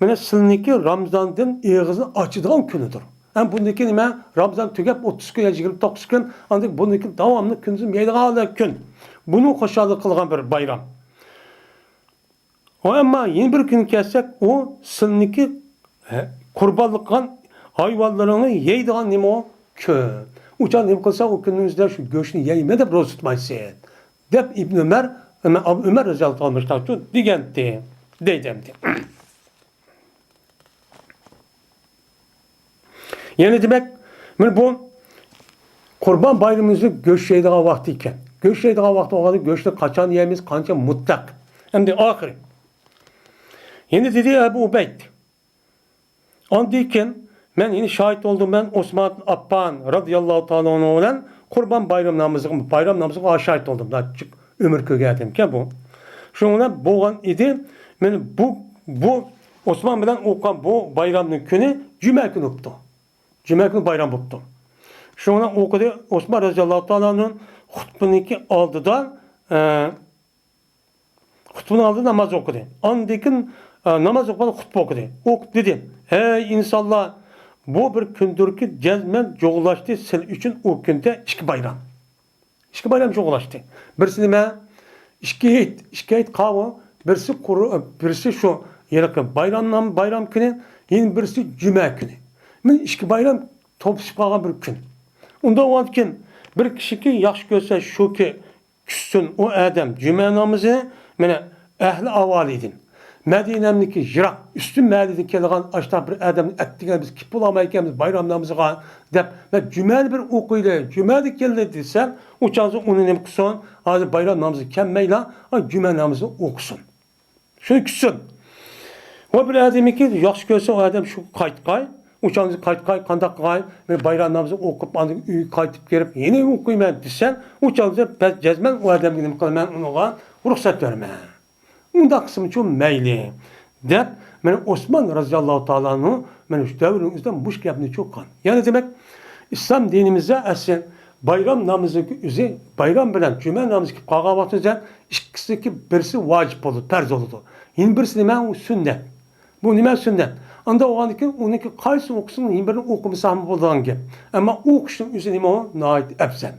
مانا سىلىنىڭكى رامىزاندىن ئېغىزنى ئاچىدىغان كۈنىدۇر. ھەم بۇندىكى نېمە؟ رامىزان تۈگەپ ئوتتۇز كۈن يا يىگىرمە توققۇز كۈن، ئاندىن بۇنىڭكى داۋاملىق كۈندۈزى يەيدىغان كۈن. بۇنى خۇشاللىق قىلغان بىر بايرام. ئۇ ئەمما يەنە بىر كۈنگە كەلسەك، ئۇ سىلىنىڭكى، ھە، قۇربانلىق قىلغان ھايۋانلىرىڭنى يەيدىغان نېمە ئۇ؟ كۈن. ئۇ چاغ نېمە قىلسا، ئۇ كۈننىڭ ئۆزىدە شۇ گۆشنى يەيمەن دەپ روزا تۇتمايسەن، دەپ ئىبن ئۆمەر، ئەمما ئەبۇ ئۆمەر رەزىياللاھۇ تائالا مۇشۇنداق دېگەنتى، دەيدۇ ئەمدى. يەنى دېمەك، مانا بۇ قۇربان بايرىمىمىزدا گۆش يەيدىغان ۋاقتى ئىكەن. گۆش يەيدىغان ۋاقتى بولغاندا گۆشنى قاچان يەيمىز، قانچە مۇتلەق. ئەمدى ئاخىرى. يەنە دېدى ئەبۇ ئۇبەيد. ئاندىن كېيىن مەن يەنە شاھىت بولدۇم، مەن ئوسمان ئاپپان رازىياللاھۇ تائالا ئەنھۇ بىلەن قۇربان بايرام نامىزىغا، بايرام نامىزىغا شاھىت بولدۇم. ئۆمۈر كۆرگەن ئادەمكەن بۇ. شۇنىڭ بىلەن بولغان ئىدى. مانا بۇ، بۇ ئوسمان بىلەن ئوقۇغان بۇ بايرامنىڭ كۈنى جۈمە كۈنى بوپتۇ. جۈمە كۈنى بايرام بوپتۇ. شۇنىڭ بىلەن ئوقۇدى. ئوسمان رازىياللاھۇ تائالا ئەنھۇ خۇتبىنىڭكى ئالدىدا، ئە، خۇتبىنىڭ ئالدىدا ناماز ئوقۇدى. ئاندىن كېيىن، ئە، ناماز ئوقۇپ خۇتبە ئوقۇدى. ئوقۇپ دېدى، ھەي ئىنسانلار، بۇ بىر كۈندۇركى جەزمەن جۇغلاشتى سىلەر ئۈچۈن ئۇ كۈندە ئىككى بايرام. ئىككى بايرام جۇغلاشتى. بىرسى نېمە؟ ئىككى ھېيت، ئىككى ھېيت قاۋۇ. بىرسى قۇر-، بىرسى شۇ ھېلىقى بايرام نام-، بايرام كۈنى، يەنە بىرسى جۈمە كۈنى. مانا ئىككى بايرام توپۇشۇپ قالغان بىر كۈن. ئۇنداق بولغاندىكىن بىر كىشىكى ياخشى كۆرسە شۇكى، كۈتسۇن ئۇ ئادەم جۈمە نامىزى، مانا، ئەھلى ئاۋالىدىن، مەدىنەمدىكى يىراق ئۈستۈن مەھەللىدىن كېلىدىغان ئاشۇنداق بىر ئادەمنى ئەتىگەن بىز كېلىپ بولالمايدىكەنمىز بايرام نامىزىغا دەپ، مەن جۈمەنى بىر ئوقۇيلى، جۈمەدە كېلىدۇ دېسەم، ئۇ چاغدا ئۇنى نېمە قىلسۇن؟ ھازىر بايرام نامىزىغا كەلمەيلا، ئا، جۈمە نامىزىنى ئوقۇسۇن. شۇنى كۈتسۇن. ۋە بىر ئادەمكى ياخشى كۆرسە، ئۇ ئادەم شۇ قايتقاي، ئۇ چاغدا قايتقاي، قانداق قىلغاي؟ مەن بايرام نامىزىنى ئوقۇپ، ئاندىن ئۆيگە قايتىپ كىرىپ، يەنە ئوقۇيمەن دېسەم، ئۇ چاغدا بەس جەزمەن ئۇ ئادەمگە نېمە قىلىمەن؟ ئۇنىڭغا رۇخسەت بېرىمەن. ئۇنداق قىلسىمچۇ مەيلى، دەپ، مانا ئوسمان رازىياللاھۇ تائالا ئەنھۇ مانا شۇ دەۋرنىڭ ئۆزىدە مۇشۇ گەپنى چوققان. يەنى دېمەك، ئىسلام دىنىمىزدە ئەسلى بايرام نامىزىنىڭكى ئۆزى، بايرام بىلەن جۈمە نامىزى كېلىپ قالغان ۋاقتىمىزدا ئىككىسىدىكى بىرسى ۋاجىپ بولىدۇ، پەرز بولىدۇ. يەنە بىرسى نېمە؟ ئۇ سۈننەت. بۇ نېمە سۈننەت؟ ئانداق بولغاندىكىن ئۇنىڭكى قايسىنى ئوقۇسۇڭ، يەنە بىرىنى ئوقۇمىساڭمۇ بولىدىغان گەپ. ئەمما ئوقۇشنىڭ ئۆزى نېمە؟ ئۇ ناھايىتى ئەۋزەل.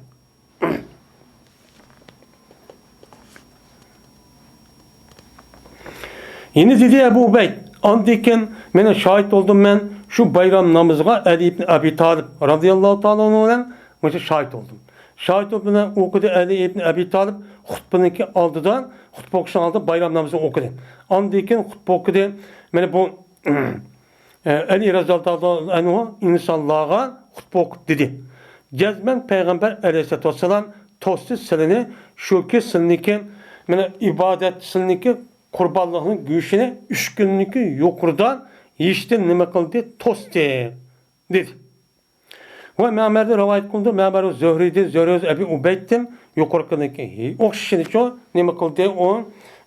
يەنە دېدى ئەبۇ ئۇبەيد، ئاندىن كېيىن مانا شاھىت بولدۇم مەن شۇ بايرام نامىزىغا ئەلى ئىبن ئەبى تالىپ رازىياللاھۇ تائالا ئەنھۇ بىلەن مۇشۇ شاھىت بولدۇم. شاھىت بولۇپ مانا ئوقۇدى ئەلى ئىبن ئەبى تالىپ خۇتبىنىڭكى ئالدىدا خۇتبە ئوقۇشنىڭ ئالدىدا بايرام نامىزىنى ئوقۇدى. ئاندىن كېيىن خۇتبە ئوقۇدى. مانا بۇ ئەلى رازىياللاھۇ تائالا ئەنھۇ ئىنسانلارغا خۇتبە ئوقۇپ دېدى. جەزمەن پەيغەمبەر ئەلەيھىسسالاتۇ ۋەسسالام توستى سىلىنى، شۇكى سىلىنىكى، مانا، ئىبادەت سىلىنىكى قۇربانلىقنىڭ گۆشىنى ئۈچ كۈننىكى يۇقىرىدا يېيىشتىن نېمە قىلدى؟ توستى، دېدى. ۋە مەمەردىن رىۋايەت قىلىنىدۇ، مەمەر زۆھرىدىن، زۆھرى ئەبى ئۇبەيدتىن يۇقىرىقىنىڭكى ئوخشىشىچە نېمە قىلدى؟ ئۇ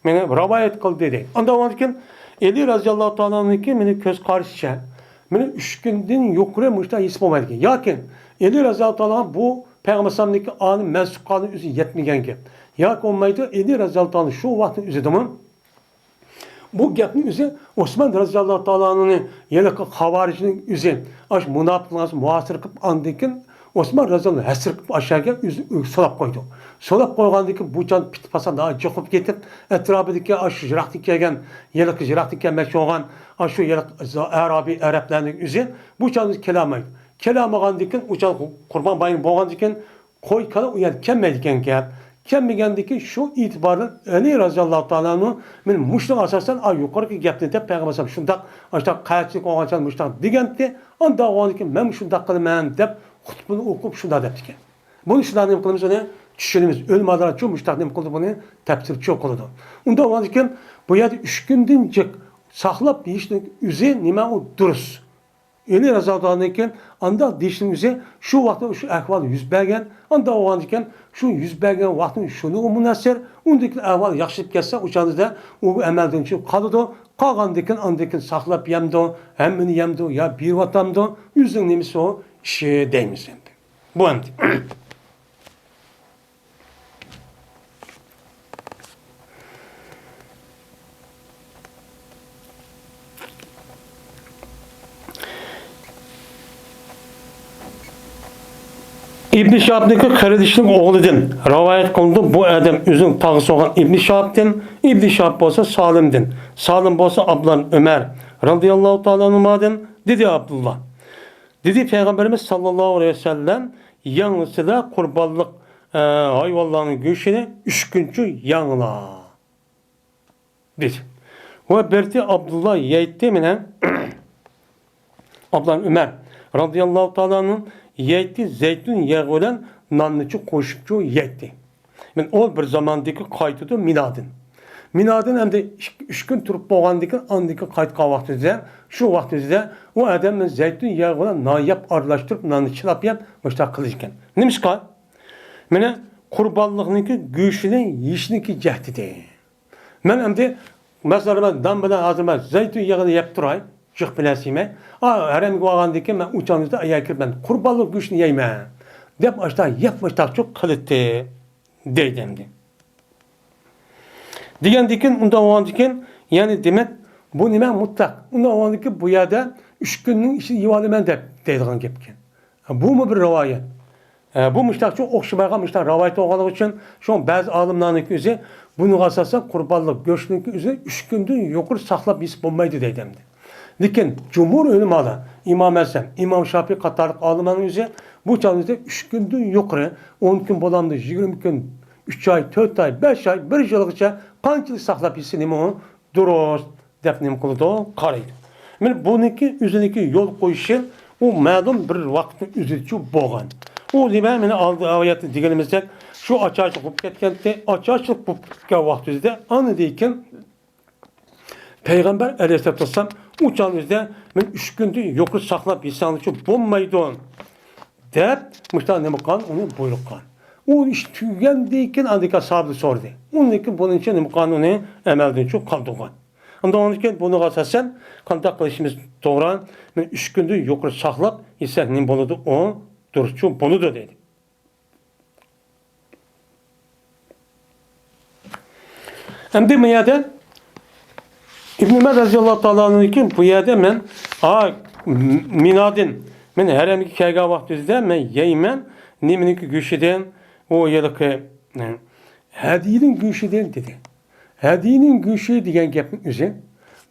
مېنى رىۋايەت قىلدى دەيدۇ. ئاندىن ئاندىن كېيىن ئەلى رەزىياللاھۇ تائالا ئانھۇنىڭكى مېنى كۆز قارىشىچە، مېنى ئۈچ كۈندىن يۇقىرى مۇشۇنداق ھېس بولمايدىكەن. ياكى ئەلى رەزىياللاھۇ تائالا بۇ پەيغەمبەر ئەلەيھىسسالامنىڭكى ئانى مەنسۇپ قىلغان ئۆزى يەتمىگەن گەپ. ياكى بولمايدۇ، ئەلى رەزىياللاھۇ تائالا شۇ ۋاقىتنىڭ ئۆزىدىمۇ بۇ گەپنى ئۆزى ئوسمان رەزىياللاھۇ تائالا ئانھۇنى ھېلىقى خاۋارىجنىڭ ئۆزى، ئاشۇ مۇناپىقلارنى مۇھاسىرە قىلىپ، ئاندىن كېيىن ئوسمان رەزىياللاھۇ ئەنھۇ ھەسىر قىلىپ ئاشۇ يەرگە ئۆزى سولاپ قويدى. سولاپ قويغاندىن كېيىن بۇ چاغدا پىتى پاسا ناھايىتى جۇقۇپ كېتىپ، ئەتراپىدىكى ئاشۇ يىراقتىن كەلگەن، ھېلىقى يىراقتىن كەلمەكچى بولغان ئاشۇ ھېلىقى ئەرابىي ئەرەبلەرنىڭ ئۆزى بۇ چاغدا كېلەلمەيدۇ. كېلەلمىگەندىن كېيىن ئۇ چاغدا قۇربان بايرىمى بولغاندىن كېيىن قوي كالا ئۇ يەرگە كەلمەيدىكەنكەن. كەلمىگەندىكىن شۇ ئېتىباردىن ئەلى رەزىياللاھۇ تائالا ئەنھۇ مېنى مۇشۇنىڭغا ئاساسەن، ئا، يۇقىرىقى گەپنى دەپ پەيغەمبەر ئەلەيھىسسالام شۇنداق، ئاشۇنداق قەرزچىلىك بولغان چاغدا مۇشۇنداق دېگەنتى، ئانداق بولغاندىكىن مەن مۇشۇنداق قىلىمەن دەپ خۇتبىنى ئوقۇپ شۇنداق دەپتىكەن. بۇنى شۇنداق نېمە قىلىمىز، ئۇنى چۈشىنىمىز. ئۆلىمالارچۇ مۇشۇنداق نېمە قىلدى، بۇنى تەپسىرچۇ قىلىدۇ. ئۇنداق بولغاندىكىن بۇ يەردە ئۈچ كۈندىن جىق ساقلاپ يېيىشنىڭ ئۆزى نېمە ئۇ دۇرۇس. ئەلى رەزىياللاھۇ تائالا ئانھۇدىن كېيىن ئانداق دېيىشنىڭ ئۆزى شۇ ۋاقىتتا شۇ ئەھۋال يۈز بەرگەن، ئانداق بولغاندىكىن شۇ يۈز بەرگەن ۋاقىتنىڭ شۇنىڭغا مۇنەسىر، ئۇندىن كېيىن ئەھۋال ياخشىلىپ كەتسە، ئۇ چاغدا ئۇ ئەمەلدىن چۈشۈپ قالىدۇ. قالغاندىكىن ئاندىن كېيىن ساقلاپ يەمدۇ، ھەممىنى يەمدۇ يا بېرىۋاتامدۇ، ئۆزىنىڭ نېمىسى ئۇ ئىشى دەيمىز ئەمدى. بۇ ئەمدى. ئىبن شىھابنىڭكى قېرىندىشىنىڭ ئوغلىدىن رىۋايەت قىلىنىدۇ. بۇ ئادەم ئۆزىنىڭ تاغىسى بولغان ئىبن شىھابتىن، ئىبن شىھاب بولسا سالىمدىن، سالىم بولسا ئابدۇللا ئۆمەر رەزىياللاھۇ تائالا ئەنھۇمادىن، دېدى ئابدۇللا. دېدى پەيغەمبىرىمىز ساللاللاھۇ ئەلەيھى ۋەسەللەم، يەڭلىسىلەر قۇربانلىق، ئە، ھايۋانلارنىڭ گۆشىنى ئۈچ كۈنچە يەڭلار، دېدى. ۋە بىرتى ئابدۇللا يەيتتى مېنى، ئابدۇللا ئۆمەر رەزىياللاھۇ تائالا ئەنھۇ يەيتتى، زەيتۇن يېغى بىلەن ناننىچۇ قوشۇپچۇ يەيتتى. مەن ئۇ بىر زاماندىكى قايتىدۇ مىنادىن. مىنادىن ئەمدى ئىك-، ئۈچ كۈن تۇرۇپ بولغاندىن كېيىن، ئاندىن كېيىن قايتقان ۋاقتىدا شۇ ۋاقتىدا ئۇ ئادەم مەن زەيتۇن يېغى بىلەن نان يەپ ئارىلاشتۇرۇپ، ناننى چىلاپ يەپ، مۇشۇنداق قىلىدىكەن. نېمىشقا؟ مانا قۇربانلىقنىڭكى گۆشىنى يېيىشنىڭكى جەھىتىدە. مەن ئەمدى، مەسىلەن، مەن نان بىلەن ھازىر مەن زەيتۇن يېغىنى يەپ تۇراي، جىق بىر نەرسە يېمەي. ئا، ھەرەمگە بارغاندىن كېيىن مەن ئۇ چاغدا ئەگەر كىرىپ مەن قۇربانلىق گۆشىنى يەيمەن، دەپ ئاشۇنداق يەپ ئاشۇنداقچۇ قىلاتتى، دەيدۇ ئەمدى. دېگەندىن كېيىن، ئۇنداق بولغاندىن كېيىن، يەنى دېمەك، بۇ نېمە مۇتلەق؟ ئۇنداق بولغاندىن كېيىن، بۇ يەردە ئۈچ كۈننىڭ ئىچىدە يېيىۋالىمەن دەپ دەيدىغان گەپكەن. بۇمۇ بىر رىۋايەت. ئە، بۇ مۇشتاقچۇ ئوخشىمايدىغان مۇشتاق رىۋايەت بولغانلىقى ئۈچۈن، شۇڭا بەزى ئالىملارنىڭكى ئۆزى بۇنىڭغا ئاساسەن قۇربانلىق گۆشنىڭكى ئۆزىنى ئۈچ كۈندىن يۇقىرى ساقلاپ يېسە بولمايدۇ دەيدۇ ئەمدى. لېكىن جۇمھۇر ئۆلىمالار، ئىمام ئەزەم، ئىمام شاپىي قاتارلىق ئالىملارنىڭ ئۆزى بۇ چاغنىڭ ئۈچ كۈندىن يۇقىرى، ئون كۈن بولامدۇ، يىگىرمە كۈن، ئۈچ ئاي، تۆت ئاي، بەش ئاي، بىر يىلغىچە قانچىلىك ساقلاپ يېسە نېمە ئۇ؟ دۇرۇس دەپ نېمە قىلىدۇ؟ قارايدۇ. مانا بۇنىڭكى ئۆزىنىڭكى يول قويۇشى ئۇ مەلۇم بىر ۋاقىتنىڭ ئۆزىدىچۇ بولغان. ئۇ نېمە؟ مانا ئالدى ئايەتتە دېگىنىمىزدەك شۇ ئاچارچىلىق بولۇپ كەتكەنتى. ئاچارچىلىق بولۇپ كەتكەن ۋاقتىدا ئاندىن كېيىن پەيغەمبەر ئەلەيھىسسالاتۇ ۋەسسالام ئۇ چاغنىڭ ئۆزىدە مەن ئۈچ كۈندىن يۇقىرى ساقلاپ يېسەڭلارچۇ بولمايدۇ دەپ مۇشۇنداق نېمە قىلغان؟ ئۇنى بۇيرۇق قىلغان. ئۇ ئىش تۈگىگەندىن كېيىن ئاندىن كېيىن ساھابىلەر سورىدى. ئۇندىن كېيىن بۇنىڭچە نېمە قىلغان؟ ئۇنى ئەمەلدىنچۇ قالدۇرغان. ئاندىن كېيىن بۇنىڭغا ئاساسەن قانداق قىلىشىمىز توغرا؟ مەن ئۈچ كۈندىن يۇقىرى ساقلاپ يېسەك نېمە بولىدۇ؟ ئۇ دۇرۇسچۇ بولىدۇ دېدى. ئەمدى بۇ يەردە ئىبن ئۆمەر رەزىياللاھۇ تائالا ئەنھۇدىن كېيىن بۇ يەردە مەن، ئا، مىنادىن، مەن ھەرەمگە كەلگەن ۋاقتىدا مەن يەيمەن نېمىنىڭكى گۆشىدىن؟ ئۇ ھېلىقى، ھەدىيىنىڭ گۆشىدىن دېدى. ھەدىيىنىڭ گۆشى دېگەن گەپنىڭ ئۆزى،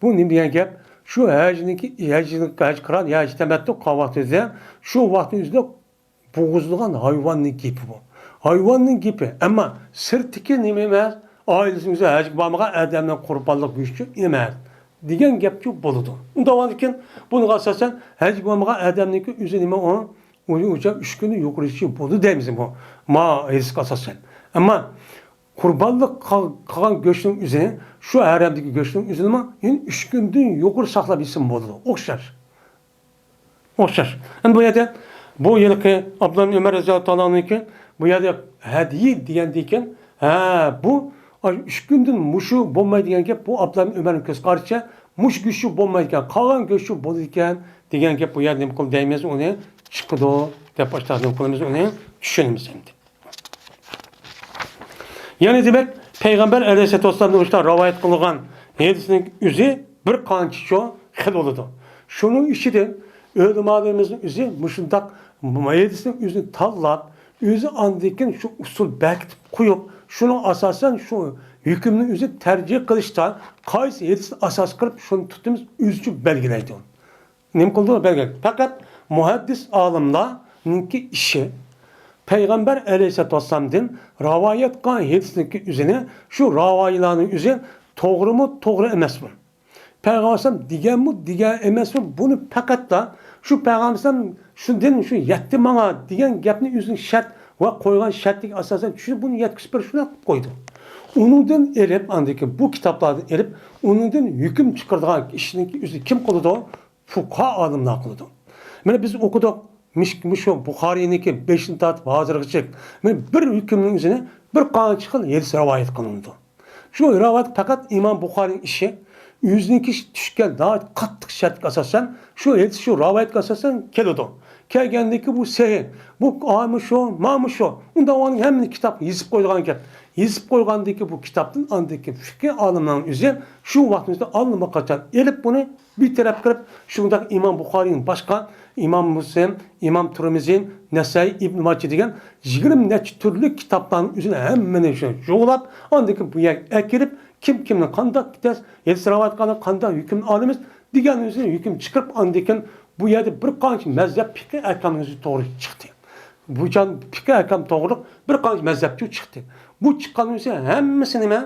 بۇ نېمە دېگەن گەپ؟ شۇ ھەجنىڭكى، ھەج، ھەج قىران، ھەج تەمەتتۇ قىلغان ۋاقتىدا، شۇ ۋاقىتنىڭ ئۆزىدە بوغۇزلىغان ھايۋاننىڭ گېپى بۇ. ھايۋاننىڭ گېپى. ئەمما سىرتتىكى نېمە ئەمەس، ئائىلىسىنىڭ ئۆزى ھەجگە بارمىغان ئادەمنىڭ قۇربانلىق گۆشى ئەمەس دېگەن گەپچۇ بولىدۇ. ئۇنداق بولغاندىكىن بۇنىڭغا ئاساسەن ھەجگە بارمىغان ئادەمنىڭكى ئۆزى نېمە ئۇ؟ ئۇ، ئۇ چاغ ئۈچ كۈندىن يۇقىرىچە بولىدۇ دەيمىز بۇ. ما ھەدىسكە ئاساسەن. ئەمما قۇربانلىق قىل-، قىلغان گۆشنىڭ ئۆزىنى، شۇ ھەرەمدىكى گۆشنىڭ ئۆزىنىمۇ يەنە ئۈچ كۈندىن يۇقىرى ساقلاپ يېسىمۇ بولىدۇ. ئوخشاش. ئوخشاش. ئەمدى بۇ يەردە بۇ ھېلىقى ئابدۇللا ئىبن ئۆمەر رەزىياللاھۇ تائالا ئانھۇكى بۇ يەردە ھەدىيى دېگەندىكىن، ھە، بۇ ئۈچ كۈندىن مۇشۇ بولمايدۇ دېگەن گەپ، بۇ ئابدۇللا ئىبن ئۆمەرنىڭ كۆز قارىشىچە مۇشۇ گۆشچۇ بولمايدىكەن، قالغان گۆشچۇ بولىدىكەن دېگەن گەپ. بۇ يەردە نېمە قىل دەيمىز، ئۇنى چىقىدۇ دەپ ئاشتاق نېمە قىلىمىز، ئۇنى چۈشىنىمىز ئەمدى. يەنى دېمەك، پەيغەمبەر ئەلەيھىسسالاتۇ ۋەسسالامدىن مۇشۇنداق رىۋايەت قىلغان ھەدىسنىڭ ئۆزى بىر قانچە شۇ خىل بولىدۇ. شۇنىڭ ئىچىدىن ئۆلىمالىرىمىزنىڭ ئۆزى مۇشۇنداق ھەدىسنىڭ ئۆزىنى تاللاپ، ئۆزى ئاندىن كېيىن شۇ ئۇسۇل بېكىتىپ قويۇپ، شۇنىڭ ئاساسەن شۇ ھۆكۈمنىڭ ئۆزى تەرجىھ قىلىشتا قايسى ھەدىسنى ئاساس قىلىپ شۇنى تۇتىمىز، ئۆزىچە بەلگىلەيدۇ. نېمە قىلىدۇ؟ بەلگىلەيدۇ. پەقەت مۇھەددىس ئالىملارنىڭكى ئىشى پەيغەمبەر ئەلەيھىسسالاتۇ ۋەسسالامدىن رىۋايەت قىلغان ھەدىسنىڭكى ئۆزىنى، شۇ راۋىيلارنىڭ ئۆزى توغرىمۇ، توغرا ئەمەسمۇ؟ پەيغەمبەر ئەلەيھىسسالام دېگەنمۇ، دېگەن ئەمەسمۇ؟ بۇنى پەقەتلا شۇ پەيغەمبەر ئەلەيھىسسالام شۇندىن شۇ يەتتى ماڭا دېگەن گەپنى ئۆزىنىڭ شەرت ۋە قويغان شەرتىگە ئاساسەن چۈشىنىپ، بۇنى يەتكۈزۈپ بېرىش شۇنداق قىلىپ قويدى. ئۇنىڭدىن ئېلىپ، ئاندىن كېيىن بۇ كىتابلاردىن ئېلىپ، ئۇنىڭدىن ھۆكۈم چىقىرىدىغان ئىشنىڭكى ئۆزى كىم قىلىدۇ؟ پۇقاھا ئالىملار قىلىدۇ. مانا بىز ئوقۇدۇق، مىش-، مۇشۇ بۇخارىينىڭكى بېشىدىن تارتىپ ھازىرغىچە، مانا بىر ھۆكۈمنىڭ ئۆزىنى بىر قانچە خىل ھەدىس رىۋايەت قىلىنىدۇ. شۇ رىۋايەت پەقەت ئىمام بۇخارىنىڭ ئىشى، ئۆزىنىڭكى چۈشكەن ناھايىتى قاتتىق شەرتكە ئاساسەن، شۇ ھەدىس شۇ رىۋايەتكە ئاساسەن كېلىدۇ. كەلگەندىكى بۇ سەھىھ، بۇ ئامۇ شۇ، مامۇ شۇ، ئۇنداق بولغاندا ھەممىنى كىتاب يېزىپ قويىدىغان گەپ. يېزىپ قويغاندىكى بۇ كىتابتىن ئاندىكى فىقھى ئالىمنىڭ ئۆزى شۇ ۋاقىتنىڭ ئىچىدە ئاللىماقاچان ئېلىپ بۇنى بىر تەرەپ قىلىپ، شۇنداق ئىمام بۇخارىدىن باشقا، ئىمام مۇسلىم، ئىمام تۇرمىزى، نەسائىي، ئىبن ماجە دېگەن يىگىرمە نەچچە تۈرلۈك كىتابلارنىڭ ئۆزىنى ھەممىنى شۇ يۇغلاپ، ئاندىن كېيىن بۇ يەرگە ئەكىرىپ، كىم كىمنى قانداق ھەدىس رىۋايەت قىلغان، قانداق ھۆكۈمنى ئالىمىز دېگەن ئۆزىنى ھۆكۈم چىقىرىپ، ئاندىن كېيىن بۇ يەردە بىر قانچە مەزھەپ پىقھى ئەھكامنىڭ ئۆزى توغرا چىقتى. بۇ جان پىقھى ئەھكام توغرىلىق بىر قانچە مەزھەپچۇ چىقتى. بۇ چىققان ئۆزى ھەممىسى نېمە؟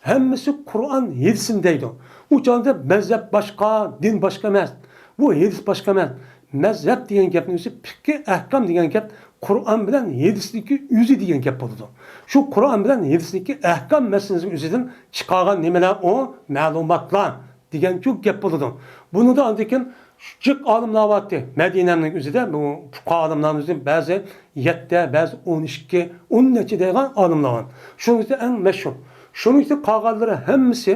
ھەممىسى قۇرئان ھەدىسنى دەيدۇ. ئۇ چاغدا مەزھەپ باشقا، دىن باشقا ئەمەس. بۇ ھەدىس باشقا ئەمەس. مەزھەپ دېگەن گەپنىڭ ئۆزى پىقھى ئەھكام دېگەن گەپ قۇرئان بىلەن ھەدىسنىڭكى ئۆزى دېگەن گەپ بولىدۇ. شۇ قۇرئان بىلەن ھەدىسنىڭكى ئەھكام مەسىلىسىنىڭ ئۆزىدىن چىقارغان نېمىلەر ئۇ؟ مەلۇماتلار دېگەنچۇ گەپ بولىدۇ. بۇنىڭدا ئاندىن كېيىن جىق ئالىملار بارتتى. مەدىنەنىڭ ئۆزىدە بۇ پۇقاھا ئالىملارنىڭ ئۆزى بەزى يەتتە، بەزى ئون ئىككى، ئون نەچچە دەيدىغان ئالىملار بار. شۇنىڭ ئىچىدە ئەڭ مەشھۇر. شۇنىڭ ئىچىدە قالغانلىرى ھەممىسى،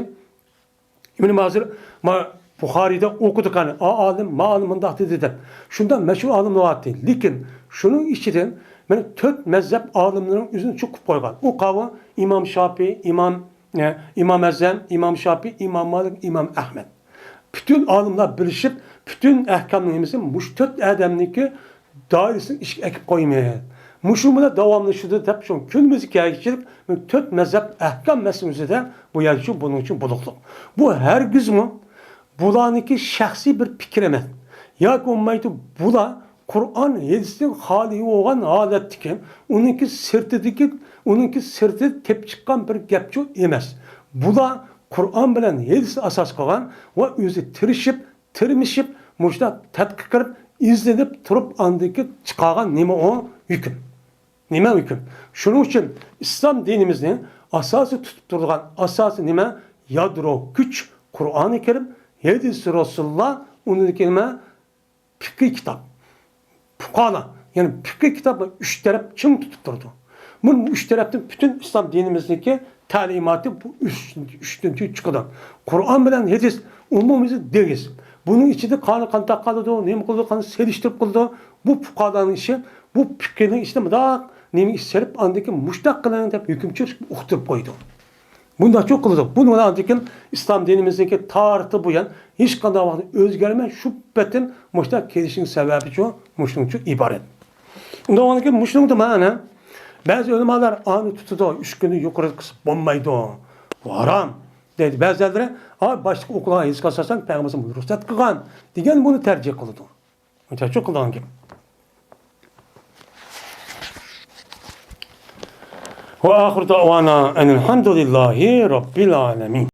مانا ھازىر ما بۇخارىيدا ئوقۇدۇق قېنى، ئا ئالىم، ما ئالىم مۇنداق دېدى دەپ. شۇنداق مەشھۇر ئالىملار بارتتى. لېكىن شۇنىڭ ئىچىدىن مانا تۆت مەزھەپ ئالىملىرىنىڭ ئۆزىنى چوقۇپ قويغان. ئۇ قاۋۇ ئىمام شاپىي، ئىمام ئىمام ئەزەم، ئىمام شاپىي، ئىمام مالىك، ئىمام ئەھمەد. پۈتۈن ئالىملار بىرلىشىپ، پۈتۈن ئەھكامنىڭ ھەممىسىنى مۇشۇ تۆت ئادەمنىڭكى دائىرىسىنىڭ ئىچىگە ئەكىپ قويىمىز. مۇشۇ بىلەن داۋاملىشىدۇ دەپ، شۇ كۈنىمىزگە كەلگۈچىلىك تۆت مەزھەپ ئەھكام مەسىلىسىدە بۇ يەر شۇ بۇنىڭ ئۈچۈن بولۇقلۇق. بۇ ھەرگىزمۇ بۇلارنىڭكى شەخسىي بىر پىكرى ئەمەس. ياكى بولمايدۇ، بۇلار قۇرئان ھەدىستىن خالىي بولغان ھالەتتىكى، ئۇنىڭكى سىرتىدىكى، ئۇنىڭكى سىرتىدا تېپىپ چىققان بىر گەپچۇ ئەمەس. بۇلار قۇرئان بىلەن ھەدىس ئاساس قىلغان ۋە ئۆزى تىرىشىپ، تىرمىشىپ، مۇشۇنداق تەتقىق قىلىپ، ئىزدىنىپ تۇرۇپ، ئاندىكى چىقارغان نېمە ئۇ؟ ھۆكۈم. نېمە ھۆكۈم؟ شۇنىڭ ئۈچۈن ئىسلام دىنىمىزنى ئاساسىي تۇتۇپ تۇرىدىغان ئاساسىي نېمە؟ يادرو كۈچ قۇرئانى كەرىم، ھەدىس رەسۇلۇللا، ئۇنىڭدىن كېيىن نېمە؟ پىقھىي كىتاب، پۇقاھا، يەنى پىقھىي كىتاب ئۈچ تەرەپ چىڭ تۇتۇپ تۇرىدۇ. بۇ ئۈچ تەرەپتىن پۈتۈن ئىسلام دىنىمىزنىڭكى تەلىماتى بۇ ئۈچ، ئۈچتىن چىقىدۇ. قۇرئان بىلەن ھەدىس ئومۇمىي دېگىز. بۇنىڭ ئىچىدە قانۇن قانداق قىلىدۇ، نېمە قىلىدۇ، قانداق سېلىشتۇرۇپ قىلىدۇ. بۇ پۇقاھانىڭ ئىشى، بۇ پىقھىنىڭ ئىچىدە مۇنداق نېمە ئىش سېلىپ، ئاندىن كېيىن مۇشۇنداق قىلىڭ دەپ ھۆكۈم چىقىرىپ ئۇقتۇرۇپ قويىدۇ. بۇنداقچۇ قىلىدۇ. بۇ نېمە؟ ئاندىن كېيىن ئىسلام دىنىمىزنىڭكى تارىختىن بۇيان ھېچقانداق ۋاقىتتا ئۆزگەرمەي، شۇ پېتىن مۇشۇنداق كېلىشىنىڭ سەۋەبىچۇ مۇشۇنىڭچۇ ئىبارەت. ئۇنداق بولغاندىن كېيىن مۇشۇنىڭدا مانا بەزى ئۆلىمالار ئانى تۇتىدۇ، ئۈچ كۈندىن يۇقىرى قىلسا بولمايدۇ، بۇ ھارام دەيدۇ. بەزىلەرلىرى، ھا، باشلىققا ئوقۇلغان ھەدىسكە ئاساسەن پەيغەمبەر رۇخسەت قىلغان دېگەن بۇنى تەرجىھ قىلىدۇ. ئۇنچە چوڭ قىلىدىغان گەپ. وآخر دعوانا أن الحمد لله رب العالمين.